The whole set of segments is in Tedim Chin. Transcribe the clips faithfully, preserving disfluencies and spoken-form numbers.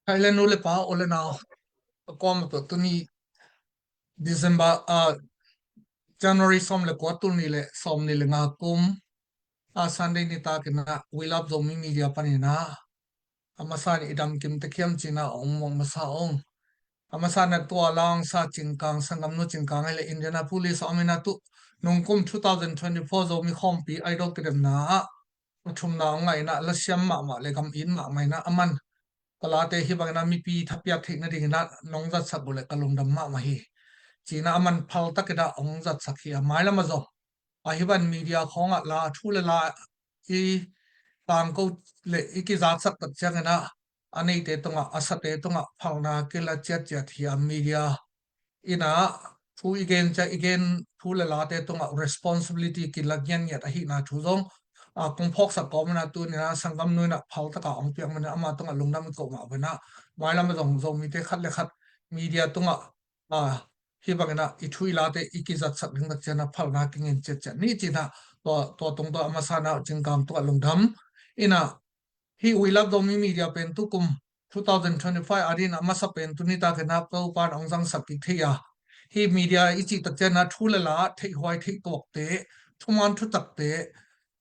Thailand nu le pa, u le nau, a kuamah peuh, tuni December, ah, January sawm le kua, tul nih le sawm nih le nga kum, ah, Sunday nitak in ah We Love Zomi Media panin ah a masa in i damkim tek hiam ci-in ah hong muak masa ung. A masa in ah tua lang sa Cingkang, sanggamnu Cingkang hi leh Indianapolis a om in ah, tu nungkum two thousand twenty-four Zomi Khawmpi Idol kidemna ah a thumna hong ngah in ah, lasiam mahmah le gam it mahmah in ah, aman ka late hih bangin ah mipi thapiak theih nadingin ah nong zatsak uh leh ka lungdam mahmah hi, ci-in ah aman phal takin ah hong zatsak hi. A mailam ah zong a hih bang media khawngah la, thu le la i tangko le i kizatsak tak ciangin ah a neite tungah, a sate tungah phalna kila ciatciat hi. A media in ah thu i gen ciang, i gen thu le late tungah responsibility kila ngiatngiat ahihna thu zong, ah, kong phawksak kawm in ah, tuni in ah sanggamnu in ah phal takin hong piak manin ah ama tungah lungdam i koh mah bangin ah, mailam ah zong Zomite khat le khat media tungah, ah, hih bangin ah i thu i late i kizatsak ding tak ciangin ah phalna kingen ciatciat ni, ci-in ah tua, tua tungtawn a masa in ah Cingkang tungah lungdam. In ah hih We Love Zomi Media pen tukum two thousand twenty-five adingin a masa pen tuni takin ah Topa'n hong zangsak kik thei a, hih media i cih tak ciangin ah thu le la theihhuai theihtuakte, thuman thutakte,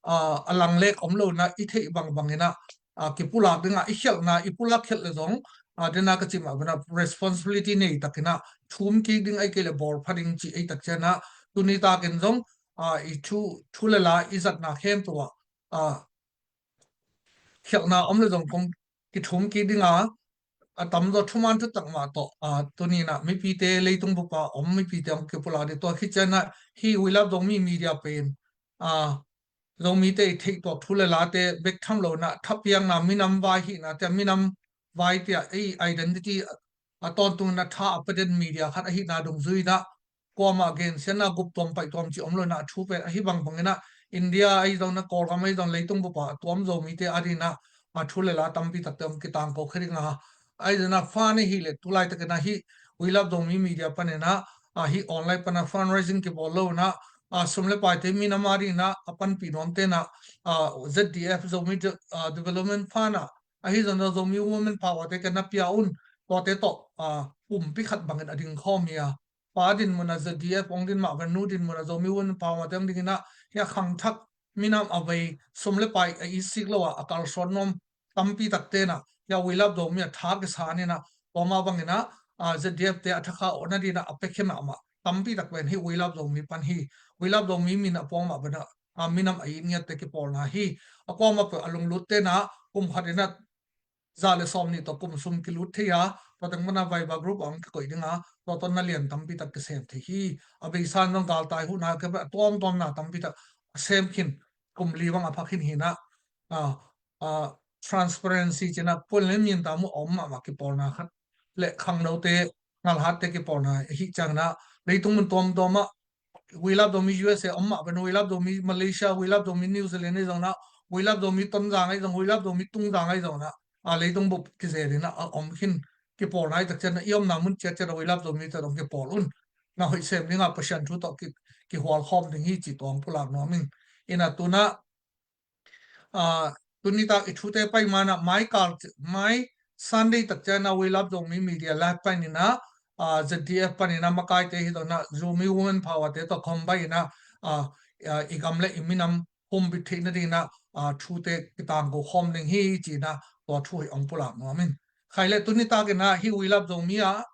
ah, a langlek om lo in ah i theih bangbangin ah, ah, kipulak ding a, i khialhna i pulak khialh leh zong, ah, den a ka cih mah bangin ah responsibility nei takin ah thum kik ding, ahih kei leh bawl pha ding cih ahih tak ciangin ah tuni takin zong, ah, i thu, thu le la i zatna khempeuh ah, ah, khialhna om leh zong kong kithum kik ding a, a tamzaw thuman thutak mah tawh, ah, tuni in ah mipite, leitung bup a om mipite hong kipulak ding. Tua khit ciangin ah hih We Love Zomi Media pen, ah, Zomite i theihtuak thu le late bek tham lo in ah, thapiakna, minam vai hihna te, minam vai te, ei identity a tawntung in ah tha a pia den media khat ahihna dungzui in ah, kuamah gensiatna, gup tuam paih tuam cih om lo in ah, thu pen ahi bangbangin ah India ahi zongin ah, Kawlgam ahi zong, leitung bup a tuam Zomite adingin ah, a thu le la tampi takte hong kitangko khia ding a, ahi zongin ah fan ahih leh tu laitakin ah hih We Love Zomi Media panin ah, ah, hih online pan ah fundraising kibawl lo in ah, ah, sum le paite minam adingin ah a panpih nuamte in ah, ah, Z D F, Zomi De-, ah, Development Fund ah, ahi zongin ah Zomi Women Power te ken na pia un, tuate tawh, ah, pumpi khat bangin a ding khawm hi a, pa dinmun ah Z D F hong ding mah bangin, nu dinmun ah Zomi Women Power te hong dingin ah, hih a khangthak minam a vei, sum le pai a it sik lo a, a kalsuan nuam tampi takte in ah hih a We Love Zomi a tha kisan in ah, tua mah bangin ah, ah, Z D F te a thakhat awh nadingin ah a piakhia mahmah tampi tak pen hih We Love Zomi pan hi. We Love Zomi min a puang mah bangin ah, ah, minam a it ngiatte kipawlna hi. A kuamah peuh a lunglutte in ah kum khat in ah za le sawm nih tawh kum sum kilut thei a, tua teng pan ah Viber group ah hong kikoih ding a, tua tawh na lian tampi tak kisem thei hi. A beisa in zong galtai huhna, a tuamtuamna tampi tak a sem khin, kum li bang a pha khin hi in ah, ah, ah, transparency ci-in ah puan le min tam uh a om mahmah kipawlna khat le khangnote, ngalhatte kipawlna ahih ciangin ah leitung mun tuamtuam ah We Love Zomi U S A om mah bangin, We Love Zomi Malaysia, We Love Zomi New Zealand ahi zongin ah, We Love Zomi Tonzang ahi zong, We Love Zomi Tungzang ahi zongin ah, a leitung bup kizel in ah a om khin kipawlna ahih tak ciangin ah, i omna mun ciatciat ah We Love Zomi te tawh hong kipawl un. Na hoih sem ding a, Pasian thu tawh ki, kihual khawm ding hi cih tua hong pulak nuam ing. In ah tu in ah, ah, tuni tak i thute pai ma in ah, mai kal, mai Sunday tak ciangin ah We Love Zomi Media Live panin ah, ah, Z D F panin ah makaite hi zongin ah, Zomi Women Power te tawh combine in ah, ah, ah, i gam le i minam humbit theih nadingin ah, ah, thute kitangko khawm ding hi ci-in ah tua thu hi hong pulak nuam ing. Khai le tuni takin ah hih We Love Zomi ah,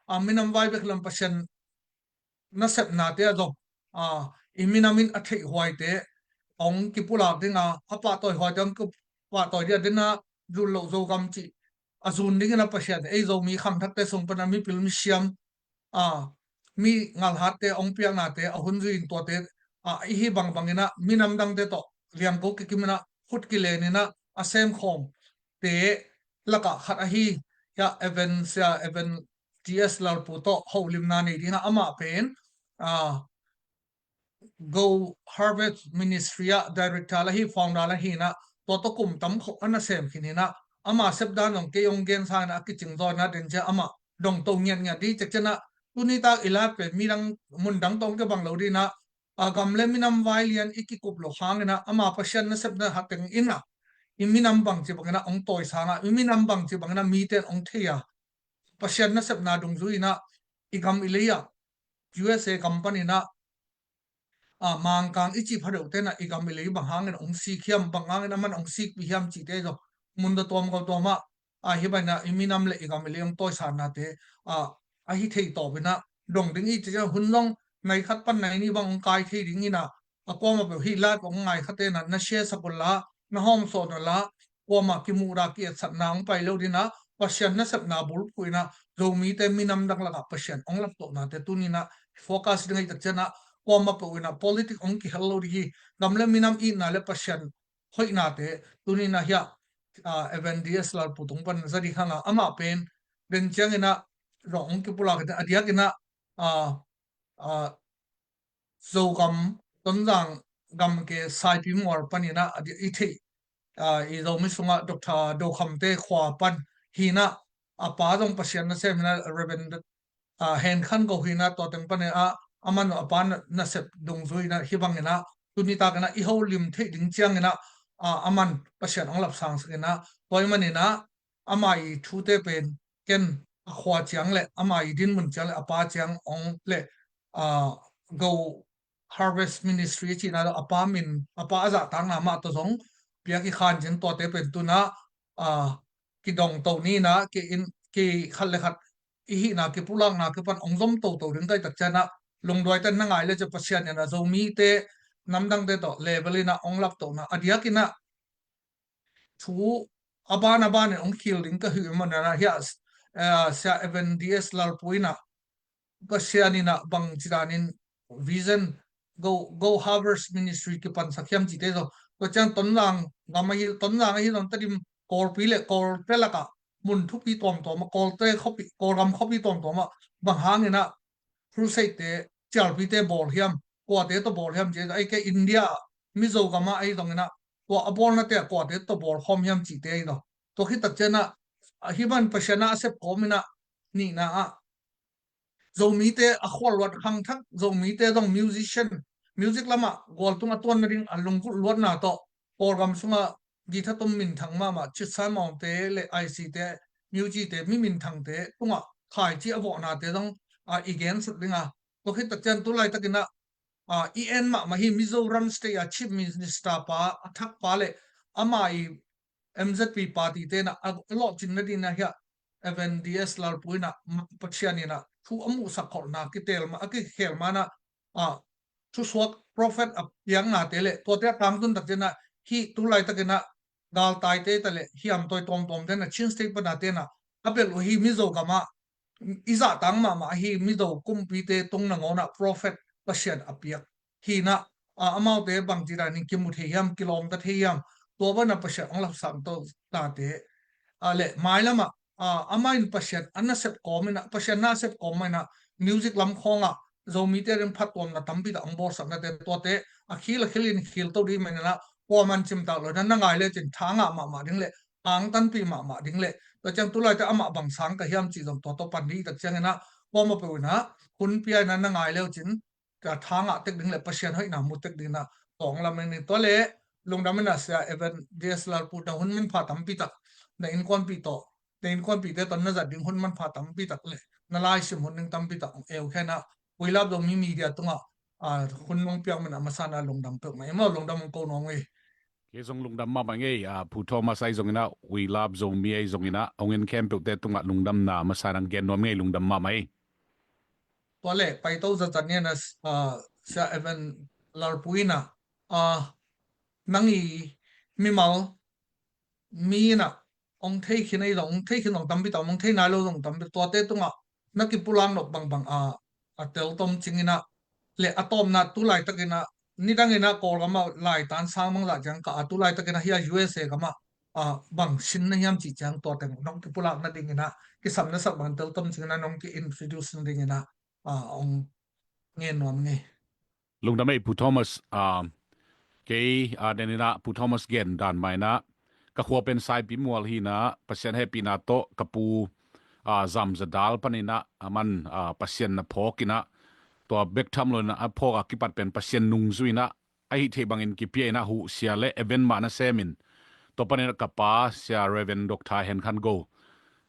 ah, minam vai bek lam, Pasian nasepnate ah zong, ah, i minam in a theihhuaite hong kipulak ding a, a pahtawihuaite hong kipahtawi ding a, den a zun loh Zogam cih a zun dingin ah Pasian ei Zomi khangthakte sung pan ah mipil misiam, ah, mi ngalhatte hong piaknate a hun zui in tuate, ah, i hih bangbangin ah minam dangte tawh liangko kikim in ah khut kilen in ah a semkhawmte lakah khat ahi, hih a Evan, Sia Evan T S Lalpu tawh holimna nei ding a, amah pen, ah, Go Harvest Ministry ah director la hi, founder la hi in ah, tua tawh kum tam khawng a na sem khin hi in ah, ama sepdan zong kei hong gen sangin ah a kicing zaw in ah, den ciang amah dongto ngiatngiat ding cih ciangin ah, tuni tak i live pen midang mundang tawh hong kibang lo ding in ah, a gam le minam vai lian i kikup loh hangin ah, ama Pasian nasepna hateng in ah, i minam bangci bangin ah hong tawisang a, i minam bangci bangin ah mite in hong thei a, Pasian nasepna dungzui in ah i gam i lei ah, U S A gam panin ah, a, Mangkang i cih pha deuhte in ah i gam i lei bang hangin hong sik hiam, bang hangin aman hong sikpih hiam cihte zong munda tuamgawh tuam ah, a, hih bangin ah i minam le i gam i lei hong tawisannate, a, ahi thei tawpin ah dong ding i cih ciang hun zong nai khat pan nai nih bang hong kai thei dingin ah, a, kuamah peuh hih live hong ngai khate in ah na share sak un la, na hawmsawn un la, kuamah kimuhdah ki-etsakna hong pai lo ding ah, Pasian nasepna bulphuh in ah Zomite minam dang lakah Pasian hong laptohnate tuni in ah focus ding ahih tak ciang ah, kuamah peuh in ah politic hong kihel lo ding hi. Gam le minam itna le Pasian hoihnate tuni in ah hiah, a, Evan D S Lalpu tung pan za ding hang a, amah pen den ciangin ah zong hong kipulak in ah, a diakin ah, a, a, Zogam, Tonzang gamke Saipimual panin ah, a di-, i theih, a, i Zomi sungah Doctor Do Kham te khua pan hi in ah, a pa zong Pasian nasem hi in ah, Reverend, a, Hen Khan Go hi in ah, tua teng panin ah, aman a pa na-, nasep dungzui in ah, hih bangin ah, tuni takin ah i holim theih ding ciangin ah, a, aman Pasian hong lapsangsak in ah, tua ahih manin ah, ama i thute pen ken a khua ciang le ama i dinmun ciang le a pa ciang hong le, a, Go Harvest Ministry cihna a pa min, a pa a zahtakna mah tawh zong piak i khan cin tuate pen tuni in ah, a, kidong to ni in ah, ki in, ki khat le khat i hihna kipulakna kipan hong zom toto ding ka hih tak ciang ah, lungduai ten na ngai le cin Pasian in ah Zomite namdangte tawh level in ah hong laptohna a diakin ah thu a ban a ban in hong khil ding ka hih manin ah hiah, eh, Sia Evan D S Lalpu in ah Pasian in ah bangci danin vision, Go, Go Harvest Ministry kipansak hiam cihte zong, tua ciang Tonzang gam ahi, Tonzang ahi zong Tedim, Kawlpi le Kawlte lakah mun thupi tuamtuam ah, Kawlte khuapi, Kawlgam khuapi tuamtuam ah bang hangin ah crusade te, cialpite bawl hiam, kuate tawh bawl hiam cih, ahih kei India ah, Mizo gam ah ahi zongin ah, tua a bawlnate ah kuate tawh bawl khawm hiam cihte ahi zong. Tua khit tak ciang ah, a hih man Pasian a a sep kawmin ah, nihna ah, Zomite a khualluat khangthak, Zomite zong musician, music lamah gualtung a tuan nading a lunggulh luatna tawh, Kawlgam sungah guitar tum minthang mahmah, Chitsan Maung te le I C te, Myugyi te, mi minthangte tungah khaici a vawhnate zong, a, i gensak ding a. Tua khit tak ciang tu laitakin ah, a, i en mahmah hi Mizoram State a Chief Minister pa, a thak pa le ama i M Z P party te in ah a, a lawhcin nading in ah hiah Evan D S Lalpu in ah, ma-, Pathian in ah thu a muhsak kholhna kitel ma, a kikhel ma in ah, a, thusuak prophet a piaknate le tuate a tangtun tak ciang ah, hih tu laitakin ah galtaite ta le hiamtawi tuamtuamte in ah Chin State pana te in ah a belh uh hi Mizo gam ah i zahtak mahmah ahi Mizo kumpite tung nangawn ah prophet Pasian a piak hi in ah, a, amaute bangci danin kimu thei hiam, kilawmta thei hiam, tua banah Pasian hong lapsang to tate, a, le mailam ah, a, amah in Pasian a nasep kawmin ah, Pasian na a sep kawm mah in ah music lam khawngah Zomite ding phattuamna tampi tak hong bawlsaknate tuate a khil a khil in khil to ding mah in ah, kuaman cimtak lo in ah na ngai lecin tha ngah mahmah ding le angtanpih mahmah ding le, tua ciang tu laite amah bang sang ka hiam cih zong tua tawh pan ding i tak ciangin ah, kuamah peuh in ah hun pia in ah na ngai lecin ka tha ngah tek ding le Pasian hoihna mu tek ding in ah tawng lam in i tua le, lungdam in ah Sia Evan D S Lalpu, na hun manpha tampi tak, na innkuanpih tawh, na innkuanpihte tawh na zat ding hun manpha tampi tak le na laisim hun ding tampi tak hong eukhia in ah, We Love Zomi Media tungah, a, hun nong piak man a masa in ah lungdam peuhmah i maw, lungdam hong ko nuam ing. Kei zong lungdam mahmah ing ei, a, Pu Thomas ahi zongin ah, We Love Zomi ahi zongin ah, hong en khempeuhte tungah lungdamna masa in hong gen nuam ing ei, lungdam mahmah ei. Tua le, paito zatzat ni in ah, a, Sia Evan Lalpu in ah, a, nang i mimal mi in ah hong thei khin ahi zong, hong thei khin zong tampi tak, hong thei nai lo zong tampi, tuate tungah na kipulak nop bangbang a, a teltom cing in ah, le a tawpna tu laitakin ah, nidangin ah Kawlgam ah laitan sang bangzah ciang ka a, tu laitakin ah hiah U S A gam ah, a, bang sin na hiam cih ciang tua teng nong kipulak nadingin ah, kisam na sak bang teltom cing in ah nong ki-introduce nadingin ah, a, hong ngen nuam ing ei. Lungdam ei Pu Thomas, a, kei, a, den in ah Pu Thomas gen dan mah in ah, ka khua pen Saipimual hi in ah, Pasian hehpihna tawh ka pu, a, Zam Za Dal panin ah, aman, a, Pasian na phawk in ah, tua bek tham lo in ah a phawk a kipat pen Pasian nungzui in ah, ahi theih bangin kipia in ah, huhsia le event mah na sem in, Tua panin ah ka pa Sia Reverend Doctor Hen Khan Go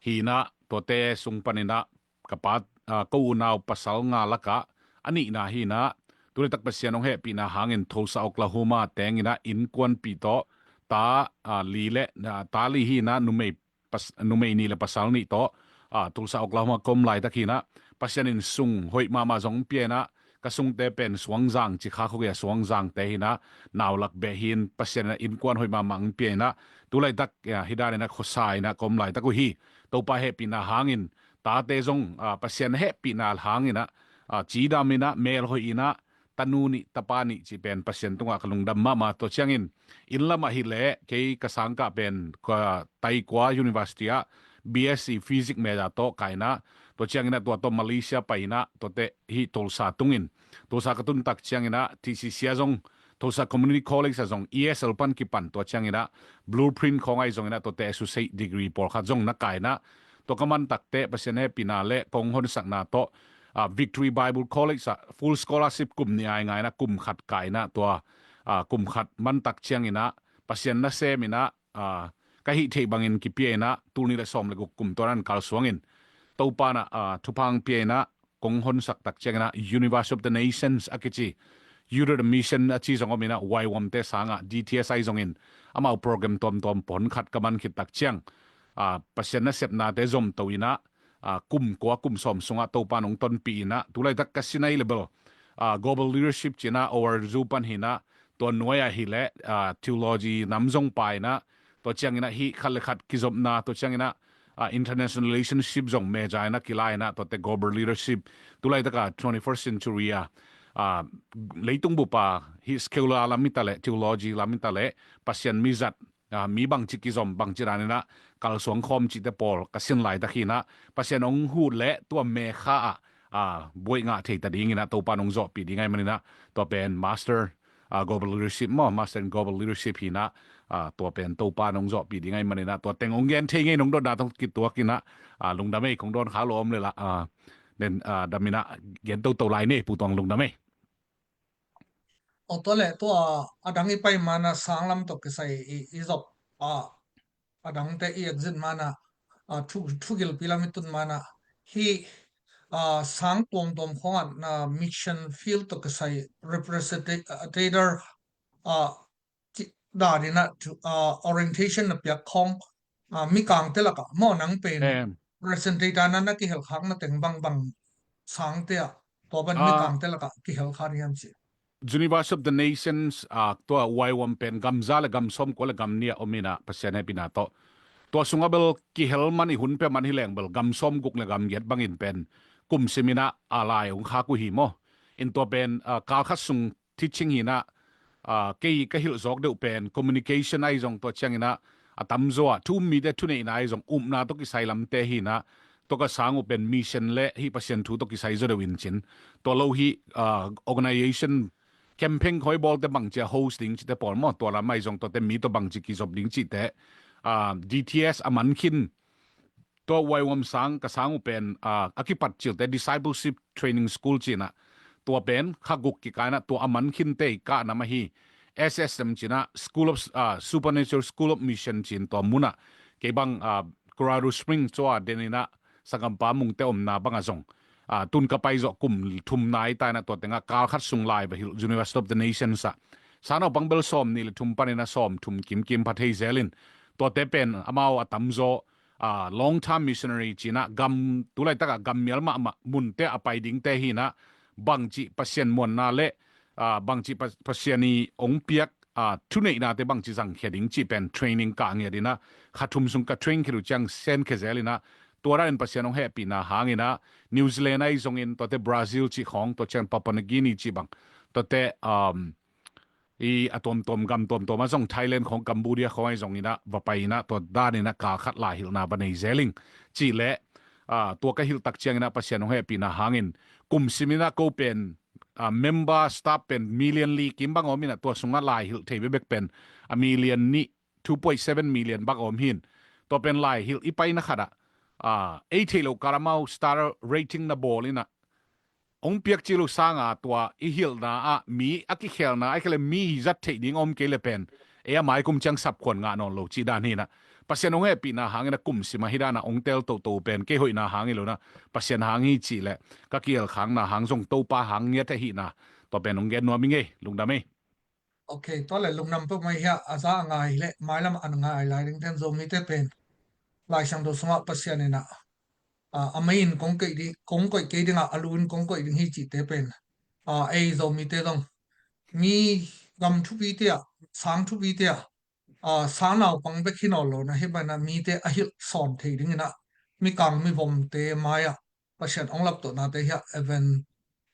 hi in ah, tuate sung panin ah ka pa, ah, ko unau pasal nga lakah a nihna hi in ah, tu laitak Pasian hong hehpihna hangin Tulsa Oklahoma teng in ah innkuanpih tawh ta, ah, li le, ah, ta li hi in ah numei pas-, numei nih le pasal nih tawh, ah, Tulsa Oklahoma ka om laitak hi in ah, Pasian in sung hoih mahmah zong pia in ah, ka sungte pen Suangzang, Chicago gei a Suangzangte hi in ah, nau lak beh hi in, Pasian in ah innkuan hoih mahmah hong pia in ah, tu laitak, ah, hi dan in ah khuasa in ah ka om laitak uh hi. Topa hehpihna hangin tate zong, ah, Pasian hehpihna hangin ah, ah, cidam in ah, mel hoih in ah, tanu nih, tapa nih cih pen Pasian tungah ka lungdam mahmah. Tua ciangin, inn lamah hi leh, kei ka sangkah pen, ka Taikua University ah B S C Physics major tawh ka hi in ah, tua ciangin ah tua tawh Malaysia pai in ah, tuate hih Tulsa tungin. Tulsa ka tun tak ciangin ah T C C ah zong, Tulsa Community College ah zong E S L pan kipan, tua ciangin ah Blueprint khawng ahi zongin ah tuate associate degree pawlkhat zong na kai in ah, tua ka man takteh Pasian hehpihna le kong honsakna tawh, ah, Victory Bible College ah full scholarship kum nih a ngai in ah kum khat kai in ah tua, ah, kum khat man tak ciangin ah Pasian nasem in ah, ah, ka hih theih bangin kipia in ah tul nih le sawm le guk kum tua in ah kalsuangin Topa in ah, ah, thupha hong pia in ah kong honsak tak ciangin ah University of the Nations a kici, Youth of the Mission a ci zong om in ah, Y WAM te sangah D T S ahi zongin amau program tuamtuam pawlkhat ka man khit tak ciang, ah, Pasian nasepnate zomto in ah, ah, kum kua kum sawm sungah Topa in hong tonpih in ah, tu laitak ka senior level, ah, global leadership ci in ah, O R zu pan hi in ah, tua nuai ah hi leh, ah, theology nam zong pai in ah, tua ciangin ah hih khat le khat kizopna, tua ciangin ah, ah, international relationship zong major in ah kila in ah, tuate global leadership, tu laitak a twenty-first century ah, ah, leitung bup ah hih secular lam hi ta leh, theology lam hi ta leh, Pasian mizat, ah, mi bangci kizom, bangci dan in ah kalsuang khawm cihte pawl ka sin laitak hi in ah, Pasian hong huh leh tua mekha ah, ah, buai ngah thei ta ding in ah Topa in hong zawhpih ding ahih manin ah, tua pen master, ah, global leadership maw, master in global leadership hi in ah, ah, tua pen Topa in hong zawhpih ding ahih manin ah, tua teng hong gen thei ngei in hong dotna tawh kituak in ah, ah, lungdam ei, kong dawn khak lo om leh lah, ah, nen, ah, dam in ah gen toto lai ni, Pu Tuang, lungdam ei. Aw, tua leh tua a dang i pai man a sang lam tawh kisai i, i zop a, a dangte i exit man a, a, thu, thugilpi lam i tun man a, hih, a, sang tuamtuam khawng ah, a, mission field tawh kisai representative, a, dan in ah thu, a, orientation na piak khawng, a, mikangte lakah maw, nang pen representative dan a na kihelkhakna teng bangbang sangte ah, tua pan mikangte lakah kihelkhak hiam ci? University of the Nations, a, tua Y WAM pen gam za le gam sawmkua le gam nih a om in ah, Pasian hehpihna tawh tua sungah bel kihel man, i hun pia man hi leng bel gam sawmguk le gam giat bangin pen kum sim in ah a lai hong khak uh hi maw. In tua pen, a, kal khat sung teaching hi in ah, a, kei ka hilh zawk deuh pen communication ahi zong, tua ciangin ah a tamzaw ah thu um mite thuneihna ahi zong, upna tawh kisai lamte hi in ah, tua ka sang uh pen mission le hih Pasian thu tawh kisai zaw deuh in cin, tua lo hih, a, organization campaign khawng i bawlte bangci a host ding cihte pawl maw, tua lam ahi zong tuate mi tawh bangci kizop ding cihte, a, D T S a man khin, tua Y WAM sang, ka sang uh pen, a, a kipat cilte Discipleship Training School ci in ah, tua pen kha guk kikal in ah, tua a man khinte i kah nam ahi S S M ci in ah, School of, a, Supernatural School of Mission ci in, tua mun ah kei bang, a, Colorado Springs cua den in ah, sanggampa Mungte omna bang ah zong, a, tun ka pai zawh kum thum nai ta in ah, tua teng ah kal khat sung lai va hilh, University of the Nations ah. Sangnaupang bel sawmnih le thum pan in ah sawmthum kimkim pha thei zel in, tuate pen amau a tamzaw, a, long term missionary ci in ah, gam, tu laitak ah gam mial mahmah munte a pai dingte hi in ah, bangci Pasian muanna le, a, bangci Pa-, Pasian i hong piak, a, thuneihnate bangci zangkhia ding cih pen training kah ngiat in ah, kha thum sung ka train khit uh ciang senkhia zel in ah, tua dan in Pasian hong hehpihna hangin ah, New Zealand ahi zongin, tuate Brazil cih khawng, tua ciang Papua New Guinea cih bang, tuate, um, i a tuamtuam, gam tuamtuam ah zong, Thailand khawng, Cambodia khawng ahi zongin ah va pai in ah, tua dan in ah kal khat lai hilhna va nei zel ing. Cih leh, a, tua ka hilh tak ciangin ah Pasian hong hehpihna hangin kum sim in ah ko pen, a, member staff pen million li kim bang om in ah, tua sungah lai hilh thei bekbek pen a million nih, two point seven million bang om hi in. Tua pen lai hilh i paina khat ah, a, ei theih loh kal ah amau star rating na bawl in ah, hong piak cil uh sang a, tua i hilhna ah mi a kikhelna, ahih kei leh mi i zat theih ding om kei leh pen Ei a mai kum ciang sapkhuan ngah nawn lo cih dan hi inah, Pasian hong hehpihna hangin a kum simah hih dan a hong tel toto pen kei hoihna hang hi lo inah, Pasian hang hi cih le ka kielkhakna hang zong Topa hang ngiat ahihna, tua pen hong gen nuam ing ei. Lungdam ei. Ok, tua le lungdam peuhmah hi a, a za a ngai le mailam a ngai lai dingten Zomite pen Lai Siangtho sungah Pasian inah, a, a mei in kong koih ding, kong koih kei dingah a lu in kong koih ding hi cihte pen, a, ei Zomite zong mi gam thupite ah, sang thupite ah, a, sang naupang bek hi nawn lo inah, hih bangin ah mite a hilh sawn thei dingin ah mikang mivomte mai-ah Pasian hong laptohnate hi a, even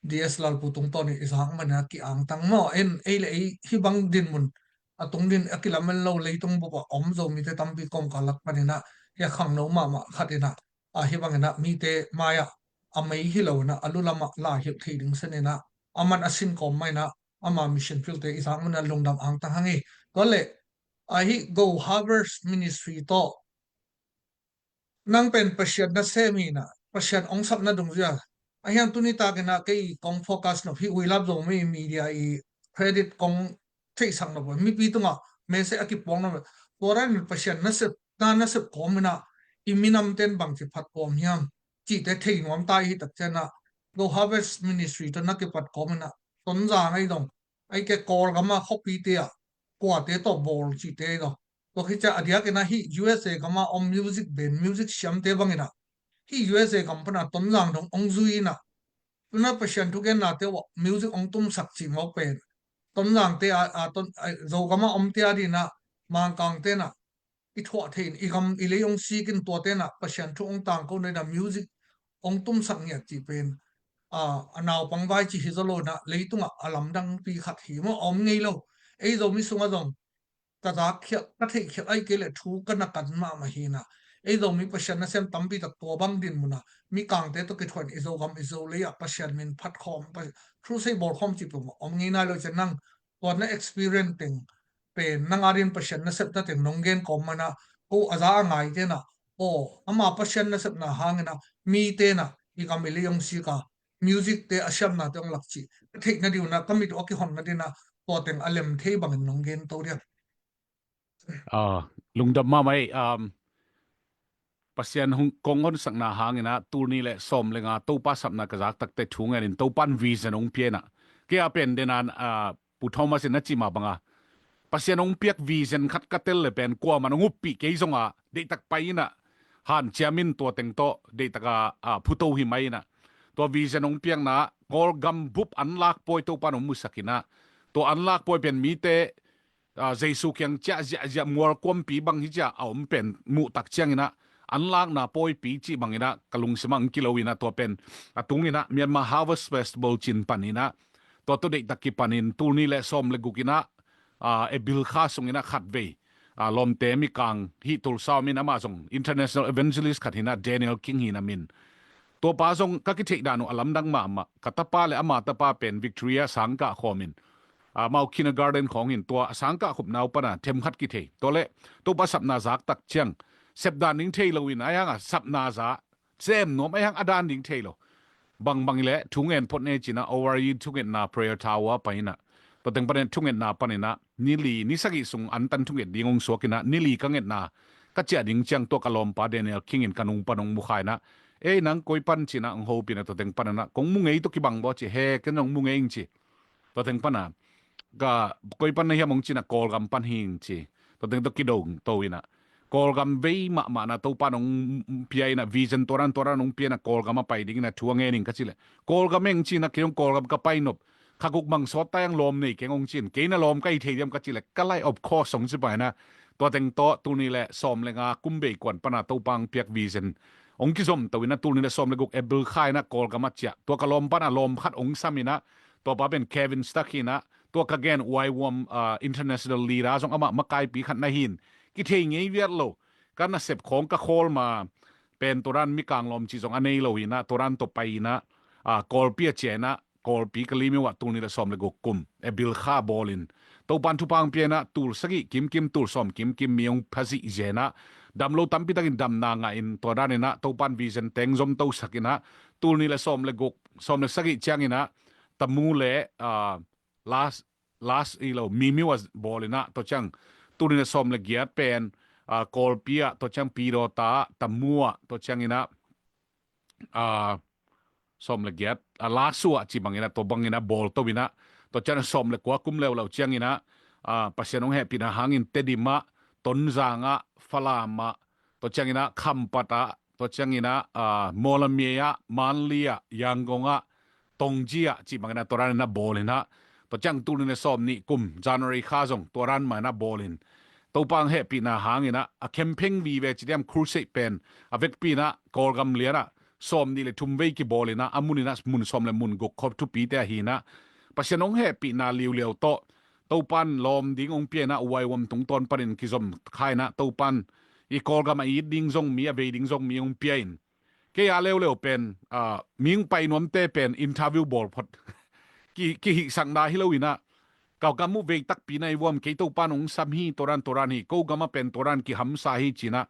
D S Lalpu tungtawn in i zak manin ah ki-angtang maw, en ei le ei hih bang dinmun a tung ding a kilamen lo leitung bup ah om Zomite tampi kawmkal lak panin ah hi a, khangno mahmah khat inah, a, hih bangin ah mite mai-ah a mei hi lo inah a lu lamah lai hilh thei ding sen inah, a man a sin kawm mah inah ama mission field-te i zak manin ah lungdam angtang hang hi. Tua le, a, hih Go Harvest Ministry tawh nang pen Pasian nasem hi inah, Pasian hong sapna dungzui a, a hiang tuni takin ah kei kong focus nop, hih We Love Zomi Media i credit kong theihsak nop, mipi tungah message a kipuak nop, tua dan in Pasian nasep, na nasep kawm inah i minamten bangci phat kawm hiam cihte thei nuam ta i hih tak ciang inah, Go Harvest Ministry tawh na kipat kawm inah Tonzang ei dong, ei ke Kawlgam a khuapite ah kuate tawh bawl cihte ei dong. Tua khit ciang a diakin ah hih U S A gam a om music band, music siamte bangin ah hih U S A gam pan a Tonzang dong hong zui inah, tu inah Pasian thugennate uh ah music hong tumsak cih mawk pen Tonzangte a, a, Ton, a, Zogam a omte a dingin ah Mangkangte inah i thuah thei in, i gam i lei hong sik in, tuate inah Pasian thu hong tangko na inah music hong tumsak ngiat cih pen, a, a naupang vai cih hi zaw lo inah leitungah a lamdangpi khat hi maw, a om ngei lo. Ei Zomi sungah zong ka zak khialh, ka theih khialh ahih kei leh thu ka na kan mahmah hi inah, ei Zomi Pasian nasem tampi tak tua bang dinmun ah mikangte tawh kithuah in i Zogam i Zolei ah Pasian min phat khawm, Pa-, crusade bawl khawm cih peuhmah om ngei nai lo. Ciang nang tua na experience teng pen, nang a dingin Pasian nasepna teng nong gen kawm manin ah, ko a za a ngaite inah, aw, ama Pasian nasepna hangin ah mite inah i gam i lei hong sik a, music-te a siamnate hong lak cih ka theih nading un ah, ka mit uh a kihon nading un ah, tua teng a lem thei bangin nong gen to diam? Ah, lungdam mahmah ei. Um, Pasian hong, kong honsakna hangin ah tul nih le sawm le nga Topa sapna ka zak takteh thu ngenin Topa in vision hong pia inah, kei a pen den an, ah, Pu Thomas in na cih mah bang a, Pasian hong piak vision khat ka tel le pen kuaman hong uppih kei zong a, deihtak pai inah hanciam in, tua teng tawh deihtak a, ah, phuto hi mai inah, tua vision hong piakna ah Kawlgam bup anlak pawi Topa in hong musak inah, tua anlak pawi pen mite, ah, Jesu kiang ciah ziahziah mual kuampi bang hi ciah a om pen muh tak ciang inah, anlakna pawipi cih bang inah ka lungsim ah hong kilo inah, tua pen a tung inah Myanmar Harvest Festival cin pan inah, tua tawh deihtak kipan in tul nih le sawm le guk inah, ah, April kha sung inah khatvei, ah, lawmte mikang hih Tulsa om in, amah zong international evangelist khat hi inah, Daniel King hi inah min. Tua pa zong ka kitheih dan uh a lamdang mahmah. Ka tapa le ama tapa pen Victoria sangkah khawm in, ah, amau kindergarten khawng hi in, tua a sangkah khupna uh pan a themkhat kithei. Tua le Topa sapna zak tak ciang, sep dan ding thei lo in, a hiang a sapna za sem nuam, a hiang a dan ding thei lo. Bangbang i le thu ngen phot ne ci inah, Owari thungetna prayer tower pai inah, tua teng pan in thungetna pan inah ni li, ni sagih sung antan thunget ding hong suak inah, ni li ka ngetna ka ciah ding ciang tua ka lawmpa Daniel King in ka nung pan hong mukha inah, ei, nang koi pan ci inah hong hopih inah, tua teng pan inah kong mu ngei tawh kibang baw ci, he, ken hong mu ngei ing ci. Tua teng pan a, ka koi pan na hiam hong ci inah, Kawlgam pan hi ing ci. Tua teng tawh kido to inah, Kawlgam vei mahmah inah Topa in hong pia inah, vision tua dan tua dan hong pia inah, Kawlgam ah pai ding inah thu a ngen ing ka cih leh, Kawlgam eng ci inah, kei hong Kawlgam ka pai nop, kha guk mang sawt ta hiang, lawm nei keng hong ci in, kei na lawm ka hi thei diam ka cih leh, ka lai, of course hong ci pah inah, tua teng tawh tul nih le sawm le nga kum bei kuan pan a Topa hong piak vision hong kizom to inah, tul nih le sawm le guk April kha inah Kawlgam ah ciah. Tua ka lawmpa in a lawm khat hong sam inah, tua pa pen Kevin Stark hi inah, tua ka gen Y WAM, ah, international leader zong amah makaipi khat na hi in, kithei ngei viat lo, ka nasep khawng ka khawl ma pen tua dan mikang lawm cih zong a nei lo hi inah, tua dan tawh pai inah, ah, Kawlpi ah ciah inah, Kawlpi Kalaymyo ah tul nih le sawm le guk kum April kha bawl in, Topa in thupha hong pia inah, tul sagih kimkim, tul sawm kimkim mi hong pha zihziah inah, dam lo tampi takin damna ngah in, tua dan inah Topa in vision teng zom to sak inah, tul nih le sawm le guk, sawm le sagih ciang inah Tamu le, ah, Las, Las i lo, Mimyo ah bawl inah, tua ciang Tul nih le sawm le giat pen, ah, Kawlpi ah, tua ciang Pidawta ah, Tamu ah, tua ciang inah, ah, sawm le giat, ah, Lasu ah ci bang inah, tua bang inah bawl to inah, tua ciang sawm le kua kum leuleu ciang inah, ah, Pasian hong hehpihna hangin Tedim ah, Tonzang ah, Falam ah, tua ciang inah Khampat ah, tua ciang inah, ah, Mawlamyine ah, Mandalay ah, Yangon ah, Taunggyi ah, ci bang inah tua ran inah bawl inah, tua ciang tul nih le sawm nih kum January kha zong tua ran mah inah bawl in, Topa hong hehpihna hang inah, a campaign vive ci diam, crusade pen, a vekpi inah Kawlgam lian ah sawm nih le thum vei kibawl inah, a mun inah mun sawm le mun guk khop thupite ahi inah, Pasian hong hehpihna liuliau tawh, Topan lawm ding hong pia inah, Y WAM tungtawn panin kizom kha inah, Topan i Kawlgam a it ding zong mi, a vei ding zong mi hong pia in, kei a leuleu pen, ah, mi hong pai nuamte pen interview bawl phot. Ki, kihihsakna hi lo inah, ka gam uh vei takpi na i vuam, kei Topan hong sam hi, tua ran tua ran hi, ko gam ah pen tua ran kihamsa hi ci inah,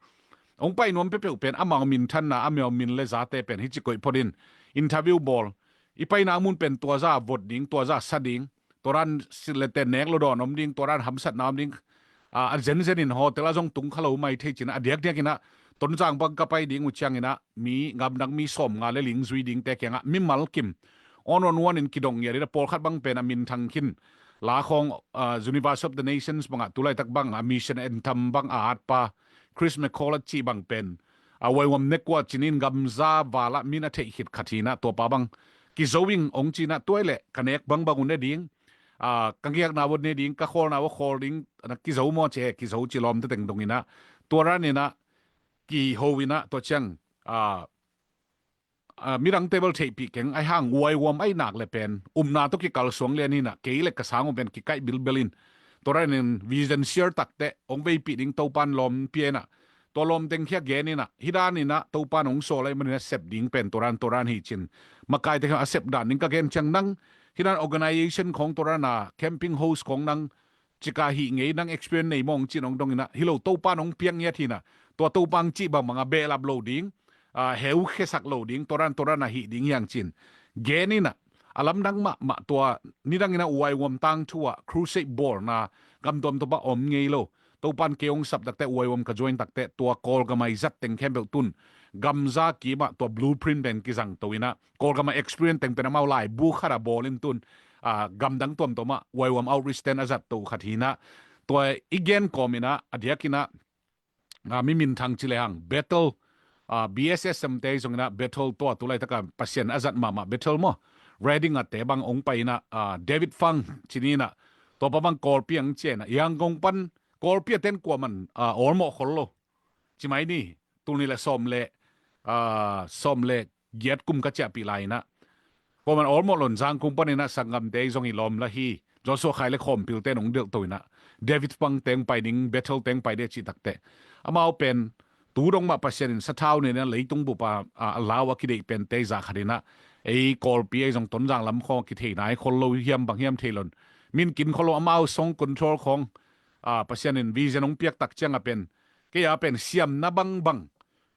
hong pai nuam peuhpeuh pen amau minthanna, amau min le zate pen hi ci koih phot in, interview bawl. I paina mun pen tua za vot ding, tua za sa ding, tua ran silete nek lo dawn om ding, tua ran hamsatna om ding. Ah, a zenzen in hotel ah zong tung kha lo mai thei ci inah, a diakdiak inah Tonzang bang ka pai ding uh ciang inah, mi gamdang mi sawm nga le ling zui dingte kiangah mimal kim, one on one in kidong ngiat inah, pawlkhat bang pen a minthang khin, la khawng, ah, University of the Nations bangah, tulaitak bang a mission anthem bang a atpa Chris McCall a ci bang pen, a Y WAM nekua cinin gamza val ah min a theih khit khat hi inah, tuapa bang kizo ing hong ci inah, tua i leh ka nek bangbang uh ne ding, ah, ka ngiakna uh ne ding, ka khawlna uh khawl ding, na kizo maw ci, he kizo ci lawmte teng dong inah, tua ran inah kiho inah, tua ciang, ah, ah, midangte bel theihpih keng, ahi hang Y WAM ahi nak le pen upna tawh kikalsuang lian hi inah, kei le ka sang uh pen kikaih bilbel in, tua ran in vision share takte hong veipih ding Topan lawm pia inah, tua lawm teng khia gen inah, hi dan inah Topan hong sawl ahih manin a sep ding pen tua ran tua ran hi cin, makaite khia a sep dan ding ka gen ciang, nang hi dan organization khawng, tua ran a camping host khawng nang cika hih ngei, nang experience nei mawng ci inah hong dong inah, hi lo, Topan hong piak ngiat hi inah, tua Topan cih bangbang a behlap lo ding, ah, heukhiasak lo ding, tua ran tua ran a hih ding hi hang cin gen inah, a lamdang mahmah, tua nidang inah Y WAM tangthu ah crusade bawlna gam tuamtuam ah om ngei lo. Topan kei hong sap takte, Y WAM ka join takte, tua Kawlgam a i zat teng khempeuh tun gamza kim ah tua blueprint pen kizang to inah, Kawlgam a experience teng pen amau laibu khat a bawl in tun, ah, gamdang tuamtuam ah Y WAM outreach ten a zat to khat hi inah, tua i gen kawm inah, a diak inah, ah, mi minthang ci le hang Bethel, ah, B S S M te zong inah, Bethel tua tulaitak a Pasian a zat mahmah Bethel maw, Redding ah te bang hong pai inah, ah, David Fang ci ni inah, tuapa bang Kawlpi ang ci inah, Yangon pan, Kawlpi a ten kuaman, ah, awlmawh khol lo ci mai ni, tul nih le sawm le, ah, sawm le giat kum ka ciahpih lai inah, kuaman awlmawh lo in, Zangkung pan inah sanggamte zong i lawm la hi, Joshua Khai le Khawmpilte in hong delh to inah, David Fang te hong pai ding, Bethel te hong pai ding a cih takte, amau pen tu dong mah Pasian in sathau nei inah leitung bup a, ah, a lau a kideih pente i zah khat inah, ei Kawlpi ei zong Tonzang lam khawng a kithei nai khol lo hiam, bang hiam thei lo in, min kin khol lo, amau song control khawng, ah, Pasian in vision hong piak tak ciang a pen, kei a pen siamna bangbang,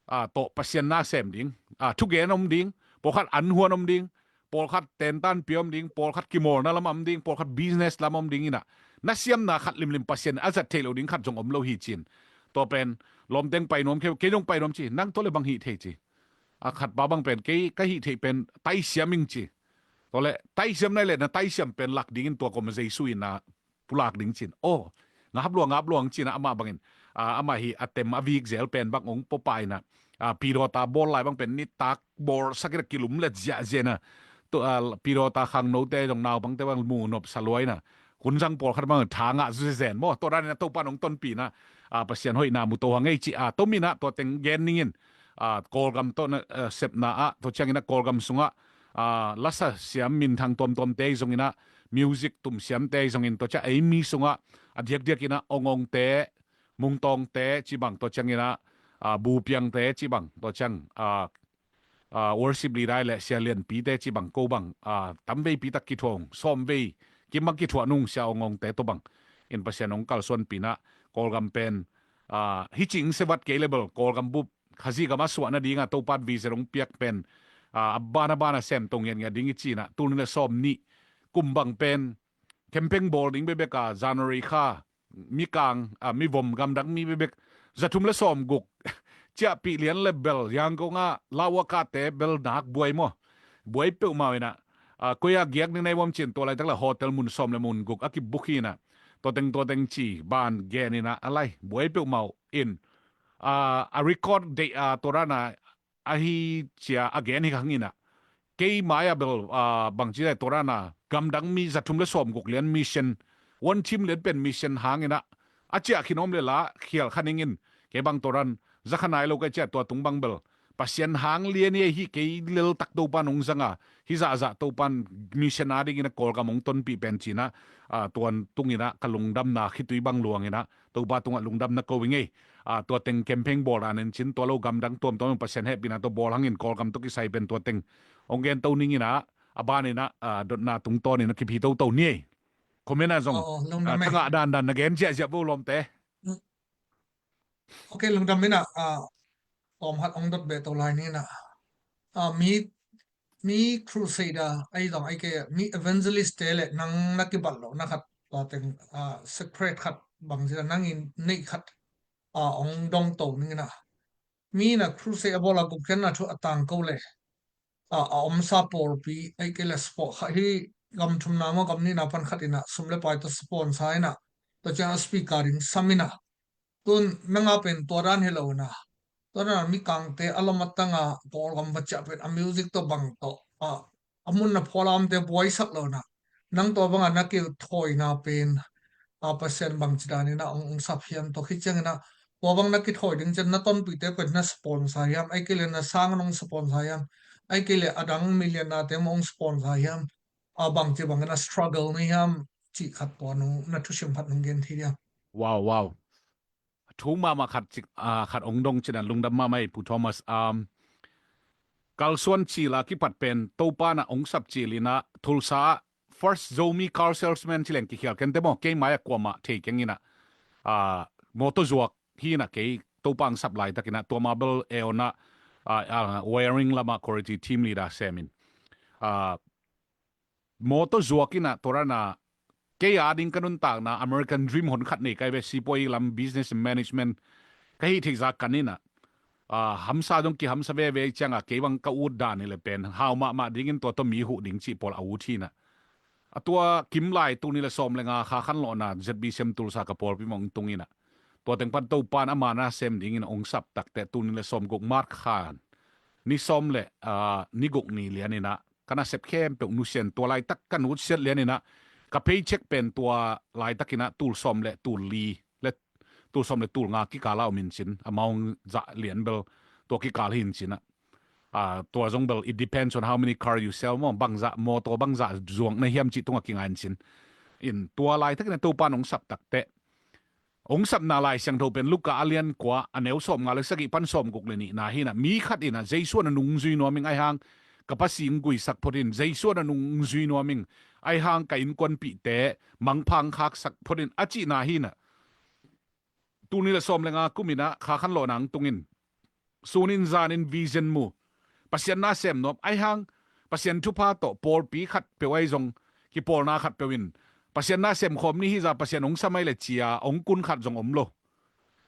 ah, tawh Pasian na sem ding, ah, thugen om ding, pawlkhat an huan om ding, pawlkhat tentan pia om ding, pawlkhat kimawlna lam om ding, pawlkhat business lam om ding inah, na siamna khat limlim Pasian a zat theih lo ding khat zong om lo hi cin. Tua pen lawmte hong pai nuam khia, kei zong pai nuam ci, nang tua le bang hih thei ci. A khatpa bang pen, kei ka hih theih pen taisiam ing ci. Tua le taisiam nai le, na taisiam pen lak dingin tua kawm a Jesu in na pulak ding cin. Aw, ngap luang, ngap luang cin a, amah bangin, ah, amah hi a tem a vik zel pen bang hong pawpa inah, ah, Pidawta bawl lai bang pen nitak bawlsak inah kilum let ziahziah inah, tu, ah, Pidawta khangnote zong naupangte bang mu nopsa lua inah, hun zang pawlkhat bang tha ngah zenzen maw, tua dan inah Topa in hong tonpih inah, ah, Pasian hoihna mu to hang ei ci, ah, tom inah tua teng gen ningin, ah, Kawlgam tawh na, ah, sepna ah, tua ciang inah Kawlgam sungah, ah, lasa siam minthang tuamtuamte zong inah, music tum siamte zongin tua ciang ei mi sungah a diakdiak inah Ong Ongte, Mung Tawngte ci bang, tua ciang inah, ah, Bu Piangte ci bang, tua ciang, ah, ah, worship leader le Sia Lianpite ci bang, ko bang, ah, tamveipi tak kithuah ung, sawmvei kim bang kithuah nung Sia Ong Ongte tua bang in Pasian hong kalsuanpih inah, Kawlgam pen, ah, hi cing sevat kei le bel Kawlgam bup Khazih gam a suah nadingah Topa in vision hong piak pen, ah, a ban a ban a sem to ngiatngiat ding i ci inah, tul nih le sawm nih kum bang pen campaign bawl ding bekbek a January kha mikang, a, mivom gamdang mi bekbek za thum le sawm guk ciahpih lian le bel Yangon ah lauhuakate bel nak buai maw? Buai peuhmah uh inah, a, koi-ah giak ni nei bawm cin tua laitak le hotel mun sawm le mun guk a kibuk hi inah, tua teng tua teng ci ban gen inah a lai buai peuhmah uh in, a, a record deih a tua dana ahi cia a gen hi khang inah, kei mai-ah bel, a, bangci lai tua dana gamdang mi za thum le sawm guk lian mission, one team lian pen mission hang inah a ciah khin om le la khial kha ning in, kei bang tua dan za kha nai lo ka ciah tua tung bang bel Pasian hang lian hi, kei lel tak Topan hong zanga, hi zahzah Topan mission a dingin a Kawlgam hong tonpih pen cinah, a, tuan tung inah ka lungdamna khitui bang luang inah Topa tungah lungdam na ko i ngei. A, tua teng campaign bawl dan en cin tua lo gamdang tuamtuam Pasian hehpihna tawh bawl hangin Kawlgam tawh kisai pen tua teng hong gen to ning inah, a ban inah, a, dotna tungtawn inah kiphi toto ni ei. Comment ah zong, aw, aw, lungdam a, ei. Thangah dandan na gen ziahziah bo lawmte. Mm. Ok, lungdam inah, a, tawm hat hong dot beh to lai ni inah, a, mi mi crusader, ahi zong ahi kei, mi evangelist te le nang na kibat lo na khat, tua teng, a, secret khat bang zina nang in neih khat, a, hong dong to ning inah. Mi na crusade a bawl a guk khen na thu a tang ko le, a, a omsa pawlpi ahi kei le sport khat hi, gam thumna maw gam nihna pan khat inah sum le pai tawh sponsor inah, tua ciang a speaker ding sam inah, tun nanga pen tua dan hi lo na. Tua dan a mikangte a lam a tanga Kawlgam va ciah pen a music tawh bang tawh, a, a mun na phualamte buaisak lo na. Nang tua banga na kithawina pen, a, Pasian bangci dan inah hong, hong sap hiam tawh khit ciang inah, tua bang na kithawi ding ciang na tonpihte pen na sponsor hiam, ahi kei le na sang nong sponsor hiam, ahi kei le a dang million nate maw hong sponsor hiam, a, bangci bangin a struggle na hiam cih khat tua nong na thusim khat nong gen thei diam? Wow, wow. Thu mahmah khat cik, a, khat hong dong cin a lungdam mahmah ei Pu Thomas. Um, kalsuan cil a kipat pen Topa na hong sap cil inah Tulsa first Zomi car salesman ci leng kikhial kente maw, kei mai-ah kuamah thei keng inah, a, mawtaw zuak hi inah kei Topa hong sap laitak inah tua mah bel e on ah, a, a, wiring lamah quality team leader sem in, a, mawtaw zuak inah tua dana kei a ding ka nuntakna American dream hon khat nei kai ve, sipuai lam business management ka hih theih zak kan inah, a, hamsa dong kihamsa veve cianga kei bang ka ut dan hi le pen hau mahmah dingin tua tawh mi huh ding cih pawl a ut hi inah. A tua kim lai tul nih le sawm le nga kha khanlawhna Z B C M Tulsa ka pawlpi mah hong tung inah, tua teng pan Topan ama na sem dingin hong sap takte tul nih le sawm guk March khan ni sawm le, a, ni guk ni lian inah ka nasep khempeuh nusian, tua laitak ka nusiat lian inah ka paycheck pen tua laitak inah tul sawm le tul li le tul sawm le tul nga kikal a om in cin, amount zah lian bel tua kikal hi in cin ah. A, tua zong bel it depends on how many car you sell maw, bangzah mawtaw bangzah zuak na hiam cih tungah kinga in cin. In tua laitak inah Topan hong sap takte hong sapna Lai Siangtho pen Luka a lian kua a neu sawm nga le sagih pan sawm guk le nihna hi inah, mi khat inah Jesu a na nungzui nuam ing, ahi hang ka Pa sing guisak phot in, Jesu a na nungzui nuam ing, ahi hang ka innkuanpihte mangphang khaksak phot in a cihna hi inah. Tul nih le sawm le nga kum inah kha khanlawhna hong tung in, sun in zan in vision mu, Pasian na sem nuam, ahi hang Pasian thupha tawh pawlpi khat peuh ahi zong kipawlna khat peuh in Pasian na sem khawm ni hi za, Pasian hong sam ahi le cia hong kun khat zong om lo.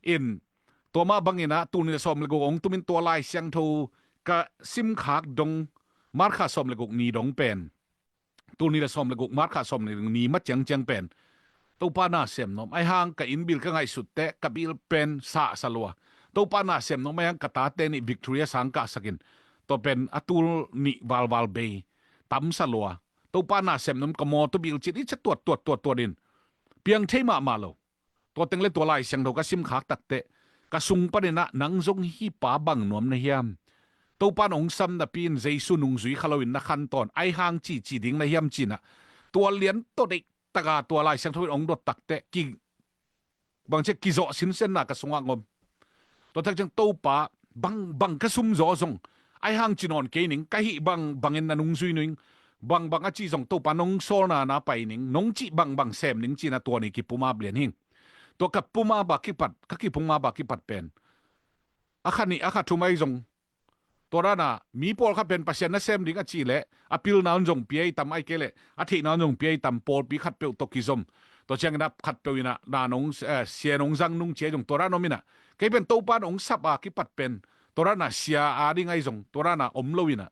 In tua mah bang inah tul nih le sawm le guk hong tum in tua Lai Siangtho ka simkhak dong March kha sawm le guk ni dong pen, tul nih le sawm le guk March kha sawm le guk ni ma ciangciang pen Topa na sem nuam, ahi hang ka inn bil ka ngaihsut teh ka bil pen sahsa lua. Topa na sem nuam, ahi hang ka tate nih Victoria sang kahsak in, tua pen a tul nih valval bei tamsa lua. Topa na sem nuam, ka mawtaw bil cin i ca tuat tuat tuat tuat in piang thei mahmah lo. Tua teng le tua Lai Siangtho ka simkhak takte ka sung pan inah nang zong hih pa bang nuam na hiam? Topan hong sam napi in Jesu nungzui kha loin na khan tawn, ahi hang cici ding na hiam ci inah tua lian tawh deih taka tua Lai Siangtho in hong dot takte ki, bangci kizawh sinsenna ka sungah ngom. Tua tak ciang Topa, bang bang ka sum zaw zong, ahi hang ci nawn kei ning, ka hih bang bangin na nungzui nuing, bang bang a ci zong Topa nong sawlna na pai ning, nong cih bang bang sem ning ci inah tua ni kipumap lian hing. Tua ka pumap a kipat, ka kipumap a kipat pen a kha nih a kha thum ahi zong, tua dana mi pawlkhat pen Pasian na sem ding a cih leh a pilna un zong pia i tam, ahi kei leh a theihna un zong pia i tam, pawlpi khat peuh tawh kizom. Tua ciangin ah khatpeuh in ah na nong, eh, sia nong zang nung ci ahi zong tua dan om in ah, kei pen Topan hong sap a kipat pen tua dan a sia a ding ahi zong tua dan a om lo in ah,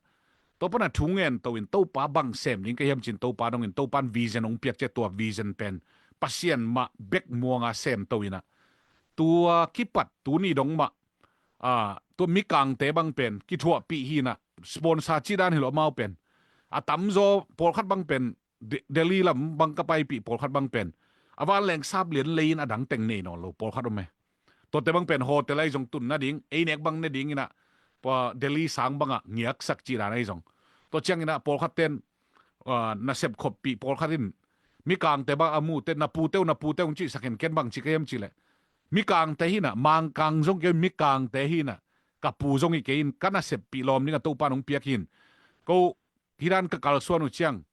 tua pan a thu ngen to in Topa bang sem ding ka hiam cin Topa dong in Topan vision hong piak ciah tua vision pen Pasian mah bek muang a sem to in ah, tua kipat tuni dong mah, ah, tua mikangte bang pen kithuahpih hi in ah, sponsor cih dan hi lo amau pen. A tamzaw pawlkhat bang pen De-, Delhi lam bang ka paipih pawlkhat bang pen a vanleng sap lian lei in a dang teng nei nawn lo pawlkhat om e. Tuate bang pen hotel ahi zong tun nading, ei nek bang ne ding in ah, pua Delhi sang bangah ngiaksak cih dan ahi zong. Tua ciangin ah pawlkhat ten, ah, nasep khoppih pawlkhat in mikangte bang a mute na pute uh, na pute uh hong cihsak in ken bang ci ka hiam cih leh, mikangte hi in ah, Mangkang zong kei mikangte hi in ah, ka pu zong hi kei in ka naseppih lawm ding a Topan hong piak hi in. Ko hi dan ka kalsuan uh ciang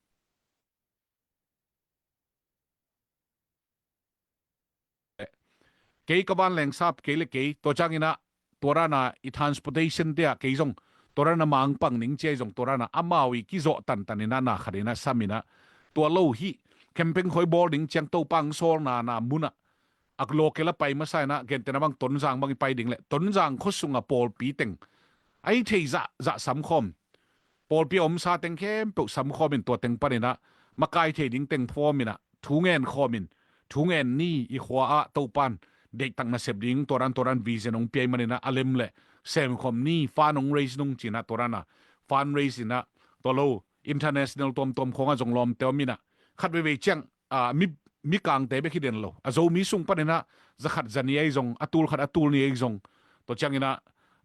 kei ka vanleng sap kei le kei, tua ciangin ah tua dan a i transportation te ah kei zong tua dan a mangpang ning ci ahi zong tua dan a amau i kizawh tantan in ah na khat in ah sam in ah, tua lo hi, camping khoi bawl ding ciang Topa hong sawlna na mun ah a local a pai masa in ah, gentehna bang Tonzang bang i pai ding leh Tonzang khua sungah pawlpi teng a i thei zahzah samkhawm, pawlpi a omsa teng khempeuh samkhawm in tua teng pan in ah makai thei ding teng phawm in ah thu ngen khawm in, thu ngen ni, i khua ah Topan deihtak nasep ding tua dan tua dan vision hong pia ahih man in ah a lem leh semkhawm ni, fund hong raise nung ci in ah tua dan a fund raise in ah tua lo international tuamtuam khawng ah zong lawmte om in ah khat veivei ciang, ah, mi, mikangte bek hi den lo. A Zomi sung pan in ah zakhat zani ahi zong, a tul khat a tul nih ahi zong, tua ciangin ah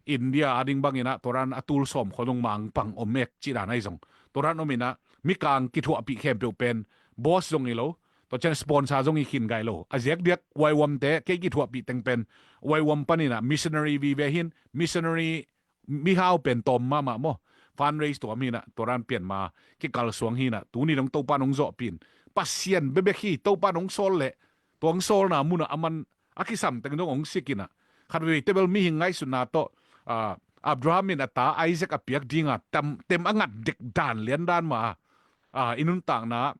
India a ding bang in ah tua dan a tul sawm khua zong mangpang om ek cih dan ahi zong, tua dan om in ah mikang kithuahpih khempeuh pen boss zong hi lo, tua ciang sponsor zong hi khin gai lo. A ziak diak Y WAM te kei kithuahpih teng pen Y WAM pan in ah missionary vive hi in, missionary mihau pen tawm mahmah maw. Fundraise tuam hi in ah tua dan pian ma kikalsuang hi in ah tuni dong Topan hong zawhpih in, Pasian bekbek hi, Topan hong sawl leh tua hong sawlna mun ah a man a kisam teng dong hong sik in ah, khat veivei tebel mihing ngaihsutna tawh, ah, Abraham in a ta Isaac a piak ding a tam, tem a ngat dek dan lian dan ma, ah, i nuntakna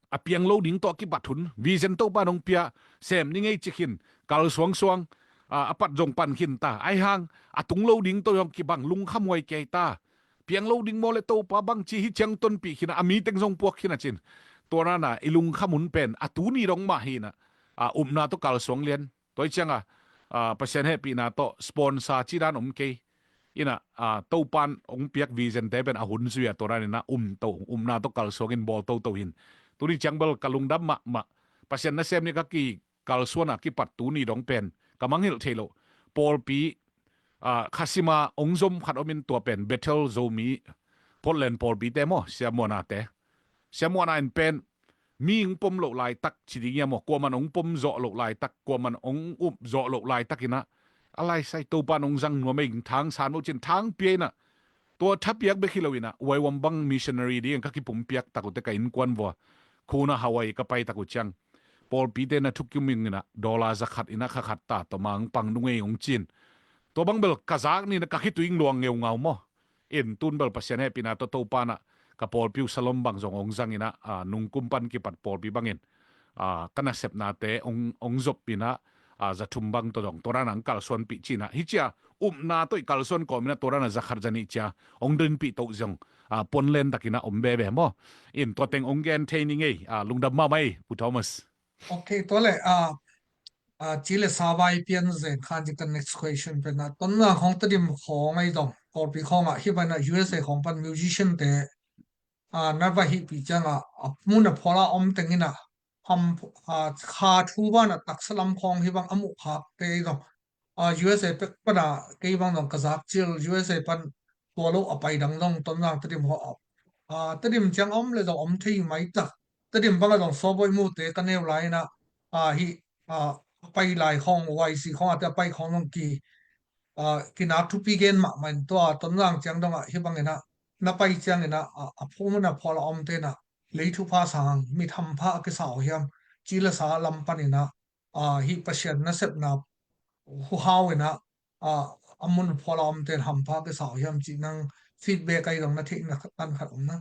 a piang lo ding tawh a kipat hun vision Topa nong pia, sem ni ngei ci khin, kal suangsuang, a, a pat zong pan khin ta, ahi hang a tung lo ding tawh zong kibang lungkham huai kei ta. Piang lo ding maw le Topa bang ci hi ciang tonpih khin a, a mi teng zong puak khin a cin. Tua nana i lungkham hun pen a tuni dong mah hi na, a, upna tawh kal suang lian. Tua hi cianga, a, Pasian hehpihna tawh sponsor ci dan om kei. Ina, a, Topan hong piak vision te pen a hun zui a tua dan ina um to, umna tawh kalsuangin bawl toto hin. Tuni ciang bel ka lungdam mahmah. Pasian nasem ni ka kikalsuan a kipat tuni dong pen ka mangngilh thei lo. Pawlpi, a, khasima hong zom khat om in tua pen Bethel Zomi Portland pawlpi te maw, Sia Muana te. Sia Muana in pen mi hong pom loh laitak ci ding ia maw, kuaman hong pom zawh loh laitak, kuaman hong up zawh loh laitak ina, a laisai Topan hong zang nuam ei, thang san uh cin thang pia ina. Tua thapiak bek hi lo ina, huai huam bang missionary ding ka kipumpiak tak uh te ka innkuan vua, khuna Hawaii ka pai tak uh ciang, pawlpi te na thukim ina dollar za khat ina kha khat ta tawh mangpang nung ei hong cin. Tua bang bel ka zak ni na ka khitui ing luang ngeungau maw. In tun bel Pasian hehpihna tawh Topa na ka pawlpi uh Salom bang zong hong zang ina, a, nungkum pan kipat pawlpi bangin, a, ka nasepnate hong, hong zop ina, a, za thum bang tawh zong tua dan hong kalsuanpih cina. Hi cia upna tawh i kalsuan kawm ina tua dan a za khat za nih cia hong dinpih toh zong, a, puanlen tak ina om bebe maw. In tua teng hong gen thei ni ngei, a, lungdam mahmah ei, Pu Thomas. Ok, tua le, a, a, ci le sa vai pian zen khan ci ka next question pen a, Tonzang khawng Tedim khawng ei dong, pawlpi khawng ah, hi vai na U S A khawng pan musician te, a, na va hih pi ciang a, a, mun a phawl a om teng ina, ham, a, kha thu van a taksa lam khawng hi bang a muh khak te ei dong. A, U S A pek pan a kei bang dong ka zak cil, U S A pan tua lo a pai dang dong Tonzang Tedim khawng a, a, Tedim ciang a om le dong om thei mai tak. Tedim bang a dong sawbawi mu te ka neu lai ina, a, hi, a, a pai lai khawng, Y C khawng a te a pai khawng dong ki, a, kinak thupi gen mahmah in tua Tonzang ciang dong a hi bang ina, na pai ciang ina, a, a phung mun a phawl a om te ina, lei thupha sang, mit hampha a kisa uh hiam, ci le sa lam pan ina, a, hi Pasian nasepna huhau ina, a, a mun phawl a om ten hampha kisa uh hiam ci nang feedback ai dong na theihna khat tan khat om na.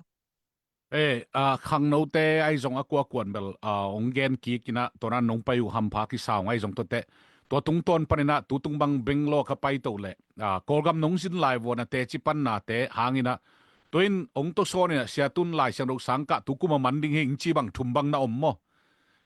Eh, ah, khangnote ahi zong a kuakuan bel, ah, hong gen kik inah, tua na nong pai uh hampha kisa hong ahi zong tuate. Tua tungtawn paninah, tutung bang Bangalore ka pai to leh, ah, Kawlgam nong zin lai vua na teci pannate hanginah, tua in hong tosawn inah, sia tun Lai Siangtho sangkah tu kum a man ding hi ing ci bang thum bang na om maw?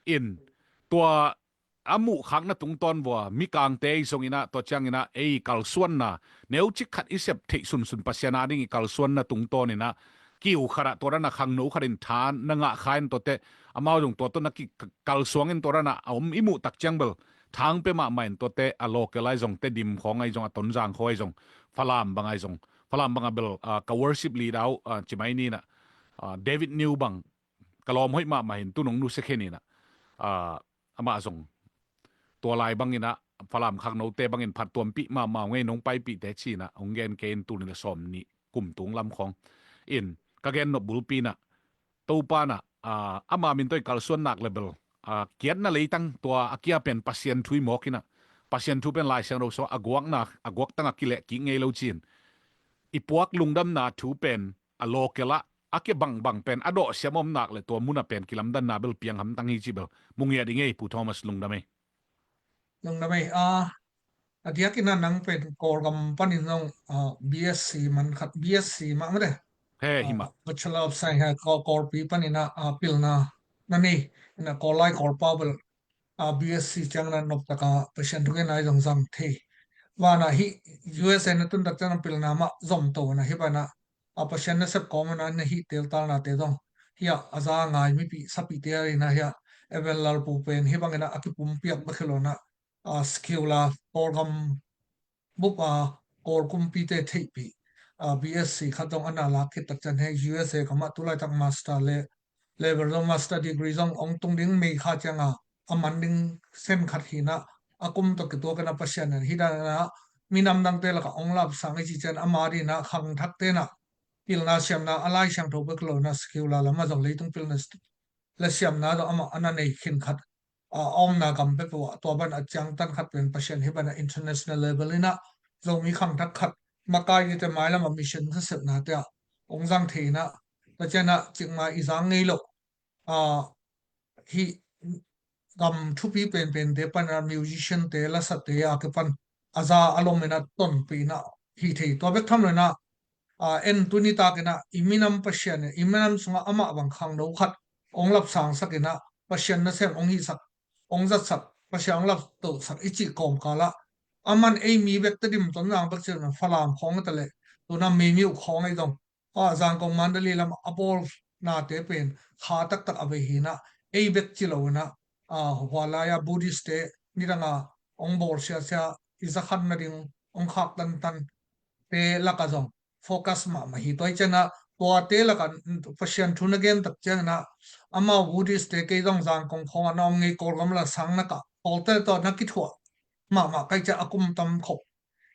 In, tua a muhkhakna tungtawn vua, mikangte i zong inah, tua cianginah, ei kalsuanna, neucik khat i sep theih sunsun Pasian a ding i kalsuanna tungtawn inah, kiu khatah tua dana khangno khatin tha na ngah kha in tuate, amau zong tua tawh na kikalsuang in tua dana a om i muh tak ciang bel, thang pia mahmah in tuate, a local ahi zong, Tedim khawng ahi zong, a Tonzang khawng ahi zong, Falam bang ahi zong, Falam bang a bel, ah, ka worship leader uh, ah, ci mai ni inah, ah, David New bang, ka lawm hoih mahmah in tu nong nusia khen inah, ah, amah zong tua lai bang inah, Falam khangnote bangin phattuampih mahmah ngei nong paipihte ci inah, hong gen kei in tul nih le sawm nih kum tung lam khawng. In, ka gen nop bulpi inah, Topa inah, ah, ama min tawh i kalsuan nak le bel, ah, kiatna leitang tua a kia pen Pasian thu i mawk inah, Pasian thu pen Lai Siangtho sung a guakna, a guaktang a kileh kik ngei lo ci in, i puak lungdamna thu pen a local ah a kia bangbang pen a dawhsiam om nak le tua mun a pen kilamdanna bel piang hamtang hi ci bel mu ngiat i ngei, Pu Thomas, lungdam ei. Lungdam ei. Ah, a diakin ah nang pen Kawlgam panin zong, ah, B S C man khat, B S C mah mate. He, hi mah. Bachelor of Science, he, Kawl, Kawlpi panin ah, ah, pilna na nei. Inah Kawl lai Kawl pau bel, ah, B S C ciang na nop taka Pasian thugen ahi zong zang thei. Vana hi U S A na tun tak ciang na pilna mah zom to na hi bana, a Pasian nasep kawm inah na hih teltalnate zong, hiah a za a ngai mipih sapihte a inah hiah Evan Lalpu pen hi bangin ah a kipumpiak bek hi lo inah, a, secular Kawlgam bup a Kawl kumpite theihpih, a, B S C khat zong a na lak khit tak ciang hei U S A kamah tulaitak master le level zong, master degree zong hong tung ding May kha cianga a man ding sem khat hi inah, a kum tawh kituak inah Pasian in hi dan inah minam dangte lakah hong lapsang i ci ciang ama ding inah khangthakte inah pilna siamna a Lai Siangtho bek lo inah secular lamah zong leitung pilna le siamna zong amah a na nei khin khat, a, a omna gam peuhpeuh ah tua ban a ciangtan khat pen Pasian hi bana international level inah Zomi khangthak khat makai nite mailam a mission nasepnate ah hong zang thei inah, tua cianah cikmah i zang ngei lo, a, hih gam thupi penpente pan a musician te, lasate a kipan a za a lom inah tonpih inah hi thei. Tua bek tham lo inah, a, en tuni tak inah i minam Pasian, i minam sungah amah bang khangno khat hong lapsangsak inah Pasian nasem hong hihsak, hong zatsak, Pasian hong laptohsak i cih kawmkalah, aman ei mi bek Tedim Tonzang bek ci lo inah Falam khawng hi ta leh, tu inah Meimiu khawng ahi zong, a, Zangkong Mandalay lam a bawl nate pen kha taktak a vei hi inah, ei bek ci lo inah, a, hua lai a Buddhist te nidang a hong bawl siasia, i zakhan nading hong khak tantan te lakah zong focus mahmah hi. Tua hi cianah tuate lakah Pasian thu na gen tak ciang inah, amau Buddhist te kei zong Zangkong khawng ah na om ngei, Kawlgam la sang na kah, Kawlte tawh na kithuah mahmah kai ciah a kum tam khop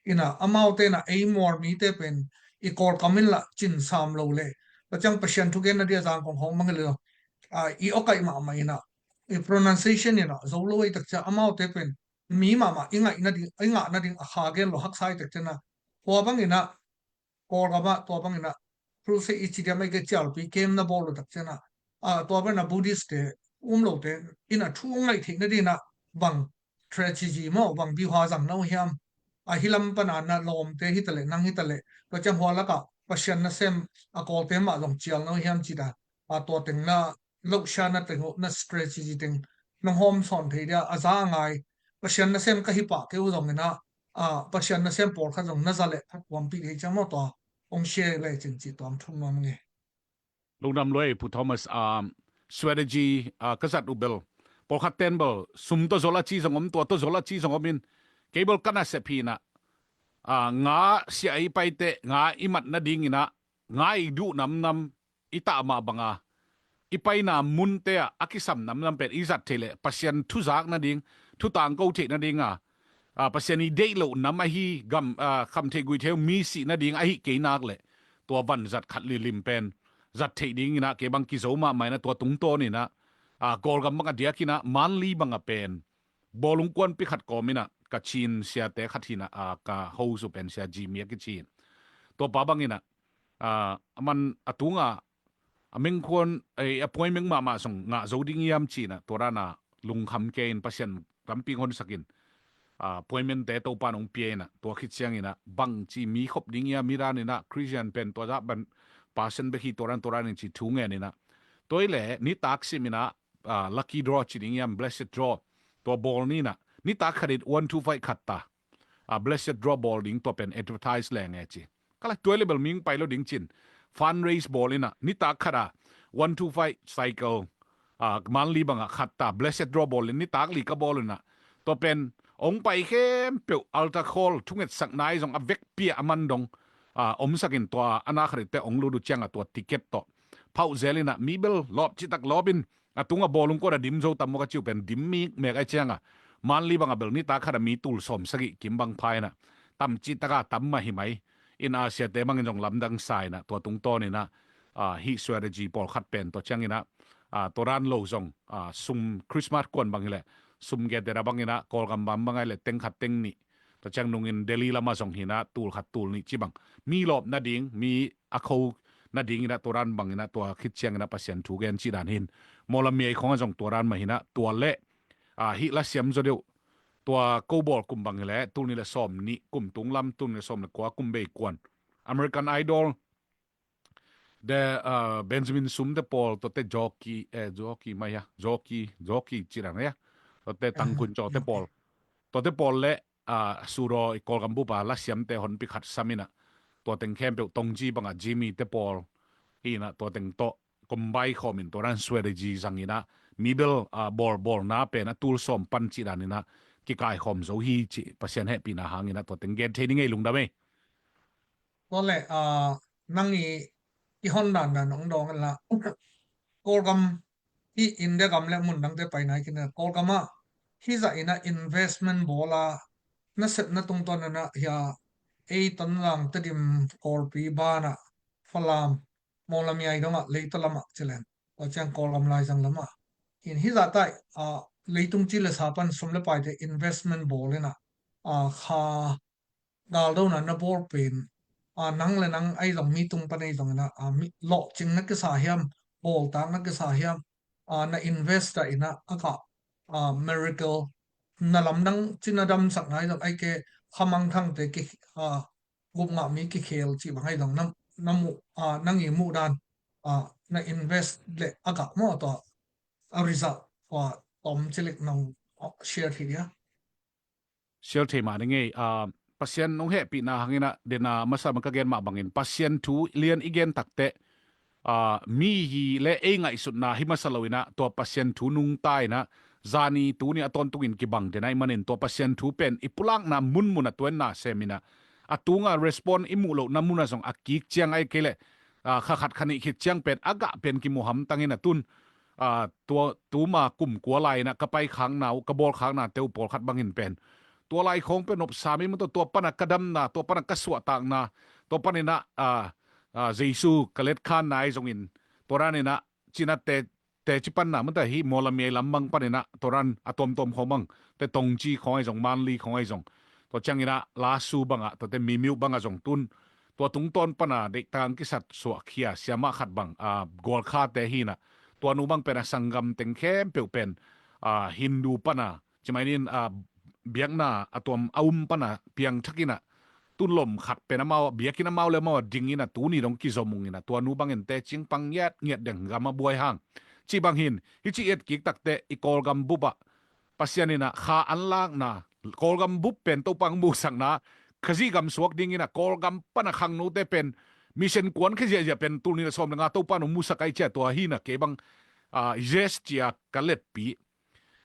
inah, amaute inah ei Muar mite pen i Kawlkam in lah cin sam lo le, tua ciang Pasian thugen na dia Zangkong khawng bang hi lo, a, i awkaih mahmah inah, i pronunciation inah zo lo ei tak ciang amaute pen mi mahmah i ngaih nading, i ngah nading a kha gen lo haksa i tak cianah, tua bang inah Kawlgam ah tua bang inah crusade i ci diam ei ke cialpi kem na bawl lo tak cianah, a, tua bang inah Buddhist te um lote inah thu ngaih theih nading inah bang strategy maw, bang biuha zang na uh hiam? A, hi lam pana na lawmte hi ta leh, nang hi ta leh, tua ciang hua lakah Pasian nasem a Kawlte mah zong cial na uh hiam ci dan, a, tua teng na lohsia na teng uh, na strategy teng nong hawm sawn thei dia, a za a ngai Pasian nasem ka hi pah kei uh zong inah, a, Pasian nasem pawlkhat zong na za leh phattuampih thei ciang maw, tua hong share le cin cih tuam thum nuam nge. Lungdam lua ei, Pu Thomas, ah, strategy, ah, ka zat uh bel, pawlkhat ten bel sum tawh zol a ci zong om, tua tawh zol a ci zong om in, kei bel ka nasep hi inah, ah, nga sia i paite, nga i mat nading inah, nga i duh namnam, i tah mah banga, i paina munte ah a kisam namnam pen i zat theih leh Pasian thu zak nading, thu tangko theih nading a, a, Pasian i deih loh nam ahi gam, a, khamtheih guihtheih mi sih nading ahi kei nak leh, tua van zat khat lilim pen zat theih ding inah kei bang kizo mahmah inah, tua tungtawn inah, a, Kawlgam bang a diak inah Manli bang a pen bawlung kuanpi khat kawm inah ka Chin siate khat hi inah, a, ka host uh pen Sia Jimmy a kici in, tua pa bang inah, a, aman a tunga a mengkhuan, eh, appointment mahmah zong ngah zo ding hiam ci-in ah, tua dan a lungkham kei-in Pasian tampi honsakin, ah, appointment-te Topa'n hong pia-in ah, tua khit ciangin ah, bangci mi khop ding hiam, hih danin ah, Christian pen tua zah bang passion bek hi, tua dan, tua dan in ci thu ngen-in ah. Tua hi leh, nitak sim-in ah, ah, lucky draw ci ding hiam, blessed draw, tua bawl ni-in ah, nitak khat in one two five khat ta, ah, blessed draw bawl ding, tua pen advertise leng e ci. Ka la, tua hi leh bel mi hong pai lo ding ci-in, fundraise bawl-in ah, nitak khat ah one two five cycle, ah, monthly bangah khat ta, blessed draw bawl-in, nitak li ka bawl-in ah, tua pen hong pai khempeuh altar call, thungetsakna ahi zong, a vekpi-a a man dong, ah, omsakin, tua a na khat in teh hong lut uh ciangah tua ticket tawh phauh zel-in ah, mi bel lawp citak lawp in, a tungah bawlung kawt a dim zo tam maw ka ci uh pen, dim mikmek ahih ciangah, monthly bangah bel nitak khat ah mi tul sawm sagih kim bang pha-in ah, tam citak a tam mah hi mai. In Asia-te bangin zong lamdang sa-in ah, tua tungtawn-in ah, ah, hih strategy pawlkhat pen, tua ciangin ah, ah, tua dan lo zong, ah, sum, Christmas kuan bang hi leh, sum gentehna bangin ah, Kawlgam bang bang ahih leh teng khat teng nih, tua ciang nungin Delhi lamah zong hi-in ah, tul khat tul nih ci bang, mi lawp nading, mi a kho nadingin ah, tua dan bangin ah, tua khit ciangin ah Pasian thu gen cih dan hi-in, Mawlamyine khawng ah zong tua dan mah hi-in ah, tua leh, ah, hih lasiam zaw deuh, tua ko bawl kum bang hi leh, tul nih leh sawm nih kum tung lam, tul nih leh sawm leh kua kum bei kuan, American Idol, the, ah, Benjamin Sum te pawl, tuate Jockey, eh, Jockey mah hia, Jockey, Jockey ci dan hia, tuate Tangkhun Chaw te pawl, tuate pawl leh, ah, Sudaw i Kawlgam bup a lasiamte honpi khat sam-in ah, tua teng khempeuh Tongji bangah Jimmy te pawl hi-in ah, tua teng tawh combine khawmin, tua dan strategy zangin ah, mi bel, ah, bawl, bawlna pen a tul sawm pan cih danin ah kikaikhawm zo hi cih Pasian hehpihna hangin ah, tua teng gen thei ni ngei, lungdam ei. Tua leh, ah, nang i, i hon dandan hong dawng inla, Kawlgam, hih India gam leh mun dangte pai nai kei inla, Kawlgam ah hih zah in ah investment bawl a, na sepna tungtawn in ah, hia, ei Tonzang, Tedim, Kawlpi banah, Falam, Mawlamyine dongah, Leitaw lamah ci leng, tua ciang Kawlgam, Laizang lamah, in hih zah tah, ah, leitung ci leh sa pan sum leh paite investment bawl-in ah, ah, kha galdona na bawl pen, ah, nang leh nang ahi zong, mi tung pan ahi zongin ah, ah, mi lawhcing na kisa hiam, bawltak na kisa hiam, ah, na invest-in ah, a gah, ah, miracle, na lamdang ci, na damsakna ahi zong, ahih kei leh kha mangthangte ki, ah, gupngah mi kikhel cih bang ahi zong, na, na muh, ah, nang i muh dan, ah, na invest leh a gah maw, tua a result, tua tawm cilik nong, ah, share thei dia? Share thei mah ni ngei, ah, Pasian hong hehpihna hangin ah, den a masa mah ka gen mah bangin, Pasian thu lian i gen takteh, ah, mi hi leh ei ngaihsutna hi masa lo-in ah, tua Pasian thu nungta-in ah, zani tuni a tawntungin kibang den ahih manin, tua Pasian thu pen i pulakna munmun ah tua-in na sem-in ah, a tunga respond i muh lohna mun ah zong a kik ciang, ahih kei leh, ah, kha khat kha nih khit ciang pen a gah pen kimu hamtangin ah, tun, ah, tua, tuma kum kua lai-in ah ka paikhakna uh, ka bawlkhaknate uh pawlkhat bangin pen, tua lai khawng pen nopsa mi maw, tua, tua pan ah ka damna, tua pan ah ka suahtakna, tua panin ah, ah, ah, Jesu ka letkhanna ahi zongin, tua danin ah, Cina te, teci panna maw, tua hih Mawlamyine lam bang panin ah, tua dan a tuamtuam khawng bang, te Tongji khawng ahi zong, Mandalay khawng ahi zong, tua ciangin ah Lasu bangah, tuate Mimiu bangah zong tun, tua tungtawn pan a deihtak kisat suahkhia siamah khat bang, ah, Gorkhate hi-in ah, tua nu bang pen a sanggam teng khempeuh pen, ah, Hindu pan a, ci mai ni, ah, biakna a tuam a um pan a piangthak-in ah, tun lom khat pen amau, biakinn amau leh amau a dingin ah, tuni dong kizom ung in ah, tua nu bangin teci pang ngiatngiat ding, gam a buai hang. Cih bang hi-in, hih ci etkik takteh i Kawlgam bup ah Pasian in ah kha an lakna, Kawlgam bup pen Topa hong muhsakna, Khazih gam suak dingin ah, Kawlgam pan a khangnote pen mission kuan khia ziahziah pen tul nih leh sawm leh nga Topa hong muhsak ahih ciang, tua hi-in ah kei bang, ah, yes ci-a ka letpih.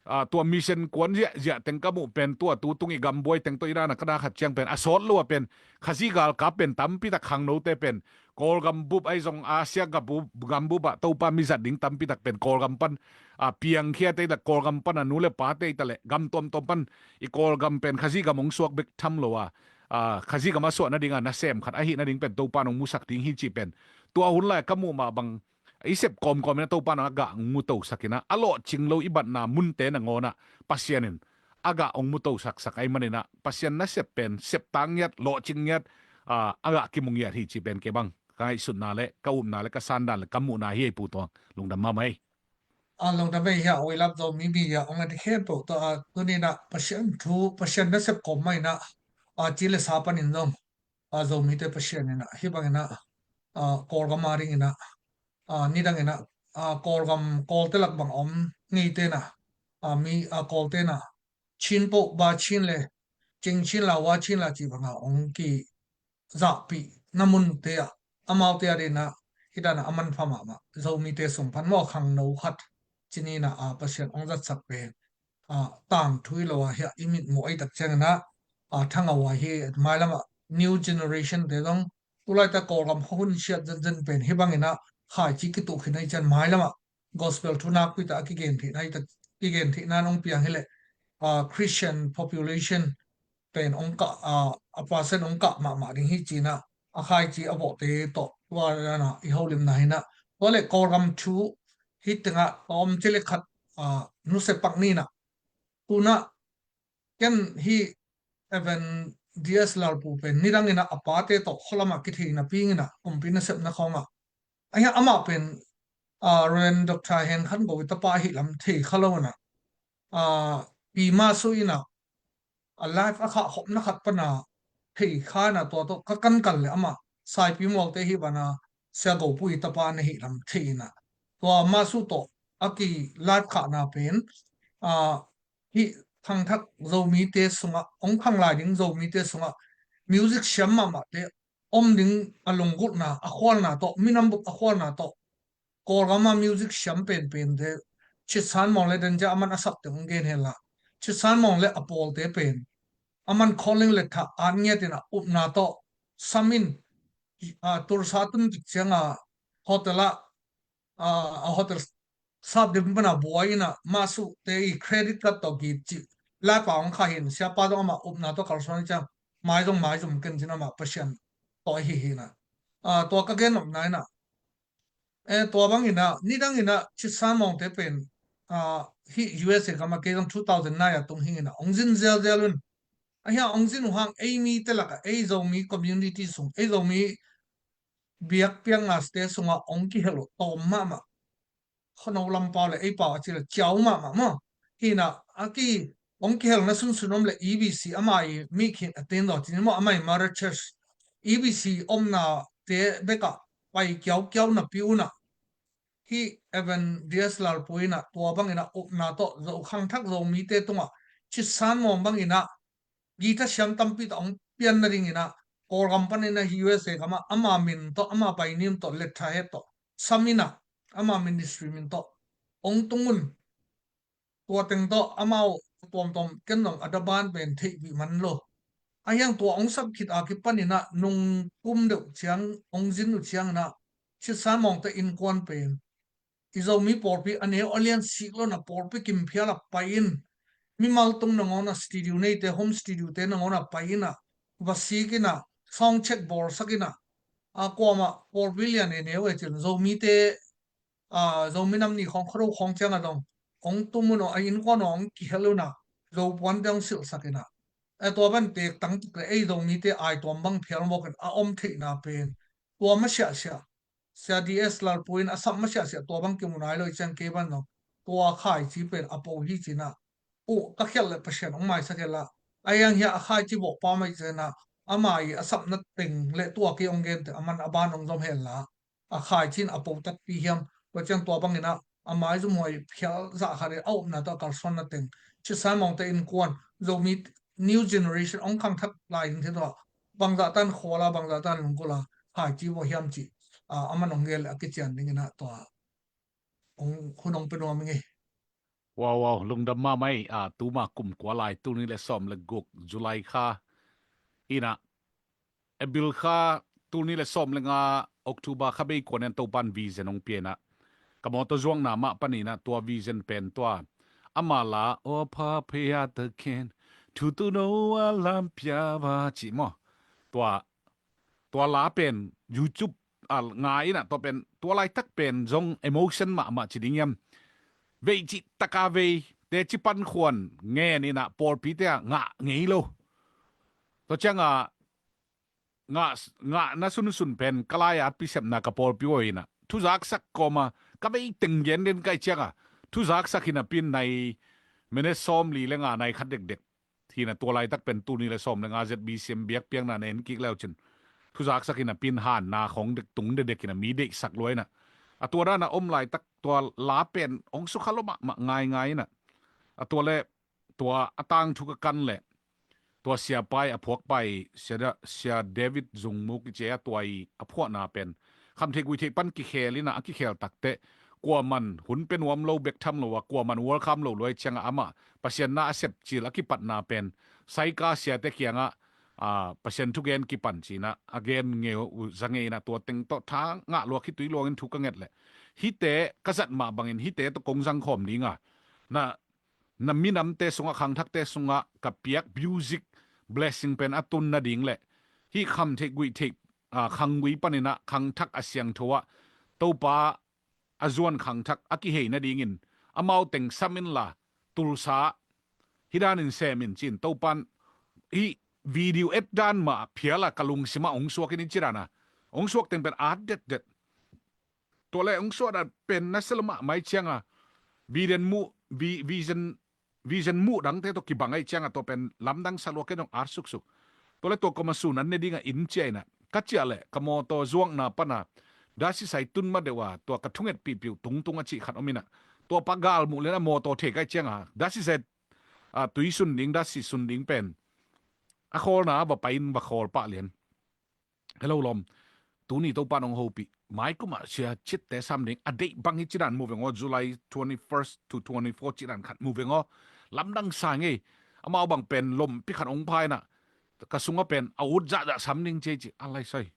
Ah, tua mission kuan ziahziah teng ka muh pen, tua tu tung i gam buai teng tawh i dan a ka na khat ciang pen, a sawt lo ah pen Khazih galkap pen tampi tak, khangnote pen Kawlgam bup ahi zong, Asia gam bup, gam bup ah Topa mi zat ding tampi tak pen Kawlgam pan, ah, piangkhiate hi ta, Kawlgam pan a nu leh pate hi ta leh, gam tuamtuam pan i Kawlgam pen Khazih gam hong suak bek tham lo a, ah, Khazih gam a suah nading a nasem khat ahih nading pen Topa hong muhsak ding hi cih pen, tua hun lai ka muh mah bang, i sep kawmkawm in ah Topa in ah a gah hong mutosak in ah, a lawhcing lo i batna munte nangawn ah Pasian in a gah hong mutosaksak ahih manin ah, Pasian nasep pen septak ngiat, lawhcing ngiat, ah, a gah kimu ngiat hi cih pen kei bang ka ngaihsutna le ka upna le ka sandan le ka muhna hi ei, Pu Tuang. Lungdam mahmah ei. A, lungdam ei. Hi a, We Love Zomi Media a hong en khempeuh tawh, a, tuni-in ah Pasian thu, Pasian nasep kawm mah in ah, a, ci le sa panin zong, a, Zomite Pasian in ah hih bangin ah, a, Kawlgam a dingin ah, a, nidangin ah, a, Kawlgam, Kawlte lak bang a om ngeite in ah, a, mi, a, Kawlte in ah Chin po ba Chin le, Cing Chin la, Wa Chin la cih banga hong kizahpihna munte ah, amaute a dingin ah hih dan a manpha mahmah, Zomite sung pan maw, khangno khat ci ni in ah, a, Pasian hong zatsak pen, a, tangthu hi lo a, hi a, i mitmuh ahih tak ciangin ah, a, thangau a hi. Mailam ah new generation te zong, tu laitak Kawlgam khuahun siat zenzen pen hih bangin ah khaici kituh khin ahih ciang, mailam ah gospel thu nakpi tak a kigen theihna hi tak, kigen theihna in hong piang hi leh, a, Christian population pen hong kah, a, a percent hong kah mahmah ding hi ci-in ah, a khaici a vawhte tawh tua dan a i holimna hi in ah. Tua leh Kawlgam thu hih tengah a om ci le khat, a, nusia pak ni in ah. Tu-in ah ken hih Reverend D S Lalpu pen nidangin ah a pate tawh khualam ah kithei napi-in ah, kumpi nasepna khawng ah, a, hi a, amah pen, a, Reverend Doctor Hen Khan Go i tapa ahih lam thei kha lo in ah, a, Pi Ma Su in ah a live a khah khopna khat pan a thei kha in ah, tua tawh ka kan kal leh amah Saipi Mualte hih bana Sia Go Pu i tapa na hih lam thei in ah, tua Ma Su tawh a ki live khahna pen, a, hih khangthak Zomite sungah, hong khang lai ding Zomite sungah music siam mahmahte om ding a lunggulhna, a khualna tawh, minam bup a khualna tawh, Kawlgam a music siam penpente, Chin San Mawng le Danja, aman a sak teng hong gen hen la, Chin San Mawng le a pawlte pen, aman calling le thah at ngiat in ah upna tawh sam in, a, Tulsa tun tak ciang a hotel ah, a, a hotel sap dim pan a buai in ah, Ma Su te i credit card tawh git cih laipa hong kha hi in, siapa zong amah upna tawh kalsuan hi ciang, mai zong maizum ken ci-in amah Pasian tawh ahi hi in ah. A, tua ka gen nopna in ah, e, tua bangin ah, nidangin ah Chin San Mawngte pen, a, hih U S A gam ah kei zong two thousand nine a tung hi in ah hong zin zelzel un. A, hi a, hong zin uh hang ei mite lakah, ei Zomi community sung, ei Zomi biakpiaknate sungah hong kihel uh tawm mahmah. Khuano lam pau le ei pau a ci le ciau mahmah maw. Hi in ah, a ki, hong kihelna sunsun om le E B C, amah i mi khin a tin zaw ci ni maw, amah i mother church, E B C omnate bekah pai kiaukiau napi un ah, hih Reverend D S Lalpu in ah tua bangin ah upna tawh Zo khangthak Zomite tungah, Chin San Mawng bangin ah guitar siam tampi tawh hong pian nadingin ah, Kawlgam panin ah U S A gam ah ama min tawh, ama painim tawh, letterhead tawh sam in ah, ama ministry min tawh hong tung un. Tua teng tawh amau tuamtuam ken zong a daban pen theihpih man lo. A, hi hang tua hong sap khit a kipanin ah nung kum deuh ciang hong zin uh ciangin ah, Chin San Mawngte innkuan pen, i Zomi pawlpi a neu a lian sik lo in ah, pawlpi kim phial ah pai in, mimal tung nangawn ah, studio neite, home studio te nangawn ah pai in ah, va sik in ah, sound check bawlsak in ah, a, kuamah pawlpi lian e neu e cin, Zomite, a, Zomi Nam Ni khawng, Khuado khawng ciang ah zong hong tum un ah, a innkuan ah hong kihel un ah, Zo puante hong silhsak in ah. E, tua ban teek tang tak le ei Zomite aituam bang phial mawk in a om theihna pen, tua masiahsiah, Sia D S Lalpu in a sap masiahsiah tua bang kimu nai lo i ciang, kei ban zong tua khaici pen a po hi ci-in ah, uh, ka khialh le Pasian hong maisak hen la. A, hi hang hi a, a khaici vawh pau mai ci-in ah, ama i a sapna teng le tua kei hong gen teng, aman a ban hong zom hen la, a khaici in a po takpi hiam. Tua ciang tua bangin ah a maizumhuai phial zah khat in a upna tawh a kalsuanna teng, Chin San Mawngte innkuan, Zomi new generation hong khangthak lai dingte tawh, bangzah tan khual a, bangzah tan lunggulh a khaici vawh hiam cih, a, aman hong gen le a kician dingin ah tua hong, hun hong pia nuam ing ei. Wow, wow, lungdam mahmah ei. A, tuma kum kua lai, tul nih le sawm le guk, July kha in ah, April kha, tul nih le sawm le nga, October kha bei kuan in Topan vision hong pia in ah, ka mawtaw zuakna mah panin ah tua vision pen tua, ama la, "Aw pha phei a ta khen, thu tu no a lam pia va," cih maw. Tua, tua la pen YouTube, a, nga in ah, tua pen, tua laitak pen zong emotion mahmah ci ding hiam. Vei cih taka vei, teci pan khuan ngen in ah, pawlpite ah ngah ngei lo. Tua ciang ah, ngah, ngahna sunsun pen ka lai-at pi sepna ka pawlpi uh inah thuzaksak kawma ka bei teng gen den kai cianga thuzaksak hi napi-in nai minute sawmli le nga nai khat dekdek hi na, tua laitak pen tul nih le sawm le nga Z B C M biakpiakna na en kik leucin thuzaksak hi napi-in hanna khong dek tung dedek hi na mi deihsak lua inah a tua dana om laitak tua la pen ong sukha lo mahmah ngaingai inah a tua le tua a tangthu ka kan leh tua siapai a phuakpai sia, Da- sia David Zungmu kici a tua i a phuahna pen khamtheih guihtheih pan kikhel inah a kikhel takteh kuaman hun pe nuam lo bek tham lo a kuaman welcome lo luai cianga amah Pasian na a sep cil a kipatna pen Saika siate kiangah a, Pasian thugen kipan cinah a gen ngeu uh za ngei inah tua teng tawh tha ngah lua khitui luangin thu ka nget leh hihte ka zat mah bangin hihte tawh kong zangkhawm dinga na na minamte sungah khangthakte sungah ka piak music blessing pen a tun nading le hih khamtheih guihtheih a, khanggui paninah khangthak a siangtho ah Topa a zuan khangthak a kihei nadingin amau teng sam inla Tulsa hih danin sem in cin Topan hih video et dan mah phiala ka lungsimah ong suak in i ci dana ong suak teng pen at detdet. Tua le ong suahdan pen na sel mahmah i cianga vision muh vi- vision vision muh dangte tawh kibang ahi cianga tua pen lamdang salua ken ong at suksuk. Tua le tua koma sun an ne dinga inn ciah inah ka ciah le ka mawtaw zuakna pana dasisai tun ma deuh a tua ka thunget pihpih uh tungtung a cih khat om inah tua pa galmuh le na mawtaw thei kai cianga dasisai a, tui sun ding dasi sun ding pen a khawlna va pai in va khawl pah lian. Hello lawm. Tuni Topa nong hopih. Maikumah sia citte sam ding a deih bang hi cidan mu veng aw July twenty-first to twenty-four cidan khat mu veng aw. Lamdang sa ngei. Amau bang pen lompi khat ong pha inah ka sungah pen a ut zahzah sam ding ci ci a lai sai.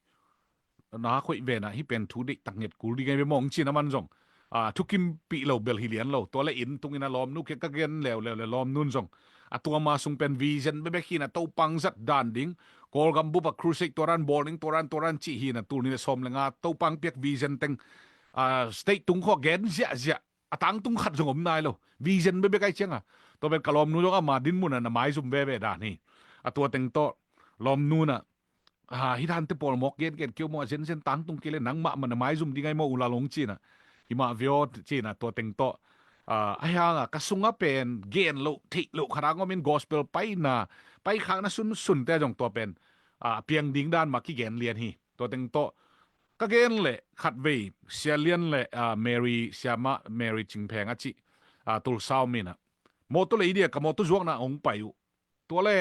Na khoih venah hih pen thu deih tak nget kul ding ngai ve mawng cin a man zong a, thukimpih lo bel hi lian lo. Tua le inn tungin a lawmnu kia ka gen leuleu le lawmnun zong a tua ma sung pen vision bebek hi na Topang zat dan ding Kawlgam bupa crusade tua ran bawl ding tua ran tua ran cih hi na tul ni le sawm le nga Topang piak vision teng a, state tung khua gen ziahziah a tangtung khat zong om nai lo. Vision bebek ai cianga tua pen ka lawmnu zong ama dinmun a na maizum veve dan hi. A tua teng tawh lawmnu na a, hi dante pawl mawk gen gen keu maw a zenzen tangtung kei le nangmah man a maizum ding ai maw ula long cina hi mah vio cina tua teng tawh a, a hianga ka sunga pen gen loh theih loh khat ang omin gospel paina paikhakna sunsunte zong tua pen a, piang ding dan mah kigen lian hi. Tua teng tawh ka gen le khatvei sia lian le a, Mary siamah Mary Cingpheng a cih a, Tulsa om inah mawtaw lei dia ka mawtaw zuakna hong pai uh. Tua le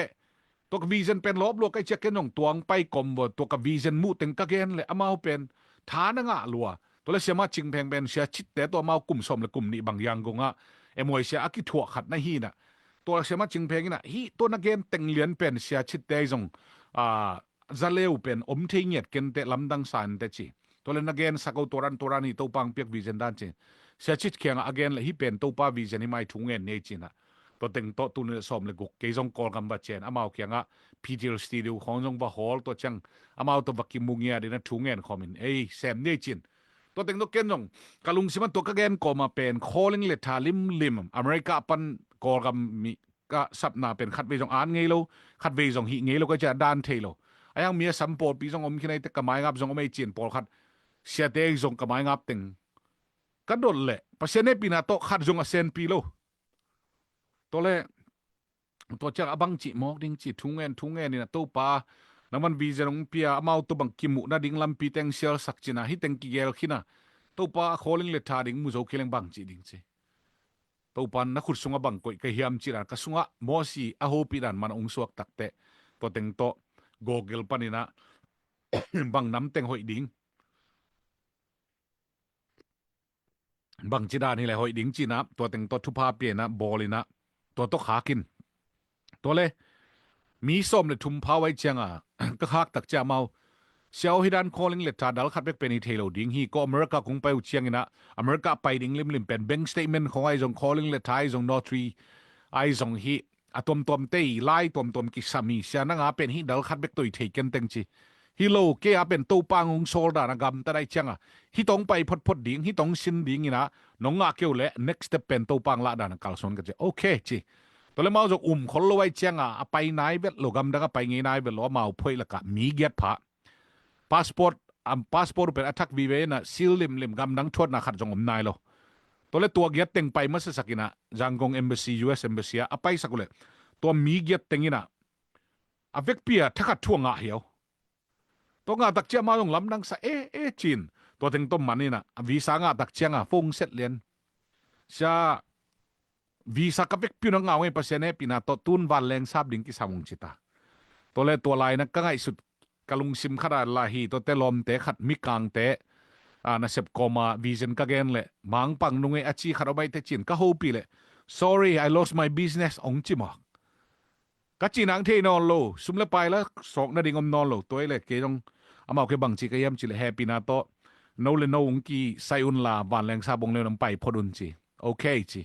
tua ka vision pen lawp lua kai ciak ken zong tuang pai kom vua tua ka vision muh teng ka gen le amau pen tha na ngah lua. Tua le siamah Cingpheng pen sia citte tua amau kum sawm le kum nih bang Yangon ah M Y C a kithuah khat na hi na. Tua siamah Cingpheng inah hih tua na gen teng lian pen sia citte zong a, zaleu pen om thei ngiat kente lamdang sa ente ci. Tua le na gen sak o tua ran tua ran hi Topang piak vision dan ci. Sia cit kiangah a gen le hih pen Topa vision hi mai thu ngen nei cina. Tua teng tawh tul ni le sawm le guk kei zong Kawlgam va cian amau kiangah P T L studio khawng zong va hawl tua ciang amau tawh va kimu ngiat in a thu ngen khawmin ei sem nei cin. Tua teng tawh ken zong ka lungsim an tua ka gen kawma pen calling le tha limlim America pan Kawlgam mi ka sapna pen khatvei zong an ngei lo, khatvei zong hih ngei lo ka ciah dan thei lo. A hiang mi a sam pawlpi zong om khin aite ka maingap zong om ei cin pawlkhat siate zong ka maingap teng ka dot leh Pasian hehpihna tawh khat zong a senpi lo. Tua le tua ciang a bang cih mawk ding ci thu ngen thu ngen in a Topa nangman vision hong pia amau tawh bang kimuh nading lampi teng sialsak cina hih teng kigel khina Topa a calling le tha ding mu zo kileng bang cih ding ci. Topan na khut sungah bang koih ka hiam cih dan ka sungah Mosi a hopih dan man a hong suak takteh tua teng tawh Google paninah bang nam teng hoih ding bangci dan hileh hoih ding cinah tua teng tawh thupha pianah bawlinah tua tawh khakin tua le mi sawm le thum phau ai cianga ka khak tak cia mau siau hi dan calling le tha dal khat bek pen hi thei lo ding hi ko America kong pai uh cianginah America pai ding limlim pen bank statement khong ai zong calling le tha ai zong notary ai zong hi a tuamtuam tei lai tuamtuam kisam hi sia nanga pen hi dal khat bek toi thei kenteng ci hi lo kei a pen Topa ngong sawl dan a gamta dai cianga hi tong pai photphot ding hi tong sin ding ina nong ngah keu le next step pen Topa nglah dan a kalsuan ka ci okay ci tole mau zong um khol lo ai cianga a pai nai vet lo gamdang a pai ngei nai vet lo amau phoih laka mi giat pha passport, am, passport pen a thak vive inah, sil limlim, gamdang thuatna khat zong om nai lo. Tua le tua giat teng pai masasak inah, Zangkong Embassy, U S Embassy ah a paisak uh le, tua mi giat teng inah a vekpi a thakhat thu a ngah hiau. Tua ngah tak ciang amau zong lamdang sa e e cin. Tua teng tawh man inah a visa ngah tak ciang a phone set lian. Sia, visa ka vekpi un a ngah uh ei, Pasian hehpihna tawh tun vanleng sap ding kisam ung ci ta. Tua le tua lai inah ka ngaihsut, ka lungsim khat a la hi, tuate lawmte khat, Mikangte, a, nasep kawma vision ka gen le, Mangpang nung ei a ci khat om aih teh cin, ka hopih le, "Sorry, I lost my business," ong ci mawk. Ka ci nang thei nawn lo, sum le pai la sawk nading om nawn lo, tua ei le kei zong amau kei bang ci ka hiam ci le, hehpihna tawh no le no ong kisai un la, vanleng sap ung le ong pai phot un ci. Okay ci.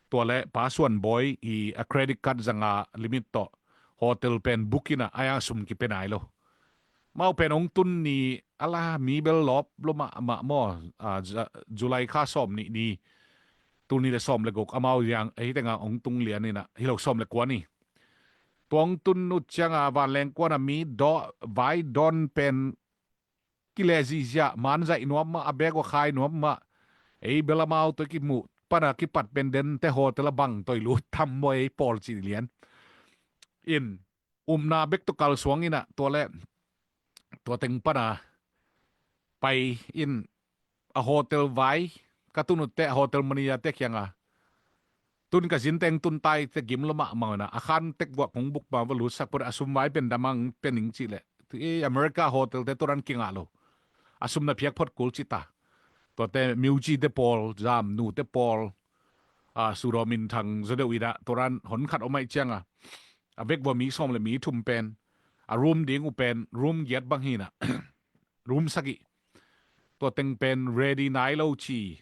Tua le Pa Suan Bawi i a credit card zanga limit tawh hotel pen book inah, a yang sum kipia nai lo. Amau pen ong tun ni a la, mi bel lawp lo mahmah maw, a, Ju-, July kha sawm nih ni, tul nih le sawm le guk amau yang, hih tengah ong tung lian inah, hi lo, sawm le kua ni. Tua ong tun uh ciang a vanleng kuan a mi daw, vai dawn pen kile zihziah, man zaih nuam mah, a bek uh a khai nuam mah. Ei bel amau tawh kimuh pan a kipat pen dente hotel a bang tawh i lut tam maw ei pawl ci lian. In, upna bek tawh kalsuang inah, tua le tua teng pan a pai in, a hotel vai ka tun uh teh, a hotel manager te kiang a, "Tun ka zin teng tun tai," teh gim lo mahmah inah, "A khan tek vuah kong book ma va lutsak phot, a sum vai pen dam ang pia ning," ci le, "Ei, America hotel te tua dan kingah lo, a sum na phiak phot kul," ci ta. Tuate Miuji te pawl, Zam Nu te pawl, a, Sudaw Min Thang zaw deuh inah, tua dan hon khat om aih ciang a, a vek vuah mi sawm le mi thum pen, a room ding uh pen room giat bang hi inah, room sagih. Tua teng pen ready nai lo ci.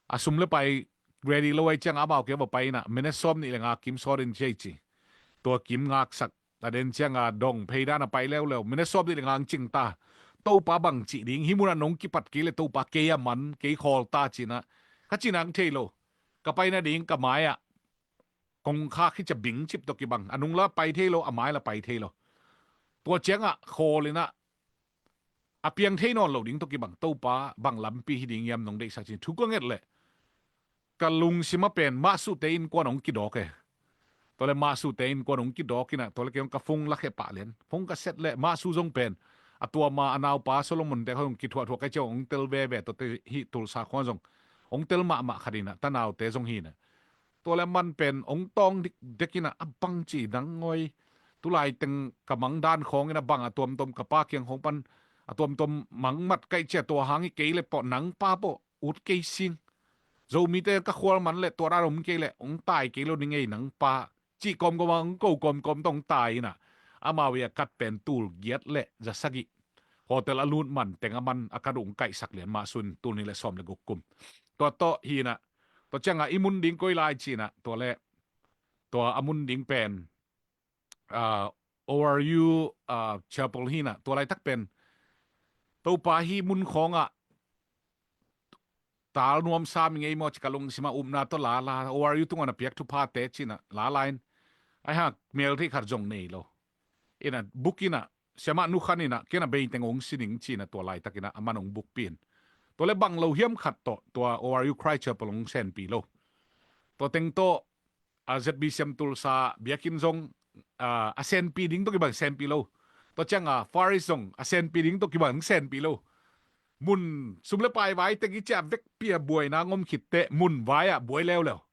A sum le pai ready lo aih ciang a amau kei va pai inah, minute sawm nih le nga kim sawt in ci ei ci. Tua kim ngaksak, a den ciang a dong phei dan a pai leuleu, minute sawm nih le nga ang cing ta. Topa bang cih ding, hih mun ah nong kipat kei le Topa kei a man, kei khawl ta ci inah, ka ci nang thei lo. Ka pai nading ka mai ah kongkhak hi cia bing cip tawh kibang, a nung la pai thei lo, a mai la pai thei lo. Tua ciang ah khawl inah, a piang thei nawn lo ding tawh kibang, Topa bang lampi hi ding hiam nong deihsak ci-in thu ka nget le, ka lungsim ah pen Mah Suh te innkuan ong kidawk e. Tua le Mah Suh te innkuan ong kidawk inah, tua le kei zong ka phone la khia pah lian. Phone ka set le Mah Suh zong pen a tua ma a naupa Solomon te khawng zong kithuahthuah ka hih ciang ong tel veve, tuate hih Tulsa khawng zong ong tel mahmah khat inah, tanaute zong hi inah. Tua le man pen ong tawng dikdek inah, a bang ci nang ngoi. Tulai teng ka mang dan khawng inah bang a tuamtuam ka pa kiang khawng pan a tuamtuam mang mat ka hih cia, tua hang hi kei le pawh nang pa pawh ut kei sing. Zomite ka khual man le tua dan om kei le ong tai kei lo ning ei nang pa, cih kawmkawm a ong ko kawmkawm tawh ong tai inah. Amau i a kat pen tul giat le za sagih. Hotel a lut man teng a man a kat uh ong kaihsak lian, Mah Suh in tul nih le sawm le guk kum. Tua tawh hi inah, tua ciang a i mun ding koi lai ci inah, tua le tua a mun ding pen, ah, O R U, ah, Chapel hi inah, tua laitak pen Topa hih mun khawng ah tal nuam sam i ngei maw ci ka lungsim ah upna tawh la la, O R U tungah na piak thuphate ci inah la la in, aih hang mel theih khat zong nei lo. Inah book inah, Siamah Nu Khan inah, kei na bei teng ong si ning ci inah, tua laitak inah a man ong book pih in. Tua le bang lo hiam khat tawh tua O R U Christ Chapel ong senpih lo. Tua teng tawh a Z B C M Tulsa biakinn zong, a, a senpih ding tawh kibang senpih lo. Tua ciang a Far East zong a senpih ding tawh kibang senpih lo. Mun sum le pai vai teng i ciah vekpi a buaina ngom khit teh mun vai ah buai leuleu.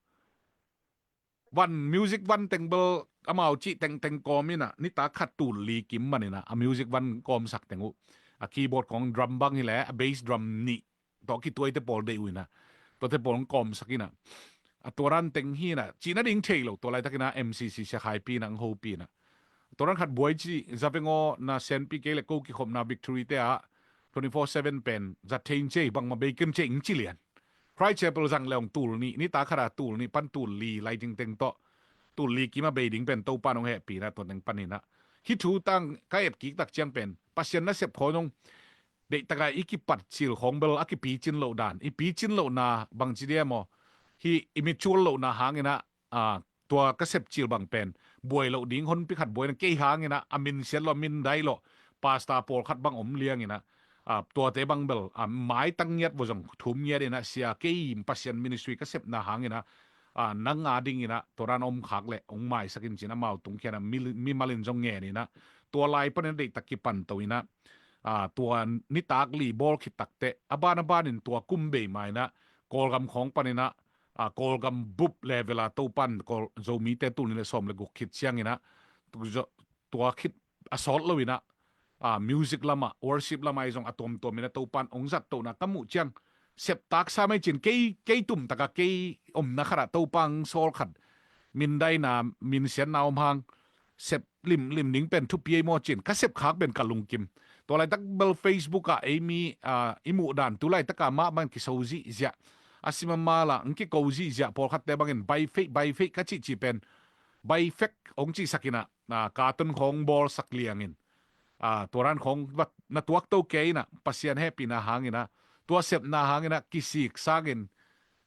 Van, music van teng bel amau cih tengteng kawm inah, nitak khat tul li kim man inah, a music van kawmsak teng uh, a keyboard khawng drum bang hi le a bass drum nih tawh kituaite pawl deih uh inah, tuate pawl hong kawmsak inah, a tua dan teng hi inah, cih nading thei lo, tua laitak inah M C C Sia Khai Pi inah hong hopih inah. Tua dan khat buai ci, za veng aw, na senpih kei le ko kikhopna Victory te ah twenty four seven pen zat thei ing ci ei, bangmah bei kim ci ei ing ci lian. Christ Chapel zang le hong tul nih, nitak khat a tul nih pan tul li lai tengteng tawh, tul li kim a bei ding pen Topa in hong hehpih inah, tua teng pan inah. Hih thu tang ka et kik tak ciang pen Pasian nasep khawng zong deihtak a i kipat cil khawng bel a kipicin loh dan, i picin lohna bangci diam aw, hih i mitsual lohna hang inah, a, tua ka sep cil bang pen buai loh ding honpi khat buai inah, kei hang inah a min siat loh, a min dai loh, pastor pawlkhat bang om liang inah, ah, tuate bang bel, ah, maitang ngiat vua zong thum ngiat inah, sia kei Pasian ministry ka sepna hang inah, ah, nang a ding inah tua dan om khak leh hong maisak in ci-in amau tungkhian ah mi, mimal in zong ngen inah, tua lai pan inah deihtak kipan to inah, ah, tua nitak li bawl khit takteh a ban a ban in tua kum bei ma inah Kawlgam khawng pan inah, ah, Kawlgam bup level ah Topan Kawl Zomite tul nih le sawm le guk khit ciang inah, tu-, zo-, tua khit a sawt lo inah, ah, music lamah, worship lamah i zong a tuamtuam inah Topan hong zat tohna ka muh ciang, septak sa mai cin, kei, kei tumtaka kei omna khatah Topan sawl khat mindaina, minsiatna om hang, sep limlim ding pen thupi ei maw cin, ka sep khak pen ka lungkim. Tua laitak bel Facebook ah ei mi, ah, i muh dan tu laitaka mah bang kiso zihziah, a simama lah hong kiko zihziah, pawlkhatte bangin baifeih, baifeih ka cihcih pen baifek hong cihsak inah, ah, cartoon khawng bawlsak liangin, ah, tua dan khawng va na tuak to kei inah, Pasian hehpihna hang inah, tua sepna hang inah kisik sangin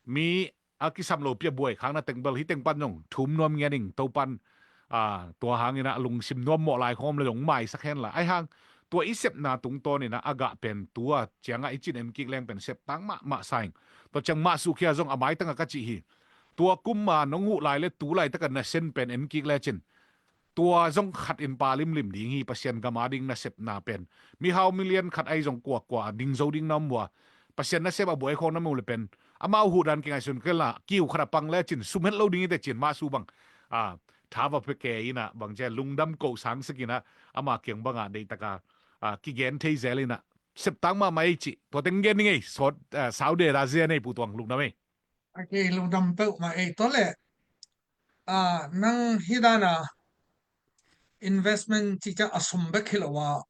mi a kisam lopi a buai khak na teng bel hih teng pan zong thum nuam ngiat ing, Topan, ah, tua hang inah a lungsim nuam mawh lai khawng om le zong maisak hen la. Ahi hang tua i sepna tungtawn inah a gah pen tua ciangah i cin en kik leng pen septak mahmah sa ing. Tua ciang mah suhkhia zong a maitang ah ka cih hi. Tua kum a nong huh lai le tu laitak a na sen pen en kik le cin, tua zong khat in pa limlim ding hi, Pasian gam a ding nasepna pen. Mihau milian khat ahi zong kuakua ding zo ding na om vua. Pasian nasep a buai khawng na mu le pen, amau huh dan kingaihsun kei la, kiu khat a pang le cin sum het lo ding hi teh cin, mah suh bang, ah, tha va pia kei inah, bang ci a, lungdam koh sangsik inah, ama kiang bangah deihtaka, ah, kigen thei zel inah, septak mahmah ei cih, tua teng gen ning ei, sawt, ah, sau deda zia nei Pu Tuang, lungdam ei. A kei lungdam peuhmah ei. Tua leh, ah, nang hih dana investment cih ciang a sum bek hi lo a,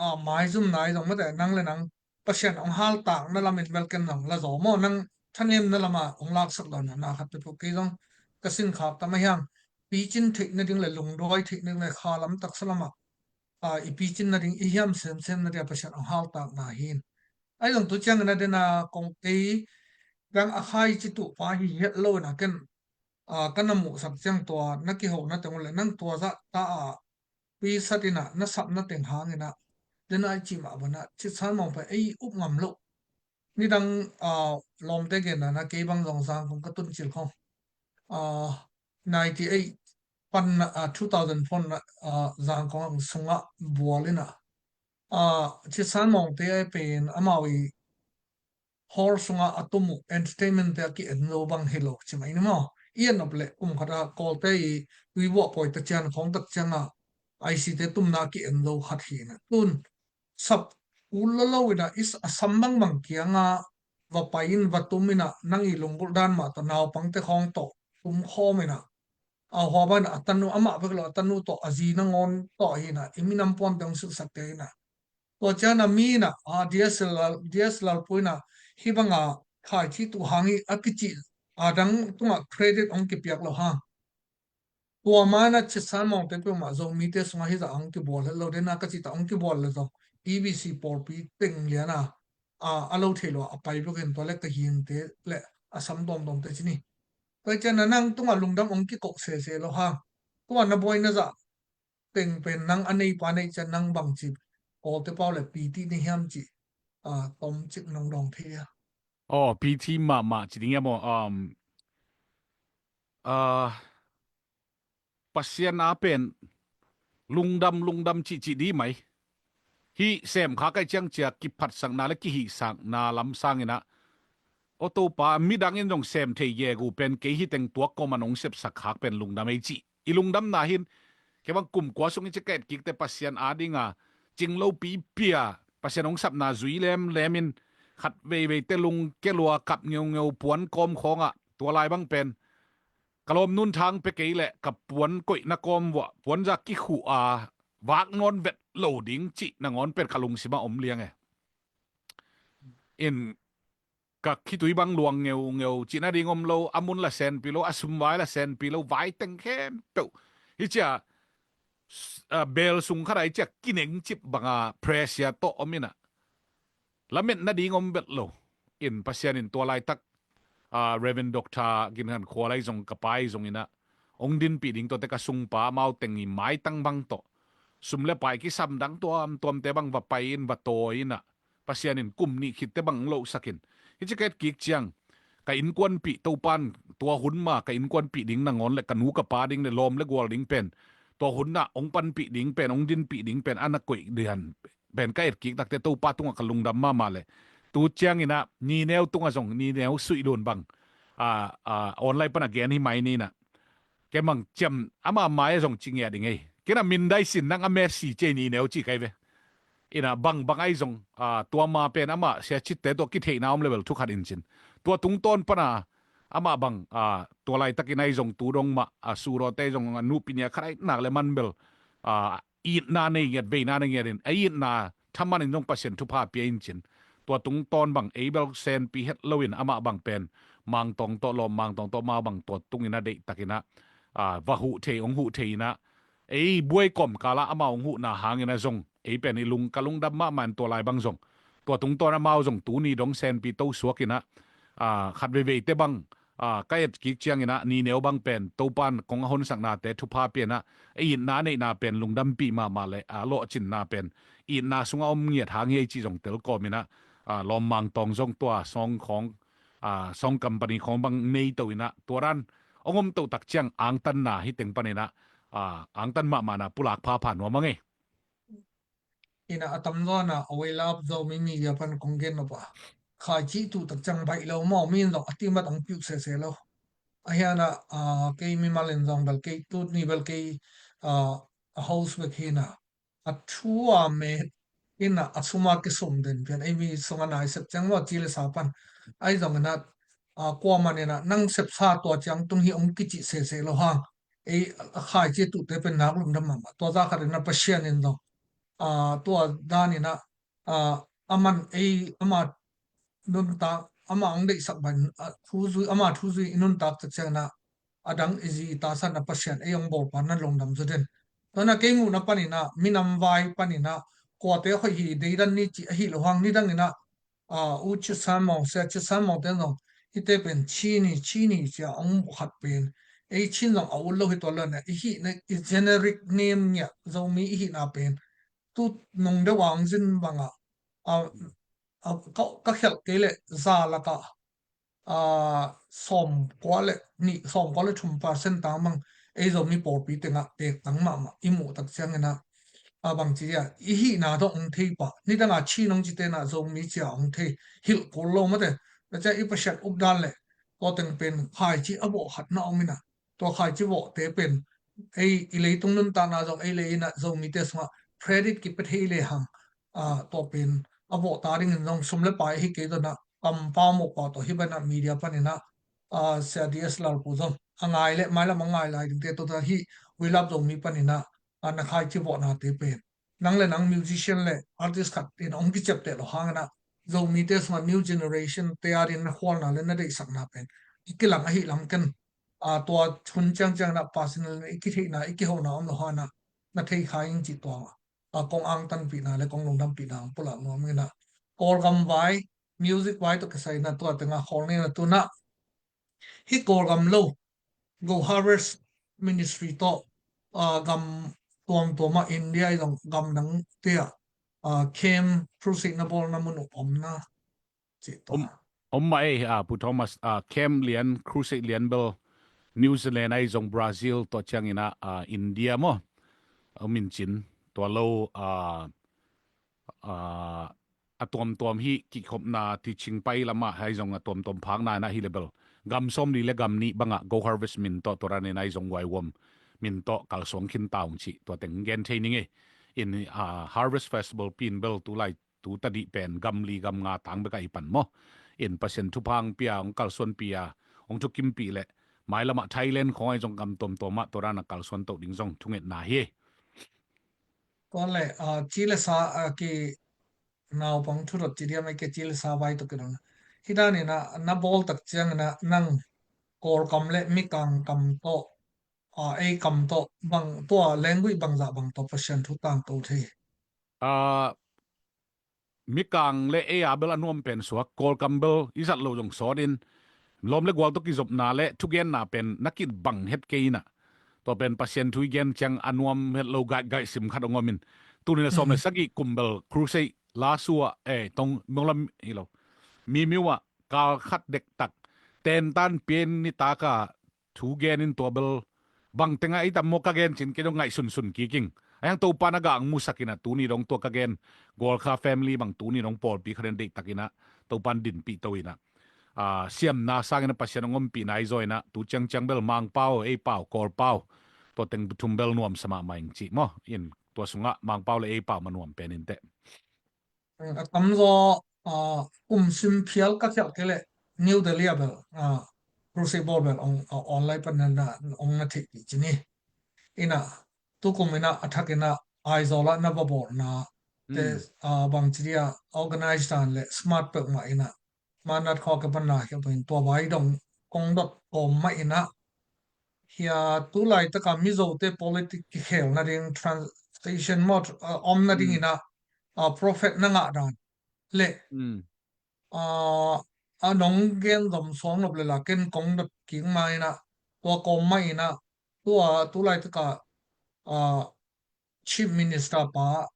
ah, maizumna i zong mate, nang le nang Pasian hong haltakna lamin bel ken zong la zaw maw, nang thanemna lamah hong laksak lo na, na khat peuhpeuh kei zong ka sin khak tam a hiang, picin theih nading le lungduai theih nading le kha lam taksa lamah, ah, i picin nading, i hiam semsem nading a Pasian hong haltakna hi in. Ahi zong tu ciangin a dena kong kei dang a khai ci tuh pa hi het lo in a ken, ah, ka na muhsak ciang tua na kihona teng uh le nang tua zah ta a pisat inah na sapna teng hang inah, dena i cih mah banah Citsan Mawngte ei up ngam loh. Nidang, ah, lawmte genna na kei bang zong Zangkong ka tun cil khong, ah, ninety eight pan na, ah, two thousand four na, ah, Zangkong sungah bual inah, ah, Citsan Mawngte a pen amau i hall sungah a tum uh entertainment te a ki-en zo bang hi lo ci mai ni maw. I en op leh kum khat a Kawlte i tuibuah pawi ta cian khawng tak ciangah I C te tumna a ki-en zo khat hi inah. Tun sap ul lo lo inah is a sam bangbang kiangah va pai in va tum inah nang i lunggulh dan mah tawh naupangte khawng tawh tum khawm inah, a hua bang inah a tanu amah bek lo a tanu tawh a zi nangawn tawh hi inah i minam puante hong silhsak te inah. Tua ciang a mi inah, a, D S L R, D S L R pu inah hih banga khaici tuh hang hi a kicih a dang tungah credit hong kipiak lo hang. Tua ma inah Citsan Mawngte peuhmah Zomite sungah hih zah hong kibual het lo dena ka cih ta, hong kibual le zong E B C pawlpi teng liana, a, a lo thei lo a pai bek in tua le ka hingte le a sam dawmdawmte ci ni. Tua ciang a nang tungah lungdam hong kikoh sese lo hang. Tua na buai na zah teng pen nang a neipa neih ciang nang bangci Kawlte pau le piti ni hiam cih, ah, tomcik nong dawng thei a. Aw, piti mahmah ci ding hiam aw, um, ah, Pasian a pen lungdam, lungdam cihcih dih mai. Hih semkhak aih ciang cia kiphatsakna le kihihsakna lamsang inah, aw Topa, midang in zong sem thei gegu pen kei hih teng tuak kawm a nong sepsak khak pen lungdam ei cih. I lungdamna hin, kei bang kum kua sung i ci ka et kikte Pasian a dinga cing lopi pia, Pasian hong sapna zui lemlem in, khat veivei te lung kia lua kap ngeungeu puan kawm khawngah, tua lai bang pen ka lawm nun thang pia kei leh ka puan koihna kawm vuah puanza kikhuh a vak nawn vet lo ding cih nangawn pen ka lungsimah om liang e. In ka khitui bang luang ngeungeu, cihna ding om lo, a mun la senpi lo, a sumvai la senpi lo, vai teng khempeuh hi cia, s-, ah, bel sung khat ah hi cia kinengcip banga pressure tawh om inah, lametna ding om vet lo. In Pasian in tua laitak, ah, Reverend Doctor Gin Khan Khual ahi zong ka pa ahi zong inah hong dinpih ding tawh te ka sungpa amau teng i maitang bang tawh sum le pai kisam dang tuamtuamte bang va pai in, va tawi in ah, Pasian in kum nih khitte bang losak in. Hih ci ka et kik ciang, ka innkuanpih Topan tua hun ma, ka innkuanpih ding nangawn le ka nu ka pa ding le lawm le gual ding pen, tua hun ah hong panpih ding pen, hong dinpih ding pen, a na koih dian pen ka et kik takte Topa tungah ka lungdam mahmah le. Tu ciangin ah, ni neu tungah zong, ni neu suih lun bang, a, a, online pan a gen hi mai ni nah. Kei mang ciam ama mai zong ci ngiat ding ei. Kei na min dai sin nang a Messi ci ei ni neu ci kai ve. Ina bang bang ai zong, a, tua ma pen ama sia citte tua kitheihna om level thu khat in cin. Tua tungtawn pana ama bang, a, tua laitakin ai zong tu dong mah, a, surawte zong a nupi nia khat ai nak le man bel, a, itna nei ngiat, veina nei ngiat in, a itna thaman in zong Pasian thupha pia in cin. Tua tungtawn bang ei bel senpi het loin ama bang pen Mangtawng tawh, lawm Mangtawng tawh ama bang tua tungin a deihtakin ah, a, va huh thei, hong huh thei in ah, ei buai kawm kala amau hong huhna hangin ah zong ei pen i lung, ka lungdam mahmah in tua lai bang zong. Tua tungtawn amau zong tuni dong senpi to suakin ah, a, khat veiveite bang, a, ka et kik ciangin ah ni neu bang pen Topan kong a honsaknate thupha pian ah, ei itna neihna pen lungdampih mahmah le, a, lawhcinna pen itna sungah om ngiat hang hi ei ci zong telkawmin ah, a, lawm Mangtawng zong tua song khawng, a, song company khawng bang nei to in ah, tua dan hong om to tak ciang angtanna hi teng panin ah, a, angtan mahmahna pulak phapha nuam a ngei. Ina a tamzaw na a We Love Zomi Media pan kong gen nop a, khaici tuh tak ciang baih lo maw, mi in zong a timat hong piuh sese lo. A hian ah, a, kei mimal in zong bel kei tut ni bel kei, a, a host bek hi na. A thu a met in ah a sum a kisum den pian ei mi sung a nai sep ciang maw, ci le sa pan ai zong in ah, a, kuaman in ah nang sepsa tua ciang tung hi hong kicih sese lo hang. Ei a khaici tuhte pen nak lungdam mahmah. Tua za khat in ah Pasian in zong, a, tua dan in ah, a, aman ei ama nuntak, ama hong deihsak ban, a, thu zui, ama thu zui i nuntak tak ciangin ah a dang i zi i tasan a Pasian ei hong bawlpa na lungdam zaw den. Tua na kei muhna panin ah minam vai panin ah kuate hoih hi deidan ni cih ahi lo hang, nidangin ah, a, U Chin San Maung, Sia Chin San Maung te zong hite pen Chin hi, Chin hi cia hong muh khat pen ei Chin zong a ut lo hi tua lo na, i hihna, i generic name ngiah Zomi i hihna pen tu nung deuh a hong zin bangah, a, a, ka, ka khialh kei leh za lakah, a, sawmkua le nih, sawmkua le thum percent tang bang ei Zomi pawlpi tengah tektang mahmah i muh tak ciangin ah, a, bangci a i hihna tawh hong thei pah, nidangah Chin hong ci tenah Zomi cia hong thei hilh kul lo mate. Tua ciah i Pasian updan le tua teng pen khaici a vawh khat na om in ah, tua khaici vawhte pen ei i leitung nuntakna zong ei lei in ah Zomite sungah credit kipia thei le hang, a, tua pen a vawh ta dingin zong sum le pai hi kei dona kampau mawhpau tawh hi banah media panin ah, a, Sia D S Lalpu zong a ngai le mailam a ngai lai dingte tawh ta hi. We Love Zomi panin ah, a, na khaici vawhnate pen nang le nang musician le artist khat in hong kiciapteh lo hangin ah Zomite sungah new generation te adin na khualna le na deihsakna pen i kilang ahi lam ken, a, tua hun ciangciang na personal na i kitheihna, i kihona om lo hana na thei kha ing cih tua, a, kong angtanpihna le kong lungdampihna ang pulak nuam ing na. Kawlgam vai, music vai tawh kisai na tua tenga khawl ni na tu na. Hih Kawlgam lo, Go Harvest Ministry tawh, a, gam tuamtuam ah India i dong gam dang tia, a, camp crusade na bawl na mun uh om na. Om, om mah ei, a, Pu Thomas, a, camp lian, crusade lian bel New Zealand ai zong Brazil tawh ciangin a, a, India maw? A, min cin, tua lo, a, a, a tuamtuam hi kikhopna teaching pai lamah ai zong a tuamtuam phakna in a hi le bel. Gam sawmli le gam nih bangah Go Harvest min tawh tua ranin ai zong guai uam min tawh kalsuang khin ta ung cih tua teng gen thei ning ei. In, a, Harvest Festival pin bel tu lai tu tadih pen gam li gam nga tang bek a i pan maw? In Pasian thupha hong pia, hong kalsuanpih a, hong thukimpih le mailamah Thailand khawng ai zong gam tuamtuamah tua dan a kalsuan toh ding zong thungetna hi. Tua le, a, ci le sa, a, ki naupang thudot ci diam ai ke ci le sa vai tawh kidong. Hi danin a na bawl tak ciangin a nang Kawlkam le Mikang kam tawh, a, ei kam tawh bang tua lengui bangzah bang tawh Pasian thu tangko thei? A, Mikang le ei a bel a nuam pen suak, Kawlkam bel i zat lo zong sawt in, lawm le gual tawh kizopna le thugenna pen na kit bang het kei in a. Tua pen Pasian thu i gen ciang a nuam het lo gaihgaih sim khat hong om in. Tuni le sawm le sagih kum bel crusade la sua, eh, tong monglam hi lo. Mi miu ah kal khat dektak tentan pian ni taka thu gen in tua bel bang tengah ei tam maw ka gen cin kei dong ngaih sunsun kiking. Ayang Topa na gah ang musak in a tuni dong tua ka gen Golkha family bang tuni dong pawlpi khat in deihtak in a Topan dinpih to in a, ah, siamna sang in a Pasian hong ompihna i zaw in a tu ciangciang bel Mangpau, ei pau, Kawlpau, tua teng thum bel nuamsa mahmah ing cih maw. In tua sungah Mangpau le ei pau ma nuam pen in teh. A tamzaw, ah, kum sim phial ka khialh kei leh New Delhi ah bel, ah, crusade bawl bel ong, ah, online pan na, na, ong na theihpih ci ni. Ina, tukum ina, a thak ina, Aizawl ah na va bawlna te, ah, bangci dia organize dan le smart peuhmah ina, manat khawk a pan na khialh peuh in tua vai dong kong dot kawm mah ina, hia tu laitaka Mizote politic kikhel nading transition maw, ah, om nading ina, ah, prophet na ngah dan le, ah, a nong gen zom suang nop le la ken kong dot kik ma ina, tua kawm ma ina, tua tu laitaka, ah, Chief Minister pa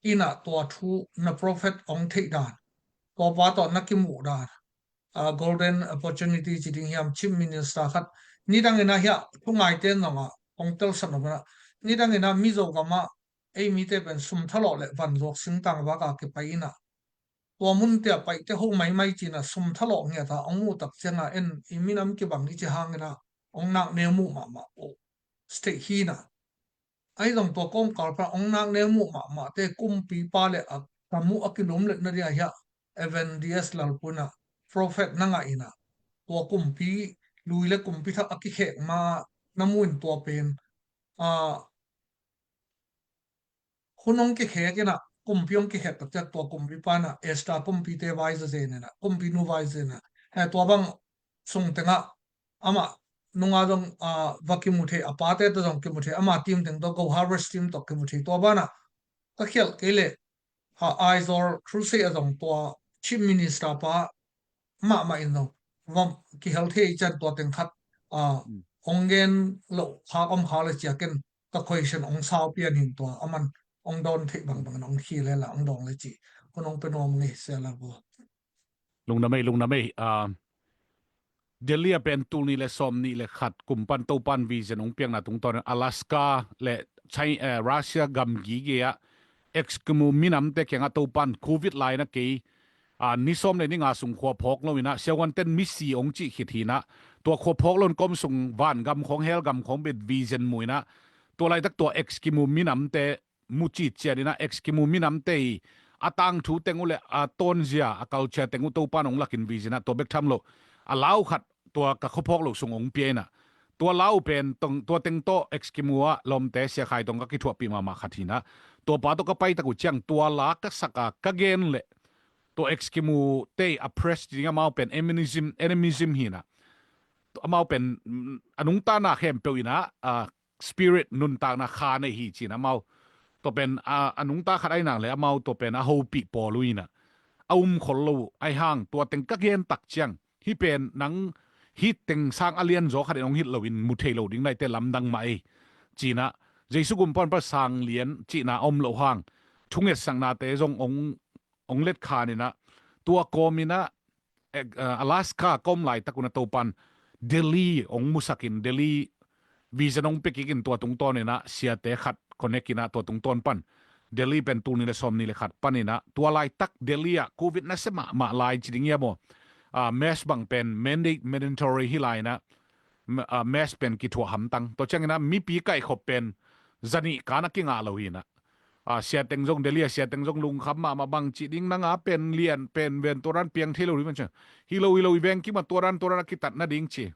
ina tua thu na prophet ong theih dan, tua pa tawh na kimuh dan, ah, golden opportunity ci ding hiam, Chief Minister khat nidang ina hia thu ngaite zong ah ong telsak nop ina, nidang ina Mizo gam ah ei mite pen sum thalawh le vanzuak singtang vak a kipai ina, tua munte a paihte ho maimai ci ina sum thalawh ngiat a ong muh tak ciang a en i minam kibang i ci hang ina ong nak neu muh mahmah uh state hi ina. Ahi zong tua kawmkal pan ong nak neu muh mahmahte kumpipa le a tam uh a kilumlet na dia hia, Evan D S Lalpu ina prophet na ngah ina, tua kumpi lui le kumpi thak a kikhek ma na mu in tua pen, ah, hun ong kikhek ina, kumpi ong kikhek tak ciang tua kumpipa ina Esther kumpite vai zazen ina, kumpinu vai zazen ina, he tua bang sung tengah amah nunga zong, ah, va kimu thei, a pate tawh zong kimu thei, amah team teng tawh, Go Harvest team tawh kimu thei. Tua banah ka khialh kei leh, ah, Aizawl crusade a zong tua Chief Minister pa mahmah in zong va kihel thei i cian tua teng khat, ah, ong gen loh khak om kha le cia ken ka question ong sau pian hin tua aman ong dawn theih bangbang in ong khil hela ong dawng le ci. Hun ong pe nuam ngei sia la bu. Lungdam ei, lungdam ei. Ah, Delhi ah pen tul nih le sawm nih le khat kum pan Topan vision ong piakna tungtawn Alaska le China, eh, Russia gam gige ah Eskimo minamte kiangah Topan Covid lai na kei, ah, ni sawm le ni nga sung khua phawk lo inah siahuanten misi ong cih khit hinah tua khua phawk lo in kawm sung van gam khawng hel gam khawng bet vision mu inah tua laitak tua Eskimo minamte mu citciat inah Eskimo minamte i a tangthu teng uh le a tawnzia a culture teng uh Topan ong lakin vision ah tua bek tham lo a lau khat tua ka khuaphawk lo sung ong pia inah tua lau pen tong tua teng tawh Eskimo ah lawmte siakhai tong ka kithuahpih mahmah khat hinah tua pa tawh ka paitak uh ciang tua la ka sak a ka gen le tua Eskimo te a press ding amau pen animism, animism hinah amau pen, mm, a nungtana khempeuh inah, ah, spirit nuntakna kha nei hi cin amau. Tua pen, ah, a nungta khat ai nang le amau tua pen a hopih pawl uh inah a um khol lo uh ai hang tua teng ka gen tak ciang hi pen nang hi teng sang a lian zaw khat in ong hit lo in mu thei lo ding naite lamdang mah ei. Cinah Jesu gumpan pa sang lian cihna om lo hang thungetsaknate zong ong, ong let khan inah tua kawm inah eh, ah, Alaska kawm laitak unah Topan Delhi ong musakin Delhi vision ong pekikin tua tungtawn inah siate khat connect inah tua tungtawn pan Delhi pen tul nih le sawm nih le khat pan inah tua laitak Delhi ah Covid nasia mahmah lai ci ding ia maw? Ah, mask bang pen mandate mandatory hi lai inah, ma-, ah, mask pen kithuah hamtang. Tua ciang inah mipi kaihkhop pen zanih kan a kingah lo hinah. Ah, siateng zong Delhi ah siateng zong lungkham mahmah bang ci ding nanga pen lian pen ven tua dan piang thei lo ding man ciang. Hi lo hi lo i veng kim a tua dan tua dan a kitat nading ci.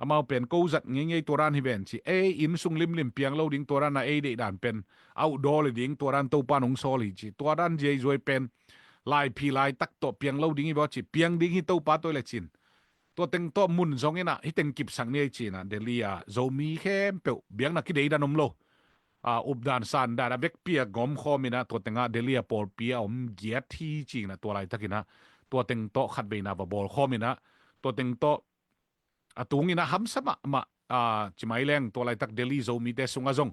Amau pen ko zat ngeingei tua dan hi ven ci. Ei inn sung limlim piang lo ding tua dan a ei deih dan pen outdoor le ding tua dan Topan ong sawl hi ci. Tua dan ziaizuai pen laiphi laitak tawh piang lo ding hi vaw ci. Piang ding hi Topa tawh le cin. Tua teng tawh mun zong inah hi teng kipsak ni ei cinah Delhi ah Zomi khempeuh biakna kidei dan om lo. Ah, updan sandan a vekpi a gawm khawm inah tua tengah Delhi a pawlpi a om giat hi cinah tua laitak inah tua teng tawh khatveina va bawl khawm inah tua teng tawh a tung inah hamsa mahmah a, ci mai leng tua laitak Delhi Zomite sungah zong,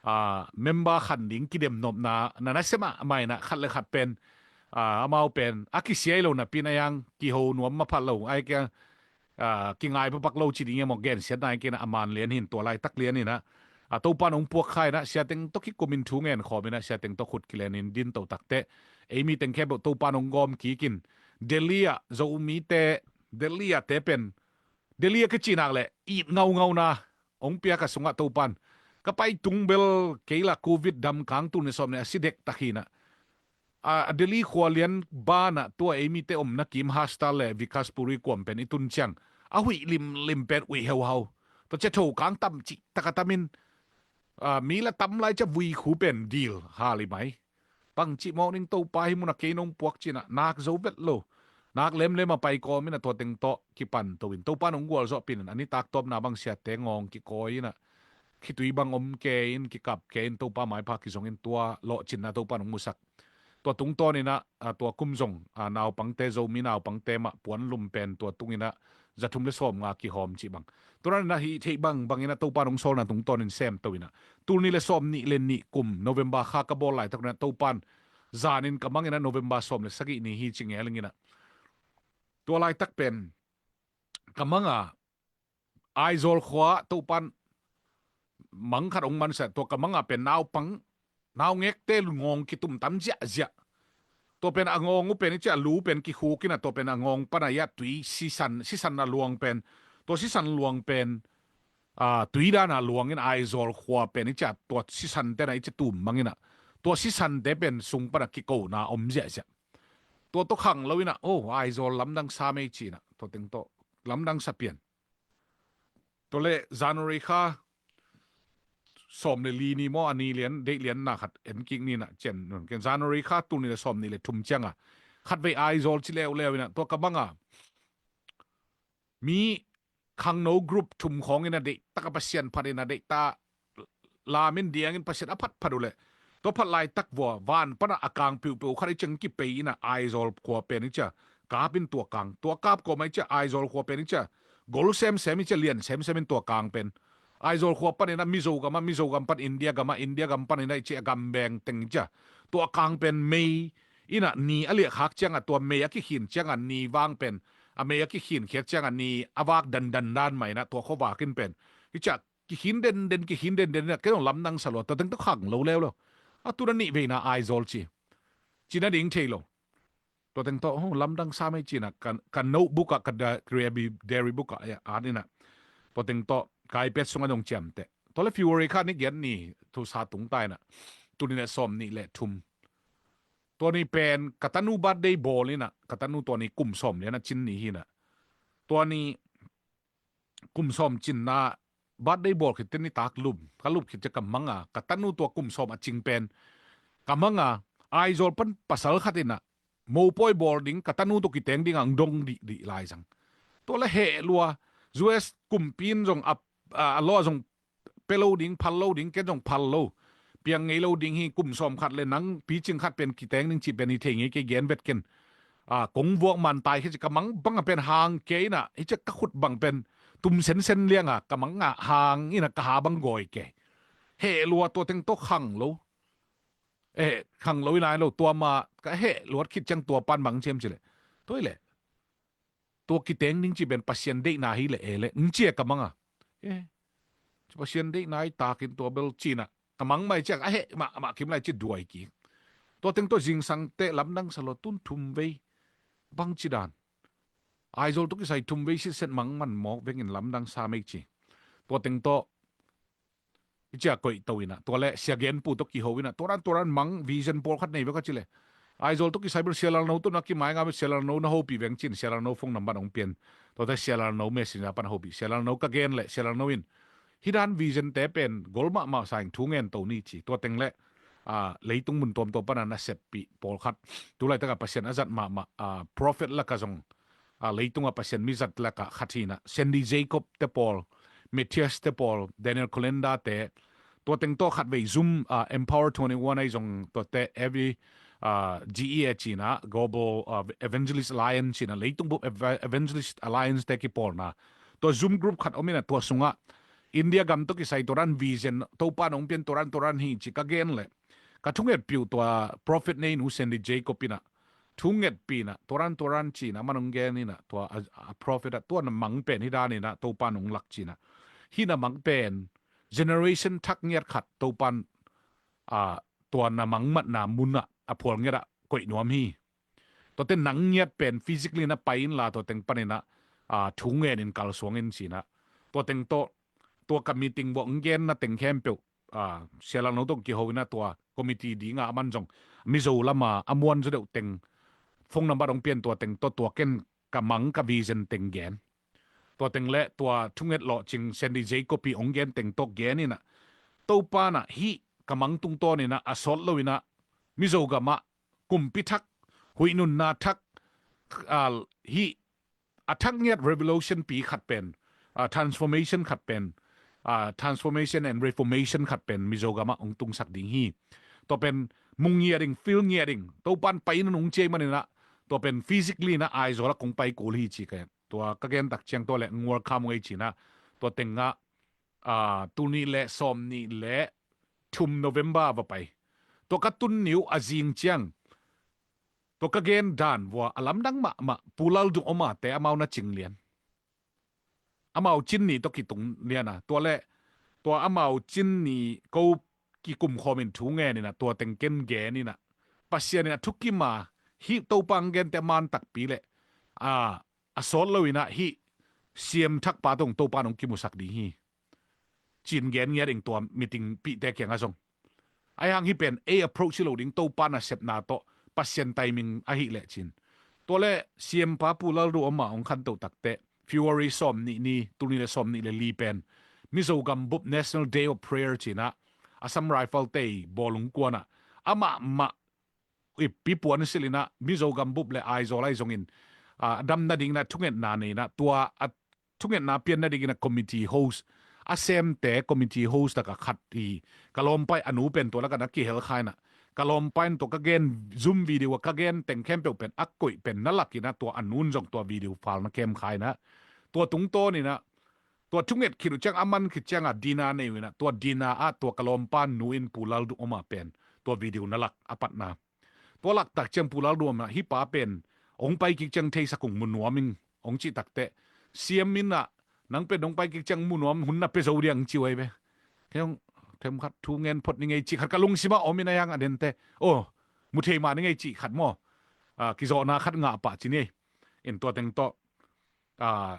a, member khan ding kidemnopna na na sem ah mai na khat le khat pen, a, amau pen a kisia hi lo napi na yang kiho nuam maphat lo ai kia, a, kingai papak lo ci ding e maw, gensiatna hi kei na a man lian hin tua laitak lian hi na, a, Topan hong puak kha hi na, siateng tawh kikum in thu ngen khawm hi na, siateng tawh khut kilen in din to takteh ei mi teng khempeuh Topan hong gawm kik in, Delhi ah Zomite, Delhi ah te pen Delhi a kici nak leh it ngaungauna hong piak a sungah Topan ka pai tung bel kei la Covid dam kang tul ni sawm ni a si dektak hi na, a, a Delhi khua lian banah tua ei mite omna kim Hostel le Vikaspuri kuam pen i tun ciang a huih limlim pen uih heuhau. Tua cia tho kang tam cih taka tamin, a, mi la tam lai cia vui khu pen dil hal i mai. Bangci mawk ning Topa hi munah kei nong puak cinah nak zo vet lo. Nak lemlem a pai kawm inah tua teng tawh kipan to in Topa nong gualzawh pinin a nitak tawpna bang siate ngawng kikawi inah khitui bang om ke in kikap ke in Topa maipha kizong in tua lawhcinna Topa nong musak. Tua tungtawn inah, a, tua kum zong, a, naupangte, Zomi naupangte mah puanlum pen tua tung inah za thum le sawm nga kihawm cih bang. Tua dan inah hih theih bang bang inah Topa nong sawlna tungtawn in sem to inah tul nih le sawm nih le nih kum November kha ka bawl laitak inah Topan zanin ka mang inah November sawm le sagih ni hi ci ngel ing inah. Tua laitak pen ka mang a Aizawl khua Topan mang khat hong mansa tua ka mang a pen naupang naungekte ngawng kitum tam ziahziah. Tua pen a ngawng uh pen i ciah lu pen kikhuk inah tua pen a ngawng pana iah tui sisan, sisan a luang pen, tua sisan luang pen, a, tui dana luang in Aizawl khua pen i ciah tua sisan tena i ciah tum mang inah tua sisante pen sung pana kikona om ziahziah. Tua tawh khang lo inah, oh, Aizawl lamdang sa mei ci inah tua teng tawh lamdang sa pian. Tua le January kha sawm le li ni maw a ni lian, deih lian na khat en kik ni na cian nun ken January kha tul ni le sawm ni le thum cianga khat vei Aizawl ci leuleu inah tua ka banga mi khangno group thum khawng inah deih taka Pasian phat inah deih ta lamin diangin Pasian a phatphat uh leh tua phat laitak vua van pana a kang piuhpiu khat i ceng kipei inah Aizawl khua pen i cia kap in tua kang, tua kap kawma i cia Aizawl khua pen i cia gol semsem i cia lian semsem in tua kang pen Aizawl khua pan inah Mizo gama, Mizo gam pan India gama, India gam pan inah i cia gam beng teng i cia tua kang pen mei inah ni a liah khak cianga tua mei a kikhin cianga ni vang pen a mei a kikhin khiat cianga ni a vak dandan dan mah inah tua khuavak in pen i cia kikhin denden, kikhin denden inah kei dong lamdang sa lua, tua teng tawh khang lo leuleu. A tuna nih veina Aizawl ci. Cina ding thei lo. Tua teng tawh, oh, lamdang sa mei cinah ka, ka notebook ah, ka da-, diary, diary book ah, ya, an inah. Tua teng tawh, ka iPad sungah dong ciamteh. Tua le February kha ni giat ni, thu sa tung ta inah. Tul ni le sawm nih le thum. Tua ni pen, ka tanu birthday bawl inah, ka tanu tua ni kum sawm lian a cin ni hi inah. Tua ni kum sawm cinna birthday bawl khit teni tak lum ka lup khit cia ka manga ka tanu tua kum sawm a cing pen ka manga Aizawl pan pasal khat inah mopawi bawl ding ka tanu tua kiteng ding ang dong dihdih lai zang. Tua le heh lua U S kumpi in zong a, a, a law zong pe lo ding, phal lo ding, ken zong phal lo. Piang ngei lo ding hi, kum sawm khat le nang picing khat pen kiteng ding cih pen hi thei ngei kei gen vet ken. A, kong vuak man tai khi ci ka mang bang a pen hang kei inah, hi cia ka khut bang pen tum sensen lianga ka mang a hang inah ka ha bang gawi kei. Heh lua tua teng tawh khang lo. Eh, khang lo inah lo tua ma ka heh luat khit ciang tua pan bang ciam ci le. Tua hi le. Tua kiteng ding ci pen Pasian deihna hi le e le. Ng cia ka manga. Eh. Ci Pasian deihna hi takin tua bel cinah. Ka mang mai ciak a heh mah, mah kim lai ci duai ki. Tua teng tua zingsang te lamdang sa lo tun thum vei. Bang ci dan. Aizawl tua kisai thum vei sitset mang man mawk vengin lamdang sa mei ci. Tua teng tua i cia koih to inah, tua le sia genpu tawh kiho inah, tua dan, tua dan mang vision pawlkhat nei vek a ci le. Aizawl tawh kisai bel sia Lalno tawh na kimai nga bel sia Lalno na hopih veng cin, sia Lalno phone number hong pian. Tuate sia Lalno messenger pan hopih, sia Lalno ka gen le, sia Lalno in. Hi dan vision te pen, gol mahmah sa ing thu ngen to ni ci. Tua teng le, a, leitung mun tuamtuam pana na seppih pawlkhat. Tulaitak a Pasian a zat mahmah, a, prophet laka zong a, leitunga Pasian mizat laka khat hi inah, Sandy Jacob te pawl, Matthias te pawl, Daniel Kolenda te, tua teng tawh khat vei Zoom, a, Empower twenty-one ahi zong tuate every, a, G E A cinah, Global, a, Evangelist Alliance cinah, leitung bup Eva-, Evangelist Alliance te kipawlna. Tua Zoom group khat om inah tua sungah, India gam tawh kisai tua dan vision Topa in hong pian tua dan tua dan hi ci ka gen leh, ka thungetpih uh tua prophet nei nu Sandy Jacob in ah thungetpih in ah tua dan tua dan ci in ah man hong gen in ah tua a, a prophet ah tua na mang pen hi dan in ah Topa in hong lak ci in ah hih na mang pen generation thak ngiat khat Topa in ah tua na mang matna mun ah a phual ngiat ah koih nuam hi. Tua teng nang ngiat pen physically na pai inla tua teng panin ah thu ngen in kalsuang in ci in ah tua teng tawh tua ka meeting vuah hong genna teng khempeuh ah, Sia Lal No tawh kiho in ah tua committee ding ah a man zong Mizo lam ah a muan zaw deuh teng phone number hong pian tua teng tawh tua ken ka mang ka vision teng gen. Tua teng leh tua thunget lawhcing Sandy Jacob ii hong gen teng tawh gen in ah Topa in ah hih ka mang tungtawn in ah a sawt lo in ah Mizo gam ah kumpi thak, huih nunna thak, ah, hih a thak ngiat revolution pi khat pen, ah, transformation khat pen, ah, transformation and reformation khat pen Mizo gam ah hong tungsak ding hi. Tua pen mu ngiat ding, feel ngiat ding, Topa in pai in hong ciai man in ah tua pen physically in ah Aizawl ah kong pai kul hi ci ka hi. Tua ka gen tak ciang tua leh ngual kham ngei ci in ah tua teng ah, ah, tul nih leh sawm nih leh thum November va pai. Tua ka tun ni uh a zing ciang tua ka gen dan vuah a lamdang mahmah Pu Lalduhoma te amau na cing lian. Amau cin nih tawh kitung lian a tua leh tua amau cin nih ko kikum khawm in thu ngen in ah tua teng ken gen in ah Pasian in a thukim a hih Topa hong gen te a man takpi leh a, a sawt lo in ah hih siam thakpa tawh Topa in hong kimusak ding hi. Ci in gen ngiat ing tua meeting pihte kiangah zong. Ahi hang hih pen ei approach hi lo ding Topa nasepna tawh Pasian timing ahih leh ci in. Tua leh siampa Pu Lalduhoma hong khantoh tak teh February sawm nih ni, tul nih leh sawm nih leh li pen Mizo gam bup National Day of Prayer ci in ah Assam Rifle te bawl hong kuan ah amah mah ippi puansilh in ah Mizo gam bup leh Aizawl ahi zongin, ah, a dam nading in ah thungetna nei in ah tua a thungetna pian nading in ah committee host a semte committee host tak ah khat hi. Ka lawmpa in a nu pen tua lak ah na kihel kha in ah ka lawmpa in tua ka gen Zoom video ah ka gen teng khempeuh pen a koih pen na lak in ah tua a nu in zong tua video file na kem kha in ah tua tungtawn in ah tua thunget khit uh ciang a man khit ciang ah dinner nei uh in ah tua dinner ah tua ka lawmpa nu in Pu Lalduhoma pen tua video na lak a patna. Tua lak tak ciang Pu Lalduhoma hih pa pen hong pai kik ciang theisak ung mu nuam ing hong cih tak teh siam in ah nang pen hong pai kik ciang mu nuam hun na pia zo diang ci uh ahi ve. Kei hong themkhat thu ngen phot ni ngei cih khat ka lungsim ah om in ah hi hang a den teh. Oh, mu thei mah ni ngei cih khat maw. Ah, kizawhna khat ngah pah ci ni. In tua teng tawh, ah,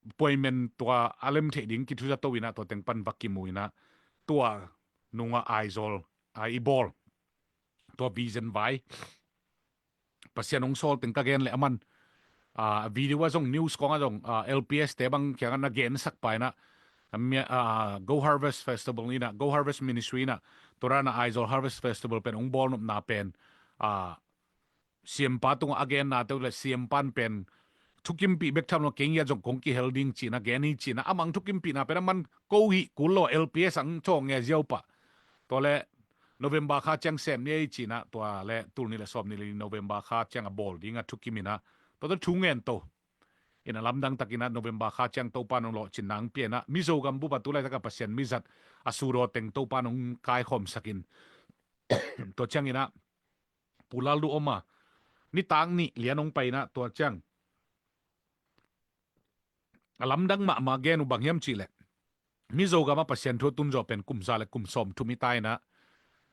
appointment tua a lem theih ding kithuza to in ah tua teng pan va kimu in ah tua nungah Aizawl ah i bawl tua vision vai Pasian hong sawl teng ka gen leh a man, ah, video ah zong news kong ah zong, ah, L P S te bang kiangah na gensak pa in ah, ah, Go Harvest Festival in ah Go Harvest Ministry in ah tua dan ah Aizawl Harvest Festival pen hong bawl nopna pen, ah, siampa tungah a genna te uh leh siampa in pen thukimpih bek tham lo kei ngiat zong kong kihel ding ci in ah gen hi ci in ah a mang thukimpihna pen a man ko hih kul lo L P S ang chaw nge ziau pah. Tua leh November kha ciang sem ni ei ci in ah tua leh tul nih leh sawm nih leh November kha ciang a bawl ding a thukim in ah tua tawh thu ngen to. In a lamdang tak in ah November kha ciang Topa in hong lawhcin nang pia in ah Mizo gam bup ah tu laitak ah Pasian mizat a sudaw teng Topa in hong kaikhawmsak in tua ciang in ah Pu Lalduhoma nitak nih lian hong pai in ah tua ciang a lamdang mahmah gen uh bang hiam cih leh Mizo gam ah Pasian thu a tun zawh pen kum za leh kum sawm thum hi ta in ah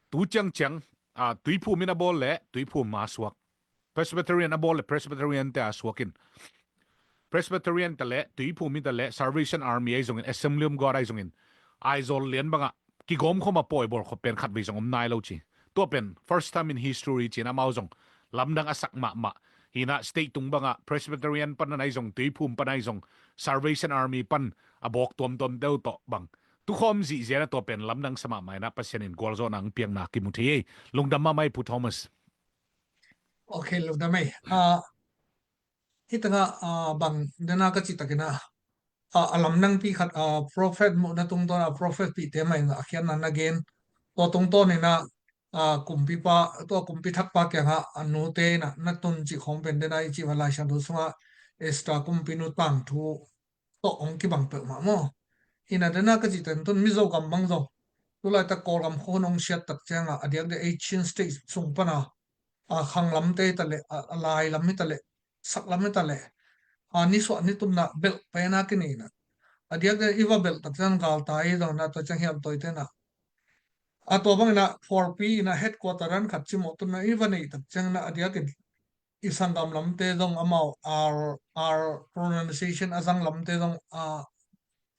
tu ciangciang, ah, Tuiphum in a bawl leh Tuiphum a suak, Presbyterian a bawl leh Presbyterian te a suak in Presbyterian ta leh Tuiphum in ta leh Salvation Army ahi zongin Assembly of God ahi zongin Aizawl lian bangah kigawm khawm a pawi bawl khop pen khatvei zong om nai lo ci. Tua pen first time in history ci in amau zong lamdang a sak mahmah hi in ah state tung bangah Presbyterian pan ahi zong Tuiphum pan ahi zong Salvation Army pan a bawk tuamtuam deuh tawh bang tukhawm zihziah in ah tua pen lamdang sa mahmah in ah Pasian in gualzawhna hong piakna kimu thei ei. Lungdam mahmah ei Pu Thomas. Ok, lungdam ei. Ah, hih tengah, ah, bang dena ka cih takin ah, ah, a lamdangpi khat, ah, prophet muhna tungtawn ah prophet pihte mah in ah a khiatna na gen. Tua tungtawn in ah, ah, kumpipa, tua kumpi thakpa kiangah a nute in ah na tun cih khawng pen dena i cih va Lai Siangtho sungah Esther kumpinu tangthu tawh hong kibang peuhmah maw. Ina dena ka cih ten tun Mizo gam bang zong tulaitak Kawlgam khua hun hong siat tak cianga a diakdiak ei Chin State sung pana a khang lamte hi ta leh, a, a lai lam hi ta leh, sak lam hi ta leh, a, nisuah nitumna belh pena kinei ina a diakdiak i va belh tak ciang galtai hi zong ina tua ciang hiam tawi tena a tua bangina forpi ina headquarter an khat cimawh tunna i va neih tak ciangina a diakin i sanggam lamte zong amau R, R pronunciation a zang lamte zong a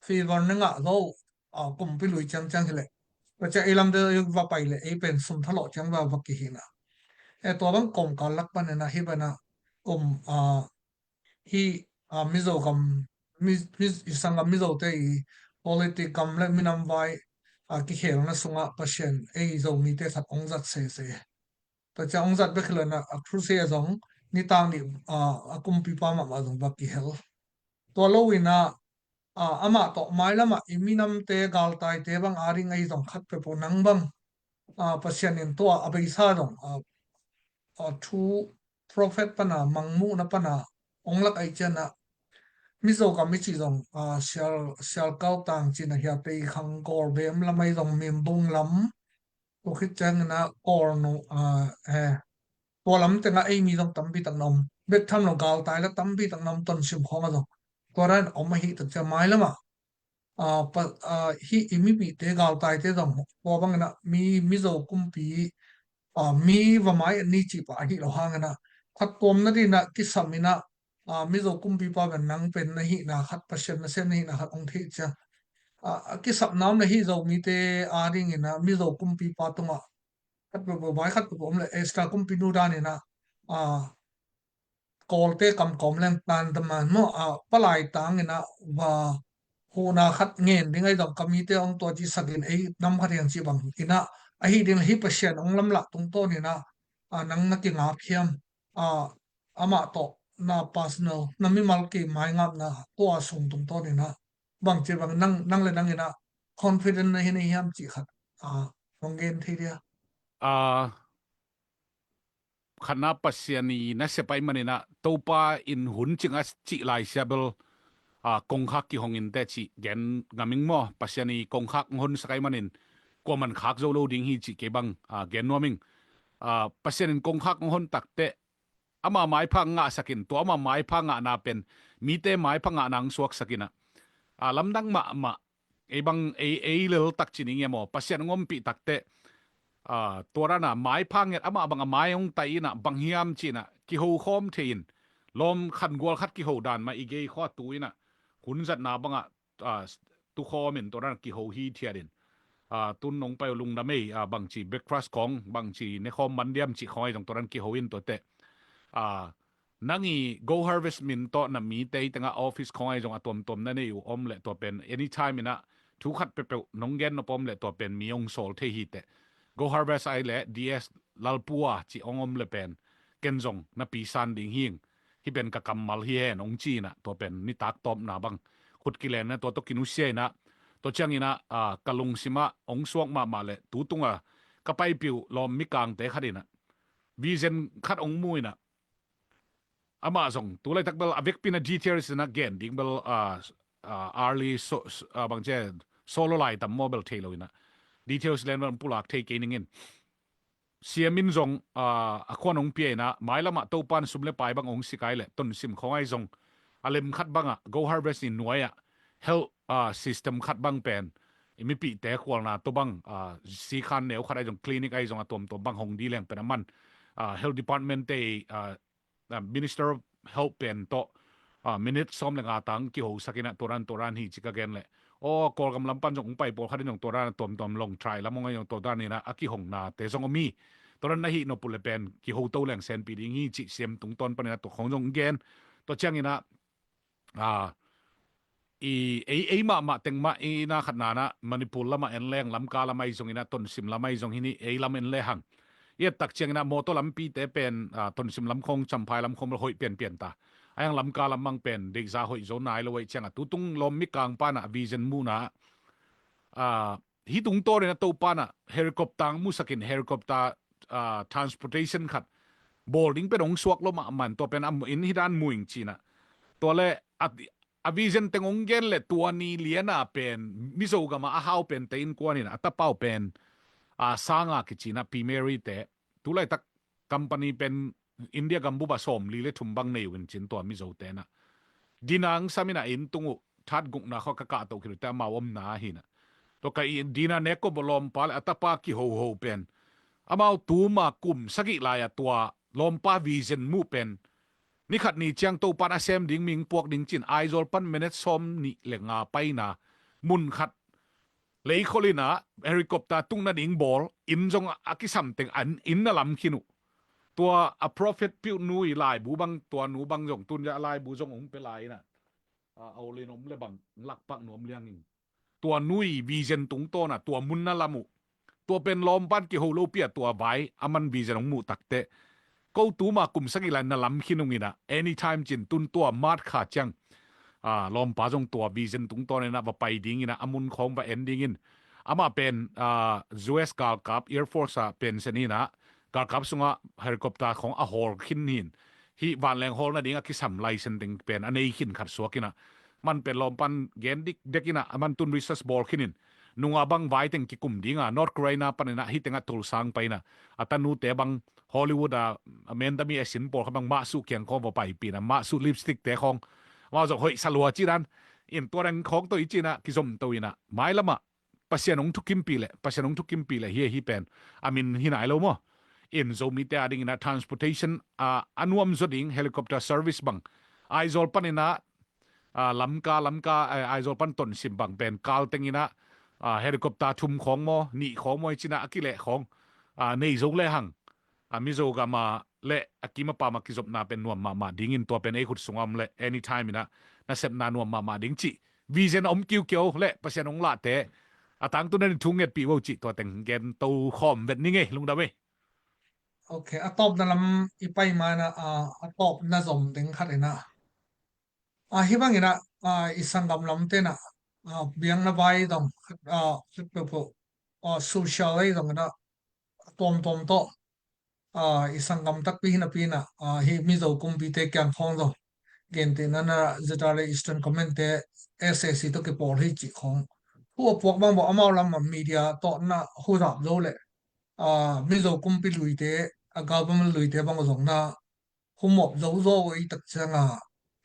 favor na ngah zo a kumpi lui ciangciang hileh. Tua ciang ei lamte zong i va pai leh ei pen sum thalawh ciang va va kihina. E tua bang kawmkal lak panina hi bana kum a hi a Mizo gam, mi, mi, i sanggam Mizote i politic gam le minam vai a kikhelna sungah Pasian ei Zomite khat hong zat sese. Tua ciang hong zat bek hi lo ina a crusade a zong nitak nih a, a kumpipa mahmah zong va kihel. Tua lo ina a, amah tawh mailamah i minamte galtaite bang a ding ei zong khat peuhpeuh nang bang a, Pasian in tua a beisa zong a, a thu prophet pana mangmuhna pana hong lak aih ciana Mizo gam i cih zong a, sial, sial kau tang cina hiate i khang Kawlbem lam ei zong Mimbung lam tua khit ciangina Kawlnu a, eh, tua lam tenga ei mi zong tampi tak na om. Bek tham lo galtai la tampi tak na om Tonsim khawng a zong. Tua dan om ahi tak ciang mailamah a, pa, a, hi i mipihte galtaite zong tua bangina mi, Mizo kumpi a, mi va mai an ni cih pah ahi lo hangina khat tuamna dina kisam ina a, Mizo kumpipa ben nang pen na hihna khat Pasian na sem na hihna khat hong theih ciang a, a kisapna om na hi Zomite a dingina Mizo kumpipa tungah khat peuhpeuh vai khat peuhpeuh om le extra kumpinu danina a, Kawlte kam kawm leng tandaman maw a palai tangina va huhna khat ngen ding ahi zong ka mite hong tua ci sakin ei nam khat hiang ci bang ina ahi ding hi Pasian hong lamlah tungtawnina a nang na kingak hiam a amah tawh na personal na mimal ki maingapna tua sung tungtawnina bangci bang nang, nang le nangina confident na hi na hiam cih khat a hong gen thei dia. A khatna Pasian i nasep ahih manina Topa in hun cing a cih lai sia bel a kongkhak kihong in te cih gen ngam ing maw? Pasian i kongkhak hong honsak ahih manin kuaman khak zo lo ding hi cih kei bang a gen nuam ing. A Pasian in kongkhak hong hon takte ama maipha ngahsakin tua ama maipha ngahna pen mite maipha ngahna ang suaksakin a lamdang mahmah ei bang ei, ei lel tak ci ning e maw Pasian hong ompih takte tua dana maipha nget amah bang a mai hong tai ina bang hiam cina kiho khawm thei in lawm khangual khat kiho dan mah i gei khua tu ina hun zatna bangah tukhawm in tua dan kiho hi thiat in tun nong pai uh lungdam ei bangci breakfast khawng bangci nekhawm mandiam cih khawng ei zong tua dan kiho in tuate nang i Go Harvest min tawh na mite i tengah office khawng ei zong a tuamtuam na nei uh om le tua pen anytime ina thu khat peuhpeuh nong gen nop om le tua pen mi hong sawl thei hi teh. Go Harvest ai le D S Lalpua cih hong om le pen ken zong na pisan ding hing hi pen ka kammal hi hen hong ci ina tua pen nitak tawpna bang khut kilenna tua tawh kinusia ina tua ciangina ka lungsimah hong suak mahmah le tutunga ka paipiu lawm mikangte khat ina vision khat hong mu ina amah zong tulaitak bel a vekpina details ina gen ding bel early bangce solo lai tam maw bel thei lo ina details len bel pulak thei kei ningin siamin zong a khuan hong pia ina mailamah Topan sum le pai bang hong sikai le Tonsim khawng ai zong a lem khat bangah Go Harvest in nuai ah health system khat bang pen i mipihte khualna tua bang sikhan neu khat ai zong clinic ai zong a tuamtuam bang hong di leng pen a man health department te Minister of Health pen tawh minute sawm le nga tang kihosak ina turan turan hi ci ka gen le aw Kawlgam lam pan zong hong pai pawlkhat in zong turan a tuamtuam long try lam hong a zong turan ina a kihongnate zong om hi. Turan na hih nop uh le pen kiho to leng senpi ding hi cih siam tungtawn pan ina tua khong zong gen tua ciang ina i ei ei mahmah teng mah i na khat nana Manipur lamah en leng Lamka lam ai zong ina Tonsim lam ai zong hini ei lam en le hang i et tak ciang ina mawtaw lampite pen Tonsim lam khong Champhai lam khong bel hoih pianpian ta a yang Lamka lam mang pen deihza hoih zo nai lo ai ciang a tutung lawm mikang pana vision muhna a hi tungtawn ina Topa na helicopter ang musakin helicopter transportation khat bawl ding pen hong suak lo mahmah in tua pen a in hi dan muing cina tua le a a vision teng hong gen le tua ni liana pen Mizo gama a hau pen te innkuan in a tapau pen a sanga kici na Pi Mary te tulaitak company pen India gambup a sawmli le thum bang nei uh in cin tua Mizo te na dinang samin a inn tung uh that gukna khaw ka kahtoh khin uh te amau omna ahi na. Tua ka dina nek ko lawmpa le a tapa kihoho pen amau tuma kum sagih lai a tua lawmpa vision muh pen ni khat ni ciang Topan a sem ding ming puak ding cin Aizawl pan minute sawm nih le nga paina mun khat leikhol in a helicopter tung nading bawl inn zong a kisam teng an inn na lam khin uh. Tua a prophet piu nu i laibu bang tua nu bang zong tun ja laibu zong hong pe lai in a a olin om le bang lakpak nuam liang in tua nu i vision tungtawn a tua mun na lam uh. Tua pen lawmpan kiho lo pia tua vai a man vision hong muh takte ko tuma kum sagih lai na lam khin ung in a anytime cin tun tua mat kha ciang a lawmpa zong tua vision tungtawn in a va pai ding in a a mun khawng va en ding in amah pen a U S galkap Air Force a pension in a galkap sungah helicopter khawng a hawl khin hin hih vanleng hawl nading a kisam license ding pen a nei khin khat suak in a man pen lawmpan gen dik dek in a a man tun research bawl khin in nunga bang vai teng kikum ding a North Korea pan in a hih teng a tulsang pai in a a tanute bang Hollywood a a mendami a sin pawl kha bang mahsuh kiang khawng va paipi in a mahsuh lipstick te khawng amau zong hoih salua ci dan in tua dang khawng to i ci in a kizom to in a mailam ah Pasian hong thukimpih le Pasian hong thukimpih le hi hi pen a min hi nai lo maw? In Zomite a ding in a transportation a a nuam zaw ding helicopter service bang Aizawl pan in a a Lamka Lamka a Aizawl pan Tonsim bang pen kal teng in a a helicopter thum khawng maw nih khawng maw hi ci in a a kileh khawng a nei zo le hang a Mizo gama le a kim a pam a kizopna pen nuam mahmah ding in tua pen ei khut sungah om le anytime in a nasepna nuam mahmah ding cih vision a om kiukiau le Pasian hong lahte a tangtun in thu ngetpih vo cih tua teng gen to khawm vet ni ngei lungdam ei. Ok, a tawpna lam i pai ma in a a tawpna zom ding khat in a a hih bang in a a i sanggam lam te in a a biakna vai dong a khat peuhpeuh a social ei dong in a a tuamtuam tawh a i sanggam takpi hi napi in a a hih Mizo kumpite kiang khawng zong gentehna in a Z R A Eastern Command te S A C tawh kipawl hi cih khawng thu a puak bang bawh amau lam a media tawh in a huzap zo le a Mizo kumpi luite a government luite bang zong in a humop zo zo i tak ciang a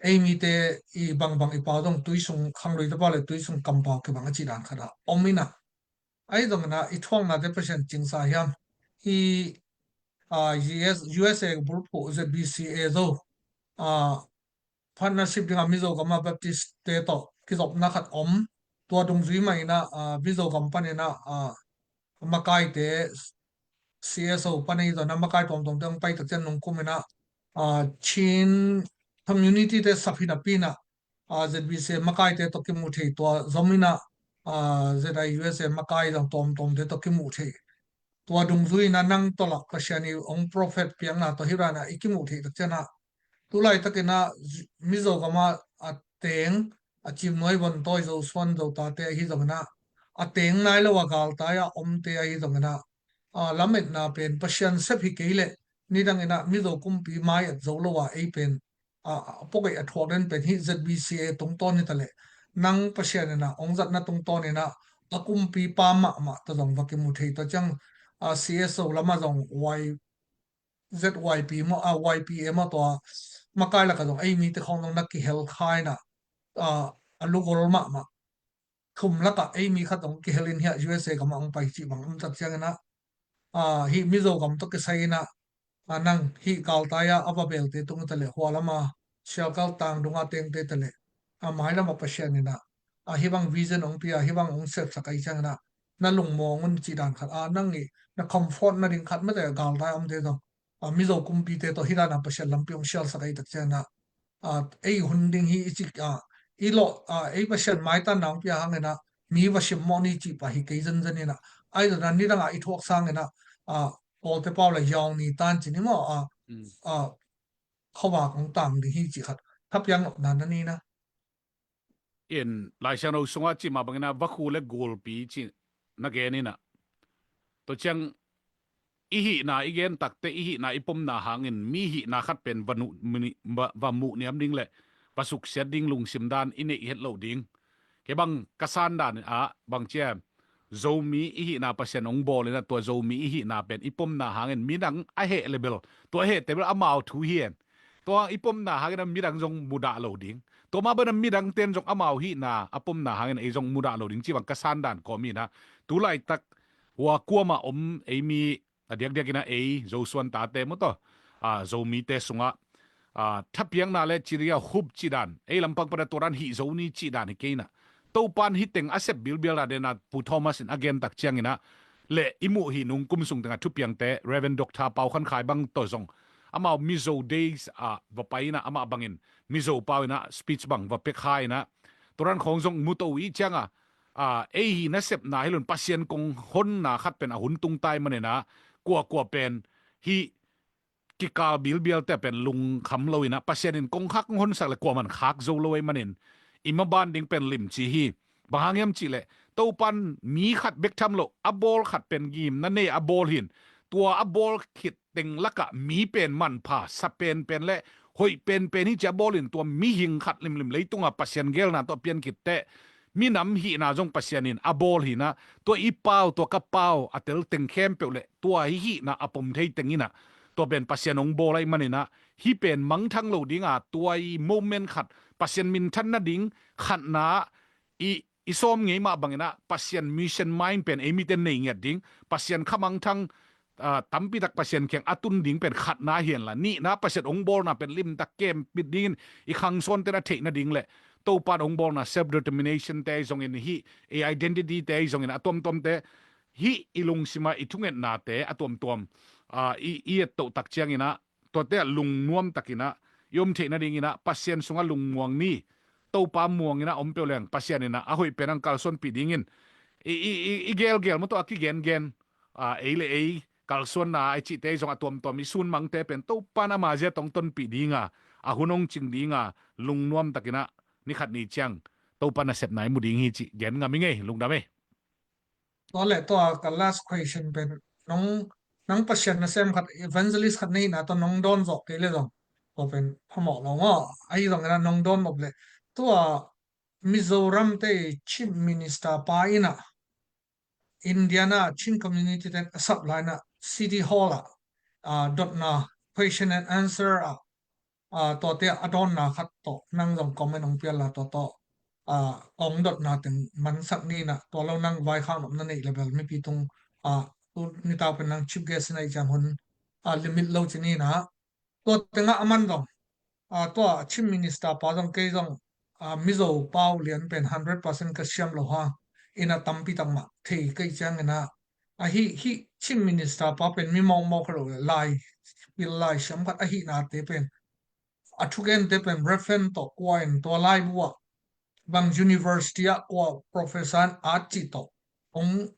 ei mite i bangbang i pau zong tui sung khanglui te pau le tui sung kampau kibang a cih dan khat a om in a ahi zong in a i thuaknate Pasian cingsa hiam hi a U S U S A bulphuh Z B C A zo a partnership ding a Mizo gam a Baptist te tawh kizopna khat om tua dungzui mah in a a Mizo gam pan in a a makaite C S O pan ahi zong in a makai tuamtuam te hong pai tak ciang nungkum in a a Chin community te sap hi napi in a a Z B C A makaite tawh kimuh thei tua zom in a a Z I U S A makai zong tuamtuam te tawh kimuh thei tua dungzui in a nang tawh lah Pasian i hong prophet piakna tawh hi dan a i kimuh thei tak ciang a tulai tak in a Mizo gam a a teng a cimnuai vontawi Zo suan Zo tate ahi zong in a a teng nai lo a galtai a omte ahi zong in a a lametna pen Pasian sep hi kei leh nidang in a Mizo kumpi mai at zo lo a ei pen a a puak ei a thuak den pen hih Z B C A tungtawn hi ta leh nang Pasian in a hong zatna tungtawn in a a kumpipa mahmah tawh zong va kimu thei tua ciang a C S O lam a zong Y Z Y P maw a Y P A maw tua makai lak a zong ei mite khawng zong na kihel kha in a a a lugol mahmah thum lak a ei mi khat zong kihel in hiah U S A gam a hong pai cih bang om tak ciang in a a hih Mizo gam tawh kisai in a a nang hih galtai a a va belte tung ta leh hua lam a sialkal tang dung a tengte ta leh a mai lam a Pasian in a a hih bang vision hong pia hih bang hong sepsak ahi ciang in a na lungmuang un cih dan khat a nang i na comfort na ding khat mete galtai a omte zong a Mizo kumpite tawh hih dan a Pasian lampi hong sialsak ahi tak ciang in a a ei hun ding hi i cih a i lawh a ei Pasian maitan na hong pia hang in a mi va simmawh ni cih pah hi kei zenzen in a ahi zong in a nidang a i thuak sang in a a pawlte pau le yaung ni tan ci ni maw a a khuavak hong tang ding hi cih khat thapiak nopna na ni na. In Laisiangtho sungah cih mah bang in a vakhu le gulpi cih na gen in a tua ciang i hihna i gen takte i hihna i pomna hangin mi hihna khat pen va nu- mini- va va muh niam ding le pasuksiat ding lungsim dan i neih het loh ding. Kei bang ka san dan ah bang ciam, Zomi i hihna Pasian hong bawl in ah, tua Zomi i hihna pen i pomna hangin midang a heh le bel, tua a hehte bel amau thu hi hen. Tua i pomna hangin a midang zong mudah lo ding. Tua mah bangin a midang ten zong amau hihna a pomna hangin ei zong mudah lo ding ci bang ka san dan kawm in ah. Tu laitak hua kuamah om ei mi a diakdiak in ah ei Zosuan tate maw taw, a, Zomite sungah, a, thapiakna le ciria hup cih dan, ei lampang pan a tua dan hih zo ni cih dan hi kei in ah. Topa'n hih teng a sep bilbial dan in ah Pu Thomas in a gen tak ciangin ah, le i muh hi nung kum sung tengah thupiangte Reverend Doctor Pau Khan Khai bang tawh zong amau Mizo Days ah va pai in ah, amah bangin Mizo pau in ah speech bang va pia kha in ah, tua dan khawng zong mu to i ciang a, a, ei hi nasepna hi lo in Pasian kong honna khat pen a hun tung tai man in ah, kuakua pen hih kikal bilbialte pen lungkham lo in ah, Pasian in kong khak kong honsak le kuaman khak zo lo ei manin, i maban ding pen limci hi. Bang hang hiam cih leh, Topa'n mi khat bek tham lo, a bawl khat pen gimna nei a bawl hi in, tua a bawl khit teng lakah mi pen manpha sa penpen le hoih penpen hi ci a bawl in, tua mihing khat limlim leitungah Pasian geelna tawh a pian khit teh, minam hihna zong Pasian in a bawl hi in ah, tua i pau, tua ka pau a tel teng khempeuh le tua i hihna a pom thei teng in ah, tua pen Pasian hong bawl ahih man in ah, hih pen mangthang lo ding a, tua i moment khat Pasian minthan nading khatna i, i sawm ngei mah bangin ah, Pasian mission mind pen ei mite nei ngiat ding, Pasian kha mangthang, a, tampi tak Pasian kiang a tun ding pen khatna hi hen la, nihna Pasian hong bawlna pen limtak kempit dingin i khangsawnte'n a theih nading le, Topa'n hong bawlna self determination te ahi zongin, hih ei identity te ahi zongin, a tuamtuamte, hih i lungsim ah i thungetnate a tuamtuam, a, i, i ettoh tak ciangin ah, tuate ah lungnuam takin ah i om theih nadingin ah, Pasian sungah lungmuang ni. Topa muang in ah om peuh leng Pasian in ah a hoih pen hong kalsuanpih dingin, i, i, i, i gelgel maw taw, a kigengen, a, ei le ei kalsuanna a i cihte zong a tuamtuam i sunmangte pen Topa'n ama zia tawh hong tonpih ding a, a hun hong cing ding a, lungnuam takin ah ni khat ni ciang Topa nasepna i mu ding hi cih gen ngam ing ei, lungdam ei. Tua leh tua ka last question pen, nong, nang Pasian nasem khat, evangelist khat na hihna tawh nong dawn zawh kei leh zong, tua pen phamawh lo maw? Ahi zongin ah nong dawn nop leh, tua Mizoram te Chief Minister pa in ah, Indiana Chin community ten a sap lai in ah City Hall ah, a, dotna question and answer ah, a, tuate a dawnna khat tawh nang zong comment hong pial la, tua tawh, a, hong dotna teng mansak ni in ah, tua lo nang vaikhak nop na neih le bel mipi tung, a, tu nitau pen nang chief guest in ah i ciang hun, a, limit lo ci ni in ah, tua tengah a man zong, a, tua Chief Minister pa zong kei zong, a, Mizo pau lian pen hundred percent ka siam lo hang in ah, tampi tak mah thei kei ciangin ah, a, hih, hih Chief Minister pa pen mi mawkmawk kha lo le, lai pil lai siam khat ahihnate pen, a thugente pen reference tawh kua in tua laibu ah, bang university ah kua professor in at cih tawh hong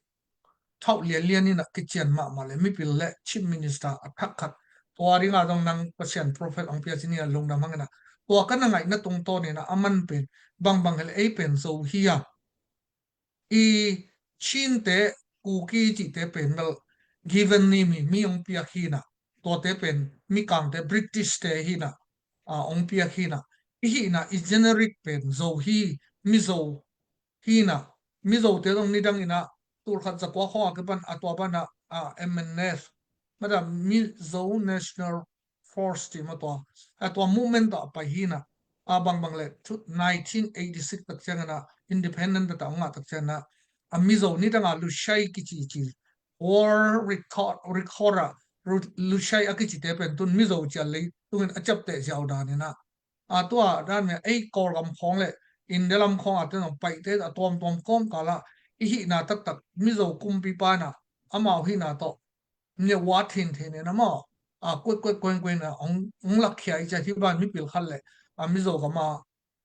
thauh lianlian in ah kician mahmah le, mipil le Chief Minister a thak khat, tua ding a dong nang Pasian prophet hong pia ci ni a, lungdam hang in ah. Tua ka na ngaihna tungtawn in ah a man pen, bangbang hi leh ei pen Zo hi a, i Chin te, Kuki cihte pen bel given name hi, mi hong piak hi in ah, tuate pen Mikangte, British te hi in ah, a, hong piak hi in ah, i hihna i generic pen Zo hi, Mizo hi in ah, Mizote zong nidang in ah, tul khat za kua khawng a kipan a tua ban ah, a, M N F, mada Mizo National Force cih maw tua, a, tua movement tawh a pai hi in ah, a, bangbang le, nineteen eighty-six tak ciangin ah independent taktak hong ngah tak ciangin ah, a, Mizo nidang a Lushai kicici, war record, record ah, Lu-, Lushai a kicite pen tun Mizo ci a leitungin a ciapteh ziau dan in ah, a, tua dan mah ei Kawlgam khawng le India lam khawng a ten zong Paite a tuamtuam kawmkal ah i hihna taktak Mizo kumpipa in ah amau hihna tawh neuat hinhin in ah maw, a, kuaikuai kuaikuai in ah hong, hong lakkhia i ciang, hih ban mipil khat le, a, Mizo gam a,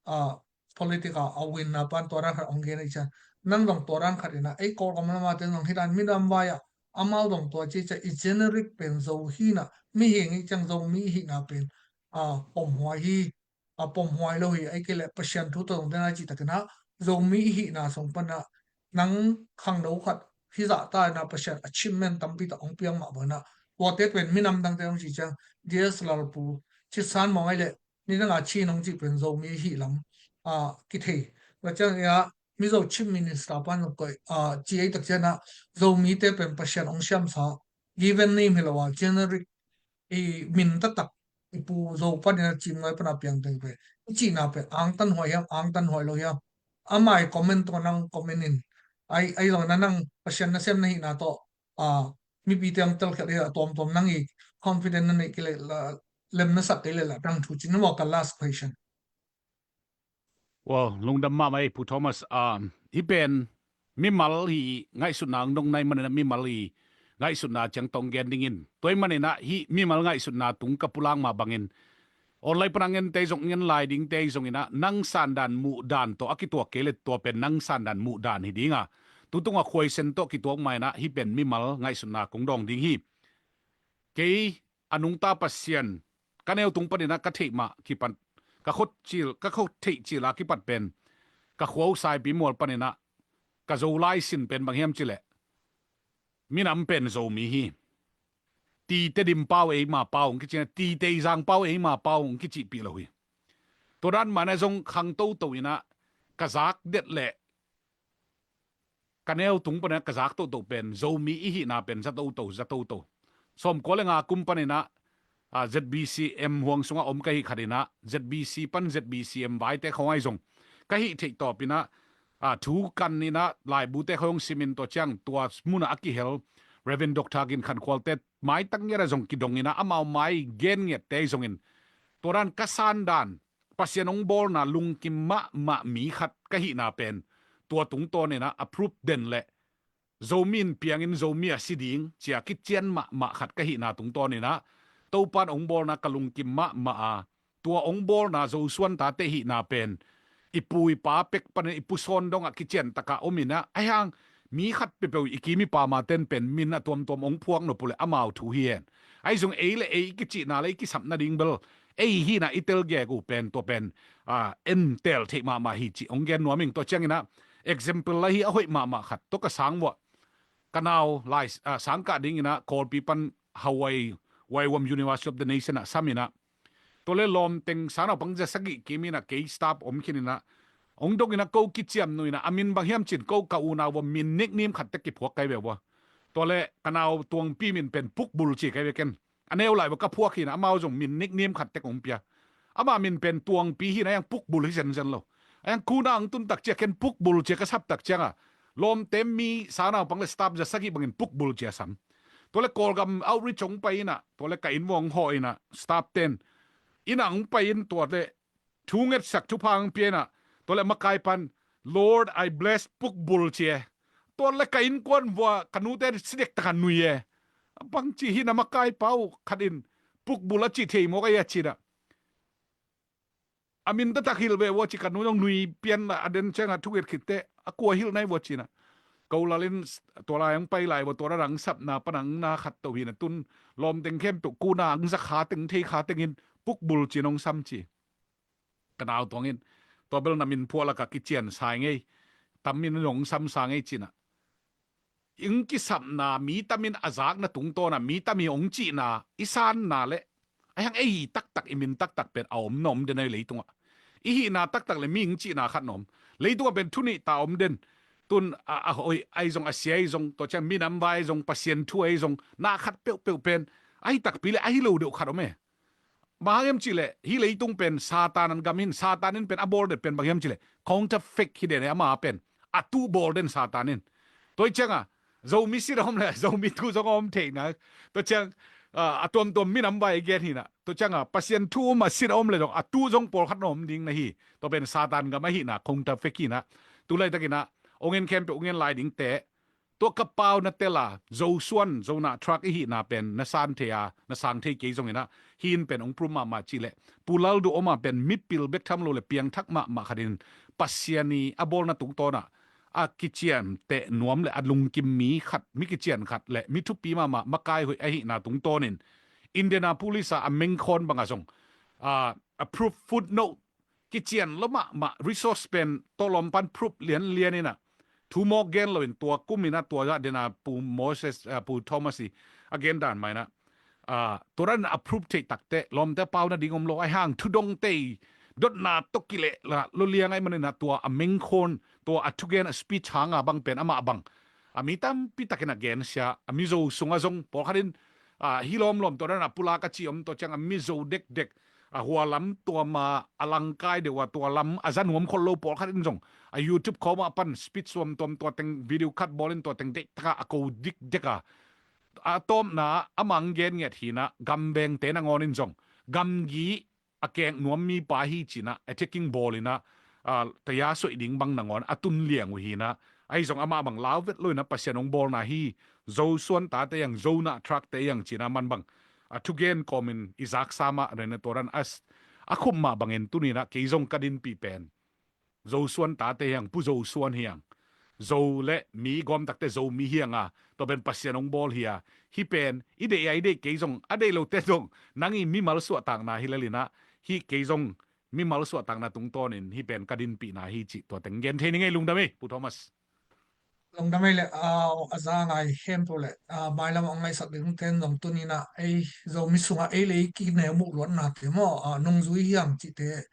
a, politic a, a winna pan tua dan khat hong gen i ciang, nang zong tua dan khat in ah ei Kawlgam lam a ten zong hih dan minam vai ah amau zong tua ci ciang, i generic pen Zo hi in ah, mihing i ciang Zomi i hihna pen, a, pomhuai hi, a, pomhuai lo hi, ahih kei leh Pasian thu tawh zong den a cih takin ah, Zomi i hihna sung pan ah nang khangno khat hi zah ta in ah, Pasian achievement tampi tak hong piak mah bang in ah, tuate pen minam dangte hong cih ciang, D S Lalpu, Citsan Maung Aih leh nidang a Chin hong cih pen Zomi hi lam a kithei. Tua ciang a Mizo Chief Minister pan zong koih a ci ei tak ciang a Zomite pen Pasian hong siamsa, given name hi lo a generic i min taktak i pu Zo panin a Chin nuai pana piang teng pen i cihna pen angtan huai hiam, angtan huai lo hiam? Amah i comment tawh nang comment in ai, ai zong na nang Pasian nasem na hihna tawh a mipite ang telkhiat hi a tuamtuam nang i confident na neih kei leh la, lem na sak kei leh la dang thu cin maw ka last question. Well, lungdam mahmah ei Pu Thomas, um, hi pen mimal hi ngaihsutna ang dong nai manin a mimal hi ngaihsutna ciang tawh gen dingin. Tua hi manin a hi mimal ngaihsutna tung ka pulak mah bangin online pana ngente zong ngen lai dingte zong in a nang sandan muhdan tawh a kituak kei le tua pen nang sandan muhdan hi ding a. Tutung a khuaisen tawh kituak mah in a hi pen mimal ngaihsutna kong dawng ding hi. Kei a nungta Pasian ka neu tung panin a ka theih mah kipat ka khut cil, ka khut theih cil a kipat pen ka khua uh Saipi mual panin a ka Zolai sin pen bang hiam cih leh minam pen Zomi hi. Tite Dim pau ei ma pau hong kici a, Tite Zang pau ei ma pau hong kicihpih lo hi. Tua dan mah in a zong khang toto in a ka zak det leh ka neu tung panin a ka zak toto pen Zomi i hihna pen za toto, za toto. Sawmkua le nga kum panin a, a, Z B C M huang sungah om ka hih khat in a, Z B C pan Z B C M vaite khawng ahi zong ka hih theih tawp in a, a, thu kan in a laibute khawng simin tua ciang tua munah a kihel Reverend Doctor Gin Khan Khualte maitang ngiat a zong kidong in a amau mai gen ngiatte zongin tua dan ka sandan Pasian hong bawlna lungkim mahmah mi khat ka hihna pen tua tungtawn in a a proof den leh Zomi in piangin Zomi a si ding cia kician mahmah khat ka hihna tungtawn in a Topan hong bawlna ka lungkim mahmah a, tua hong bawlna Zosuan tate hihna pen i pu i pa pek panin i pu sawn dongah kician takah om in a, ahi hang mi khat peuhpeuh i kim i pam a ten pen min a tuamtuam hong phuak nop uh leh amau thu hi hen. Ahi zong ei le ei i kicihna le i kisapna ding bel ei hihna i telgek uh pen tua pen, a, en tel theih mahmah hi cih hong gen nuam ing. Tua ciangin a example la hi a hoih mahmah khat tua ka sang vuah ka nau lai, a, sangkah dingin a Kawlpi pan Hawaii, Waiwam University of the Nation ah sam in a tua le lawmteng sangnaupang za sagih kim in a kei staff om khin in a hong dong in a ko kiciam nu in a a min bang hiam cin ko ka unau vua min nickname khat tek kiphuak kai ve vua. Tua le ka nau Tuangpi min pen Pukbul ci kai ve ken. A neu lai vua ka phuak hi in a amau zong min nickname khat tek hong pia. Ama min pen Tuangpi hi in a yang Pukbul hi zenzen lo. A yang kuna ang tun tak cia ken Pukbul cia ka sap tak ciang a lawmte mi sangnaupang le staff za sagih bangin Pukbul cia sam. Tua le Kawlgam outreach hong pai in a tua le ka inn vua hong hawh in a staff ten inn ah hong pai in tua le thu ngetsak thupha hong pia in a tua le makai pan Lord I bless Pukbul cia. Tua le ka innkuan vua ka nute sidek taka nui e. Bangci hi in a makai pau khat in Pukbul a cih thei mawk a ia ci in a a min taktak hilh ve vua ci ka nu zong nui pian a den ciang a thunget khitte a kua hilh nai vua ci in a. Ko lal in tua lai ang pai lai vua tua rarang sapna pan ang na khat to hi in a tun lawmteng khempeuh kuna ang za kha teng thei kha tengin Pukbul ci in hong sam ci. Ka nau tuangin tua bel na min phuah lak a kician sai ngei tam in hong sam sa ngei ci in a. Ing kisapna mi tamin a zakna tungtawn a mi tami hong cihna i sanna le a hiang ei taktak i min taktak pen a om na om den a hi leitungah. I hihna taktak le mi ing cihna khat na om. Leitungah pen thu nih ta om den. Tun a, a hoih ahi zong a sia ahi zong tua ciang minam vai ahi zong Pasian thu ahi zong na khat peuhpeuh pen ahi takpi le ahi lo deuh khat om e. Bang hang hiam cih leh hih leitung pen Satan an gam in, Satan in pen a bawl den pen bang hiam cih leh counterfeit hi den e, ama pen a tuh bawl den Satan in. Tua hi ciang a Zomi sit a om le Zomi tuh zong a om theihna. Tua ciang a, a tuamtuam minam vai i gen hi in a. Tua ciang a Pasian thu um a sit a om le zong a tuh zong pawlkhat na om ding na hi. Tua pen Satan gam ahihna counterfeit hi in a. Tu laitakin a ong en khempeuh ong en lai dingte tua ka pau na tel a, Zosuan, Zonah truck i hihna pen na san thei a, na sang thei kei zongin a, hi in pen ong prum mahmah cih leh Pu Lalduh om a pen mipil bek tham lo le piangthak mahmah khat in Pasian i a bawlna tungtawn a a kicianteh nuam le a lungkim mi khat, mi kician khat le mi thupi mahmah makai hoih ahihna tungtawn in Indianapolis a a mengkhawn bang a zong a, a proof footnote kician lo mahmah resource pen tawlawm pan proof lianlian in a thu mawk gen lo in tua kum in a tua zah den a Pu Moses, a, Pu Thomas i a gen dan mah in a Tua dan a proof theih takte lawmte pau nading om lo, ahi hang thudongte dotna tawh kileh la lo liang ahih manin ah tua a mengkhawn, tua a thugen a speech hanga bang pen amah bang a mi tampi takin a gensia, a Mizo sungah zong pawlkhat in hi lawmlawm tua dan a pulak a ci om, tua ciang a Mizo dekdek a hua lam tuama a langkai deuh a tua lam a za nuam khol lo pawlkhat in zong a YouTube khawmah pan speech suamtuam tua teng video khat bawlin tua teng deihtakah a ko dikdek a, a tawpna a mang gen ngiat hinah gamvengte nangawn in zong gamgi a kek nuam mipa hi cinah attacking bawlinah taya soih ding bang nangawn a tun liang uh hinah, ahi zong amah bang lau vet loinah Pasian hong bawlna hi. Zo suan tate iang, zo nah truckte iang cinah man bang a thugen kawmin i zaksa mah rena tua dan a khum mah bangin tuninah kei zong ka dinpih pen Zo suan tate hiang, Pu Zo suan hiang, Zo le mi gawmtakte Zomi hianga tua pen Pasian hong bawl hi a, hih pen i deih a i deih kei zong, a deih lote zong nang i mimal suahtakna hi lelinah, hih kei zong mimal suahtakna tungtawnin hih pen ka dinpihna hi cih tua teng gen thei ni ngei. Lungdam ei Pu Thomas. Lungdam ei le, a za ngai khempeuh le mailam a ngaihsak dingten zong tuninah ei Zomi sungah ei le ei kineu muh luatnate maw, nungzui hiang cihte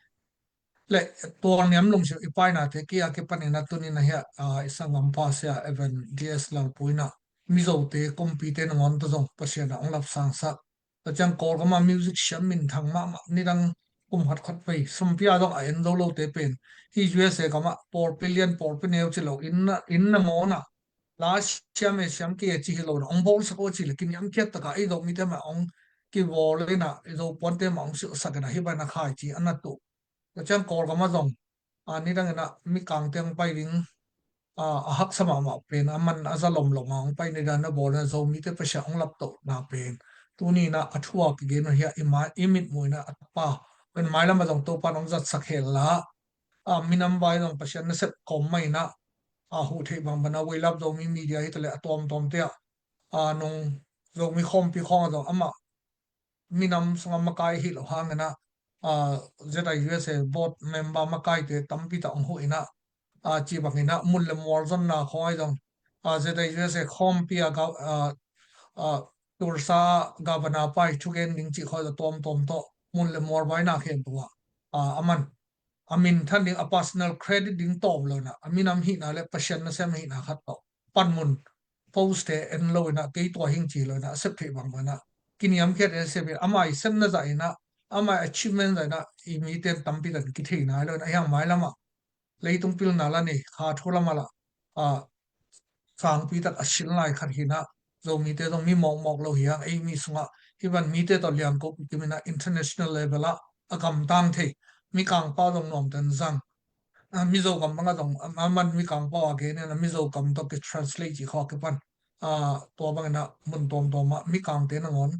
le tualniam lungsim i painate kia kipaninah tuninah hiah i sanggampa sia Evan D S Lalpuinah Mizote kumpite nangawn tawh zong Pasian a hong lapsangsak. Tua ciang Kawlgama music siam minthang mahmah nidang kum khat khat vei sumpia dong a en zo lote pen hi U S A gamah pawlpi lian pawlpi neu ci lo inn nangawnah la siam e siam kei e ci hi lo na hong bawlsak aw ci le kiniamkhiat taka ei Zomite mah hong kibawl inah Zopuante mah hong silhsak inah hih banah khai ci a na tuh. Tua ciang Kawlgama zong a nidang inah Mikangte hong pai ding a haksa mahmah pen a man a za lomlom a hong pai nidang na bawl inah Zomite Pasian hong laptohna pen tuni inah a thu a kigen uh hiah i mitmuh inah a tapa pen mailam a zong Topan hong zatsak hel la a minam vai zong Pasian nasep kawm mah inah a huh theih bangbana We Love Zomi Media hi ta le a tuamtuamte ah a nung Zomi khawmpi khawng a zong amah minam sungah makai hi lo hang inah Z I U S A board member makaite tampi tak hong huh inah a ci bang inah mun le mual zonna khawng ahi zong Z I U S A khawmpi a Tulsa governor pai thugen ding cih khawng ahi zong tuamtuam tawh mun le mual vaina khempeuh ah a man a minthan ding a personal credit ding tawm lo inah a minam hihna le Pasian nasem hihna khat tawh panmun poste en lo inah kei tua hing ci lo inah a sep theih bangbang inah kiniamkhiat en sep in amah i sepna zah inah amah i achievement zah inah i mite tampi tak kithei nai lo inah hiang mailamah leitung pilna la nei kha thu lamah lah a sangpi tak a sin lai khat hinah Zomite zong mi mawkmawk lo hiang ei mi sungah hih ban mite tawh liangko kikim inah international level ah a gamtang thei Mikangpau zong nuamten zang. Mizo gam bangah zong a man Mikangpau a gen inah Mizo gam tawh kitranslate cih khawng a kipan tua bang inah mun tuamtuam ah Mikangte nangawn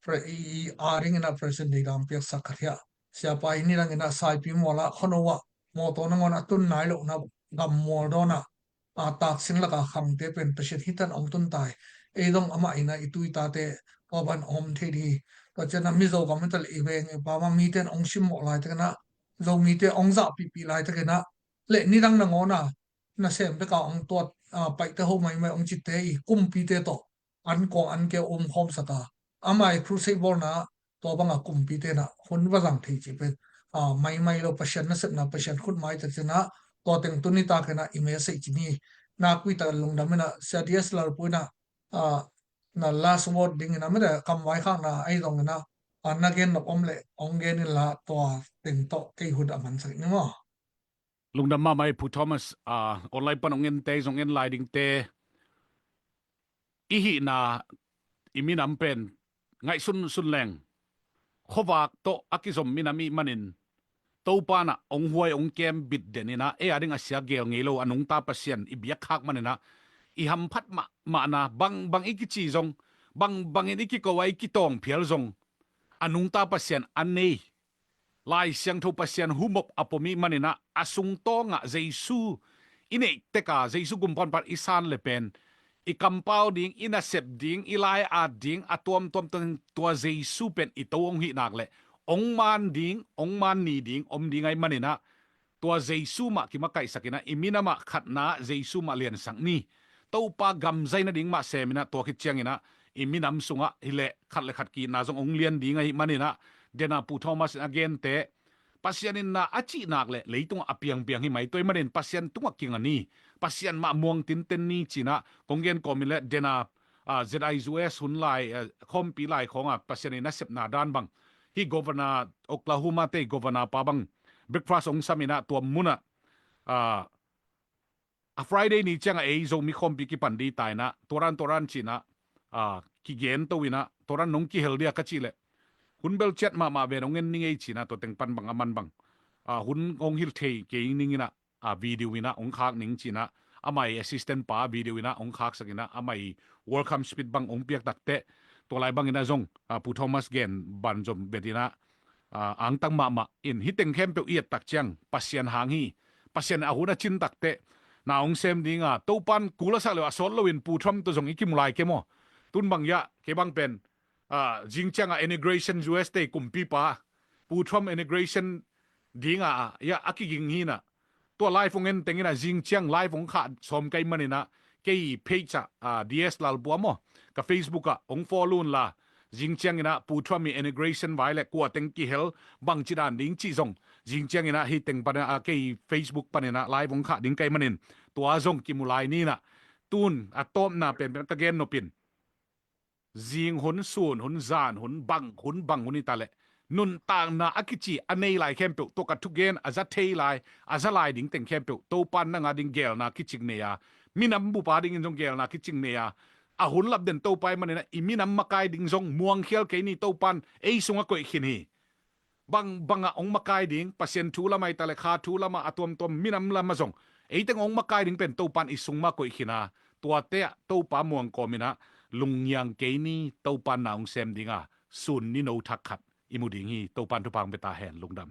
i a ding inah president dei dang piaksak khat hiah siapa i nidang inah Saipi mual ah khuano ah mawtaw nangawn a tun nai lohna gam mual dawn ah a taksing laka khangte pen Pasian hitan hong tun tai. Ei dong amah inah i tuitate tua ban om thei ding hi. Tua cianah Mizo gam hita le i veng i pama mite in hong simmawh laitakinah Zomite hong zahpihpih laitakinah le nidang nangawn a nasem beka hong tuat paihte ho maimai hong citte i kumpite tawh an kuang an keu um khawmsak a amah i crusade bawlna tua banga kumpite inah hun va zang thei cih pen maimai lo Pasian nasepna Pasian khutmai tak cinah tua teng tuni tak inah i message ci ni. Nakpi tak lungdam inah Sia D S Lalpu inah na last word ding inah mede kamvai khakna ahi zong inah na gen nop om le hong gen inla tua teng tawh kei hun a mansak ni maw? Lungdam mahmah ei Pu Thomas, online pan hong ente zong en lai dingte i hihna i minam pen ngaihsunsun leng khuavak tawh a kizom minam ih manin Topa inah hong huai hong kem bit den inah ei a ding a sia gel ngei lo a nungta Pasian i biakkhak man inah i hamphat mahmahna bangbang i kici zong bangbangin i kikaw a i kitawng phial zong a nungta Pasian a nei Lai Siangtho Pasian humop a pom ih man inah a sungtawngah Jesu i neih teka Jesu gumpanpat i san le pen i kampau ding i nasep ding i lai-at ding a tuamtuam tua Jesu pen i to hong hih nak le hong man ding hong man ni ding om ding ahih man inah tua Jesu mah kimakaihsak inah i minamah khatna Jesu mah liansak ni. Topa gamzai nading mah sem inah tua khit cianginah i minam sungah hileh khat le khat ki-itna zong hong lian ding ahih manin ah, den a Pu Thomas in a gente, Pasian in na a cih nak leh leitungah a piangpiang hi mai, tua ahih manin Pasian tungah kinga ni, Pasian mah muang tinten ni ci-in ah kong gen kawmin leh den a, ah, Z I U S hun lai, ah, khawmpi lai khawngah Pasian in a sepna dan bang, hih Governor, Oklahoma te Governor pa bang breakfast hong samin ah tua munah, ah, a Friday ni ciangah ei Zomi khawmpi kipan ding ta in ah, tua dan tua dan ci-in ah, ah, kigen to in ah, tua dan nong kihel dia ka cih leh, hun bel ciat mahmah ven hong en ning ei ci-in ah, tua teng pan bang a man bang, ah, hun hong hilh thei kei ning in ah, ah, video in ah hong khak ning ci-in ah, amah i assistant pa video in ah hong khaksak in ah, amah i welcome speech bang hong piak takteh, tua lai bangin ah zong, ah, Pu Thomas gen banzom bet in ah, ah, angtang mahmah in, hih teng khempeuh i et tak ciang Pasian hang hi. Pasian a hun a cin takteh na hong sem ding a, Topan kul a sak leh a sawt loin Pu Trump tawh zong i kimu lai ke maw? Tun bang hiah, kei bang pen, ah, zing ciangah inauguration U S te kumpipa, Pu Trump inauguration dingah, ah, hiah a kiging hi in ah, tua live hong en teng in ah, zing ciang live hong khah sawm kei manin ah, kei page ah, ah, D S Lalpua maw, ka Facebook ah hong follow un la, zing ciangin ah Pu Trump i inauguration vai leh kua teng kihel, bangci dan ding cih zong, zing ciangin ah hih teng pan ah, kei Facebook panin ah live hong khah ding kei manin, tua zong kimu lai ni in ah, tun a tawpna penpen ka gen nop in, zing hun, sun hun, zan hun, bang hun, bang hun hi ta leh, nuntakna a kici a nei lai khempeuh, tua ka thugen a za thei lai, a za lai ding teng khempeuh, Topan nang a ding geelna kicing nei a, minam bup a dingin zong geelna kicing nei a, a hun lap den Topa ahih manin ah, i minam makai ding zong muangkhial kei ni, Topan ei sungah koih khin hi. Bang bangah hong makai ding, Pasian thu lam ah hi ta leh, kha thu lam ah, a tuamtuam minam lam ah zong, ei teng hong makai ding pen Topan i sung mah koih khin a, tuate ah Topa muang kawmin ah, lungngiang kei ni, Topan na hong sem ding a, sun ni no thak khat i mu ding hi. Topan thupha hong pia ta hen. Lungdam.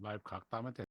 Live khak ta mate.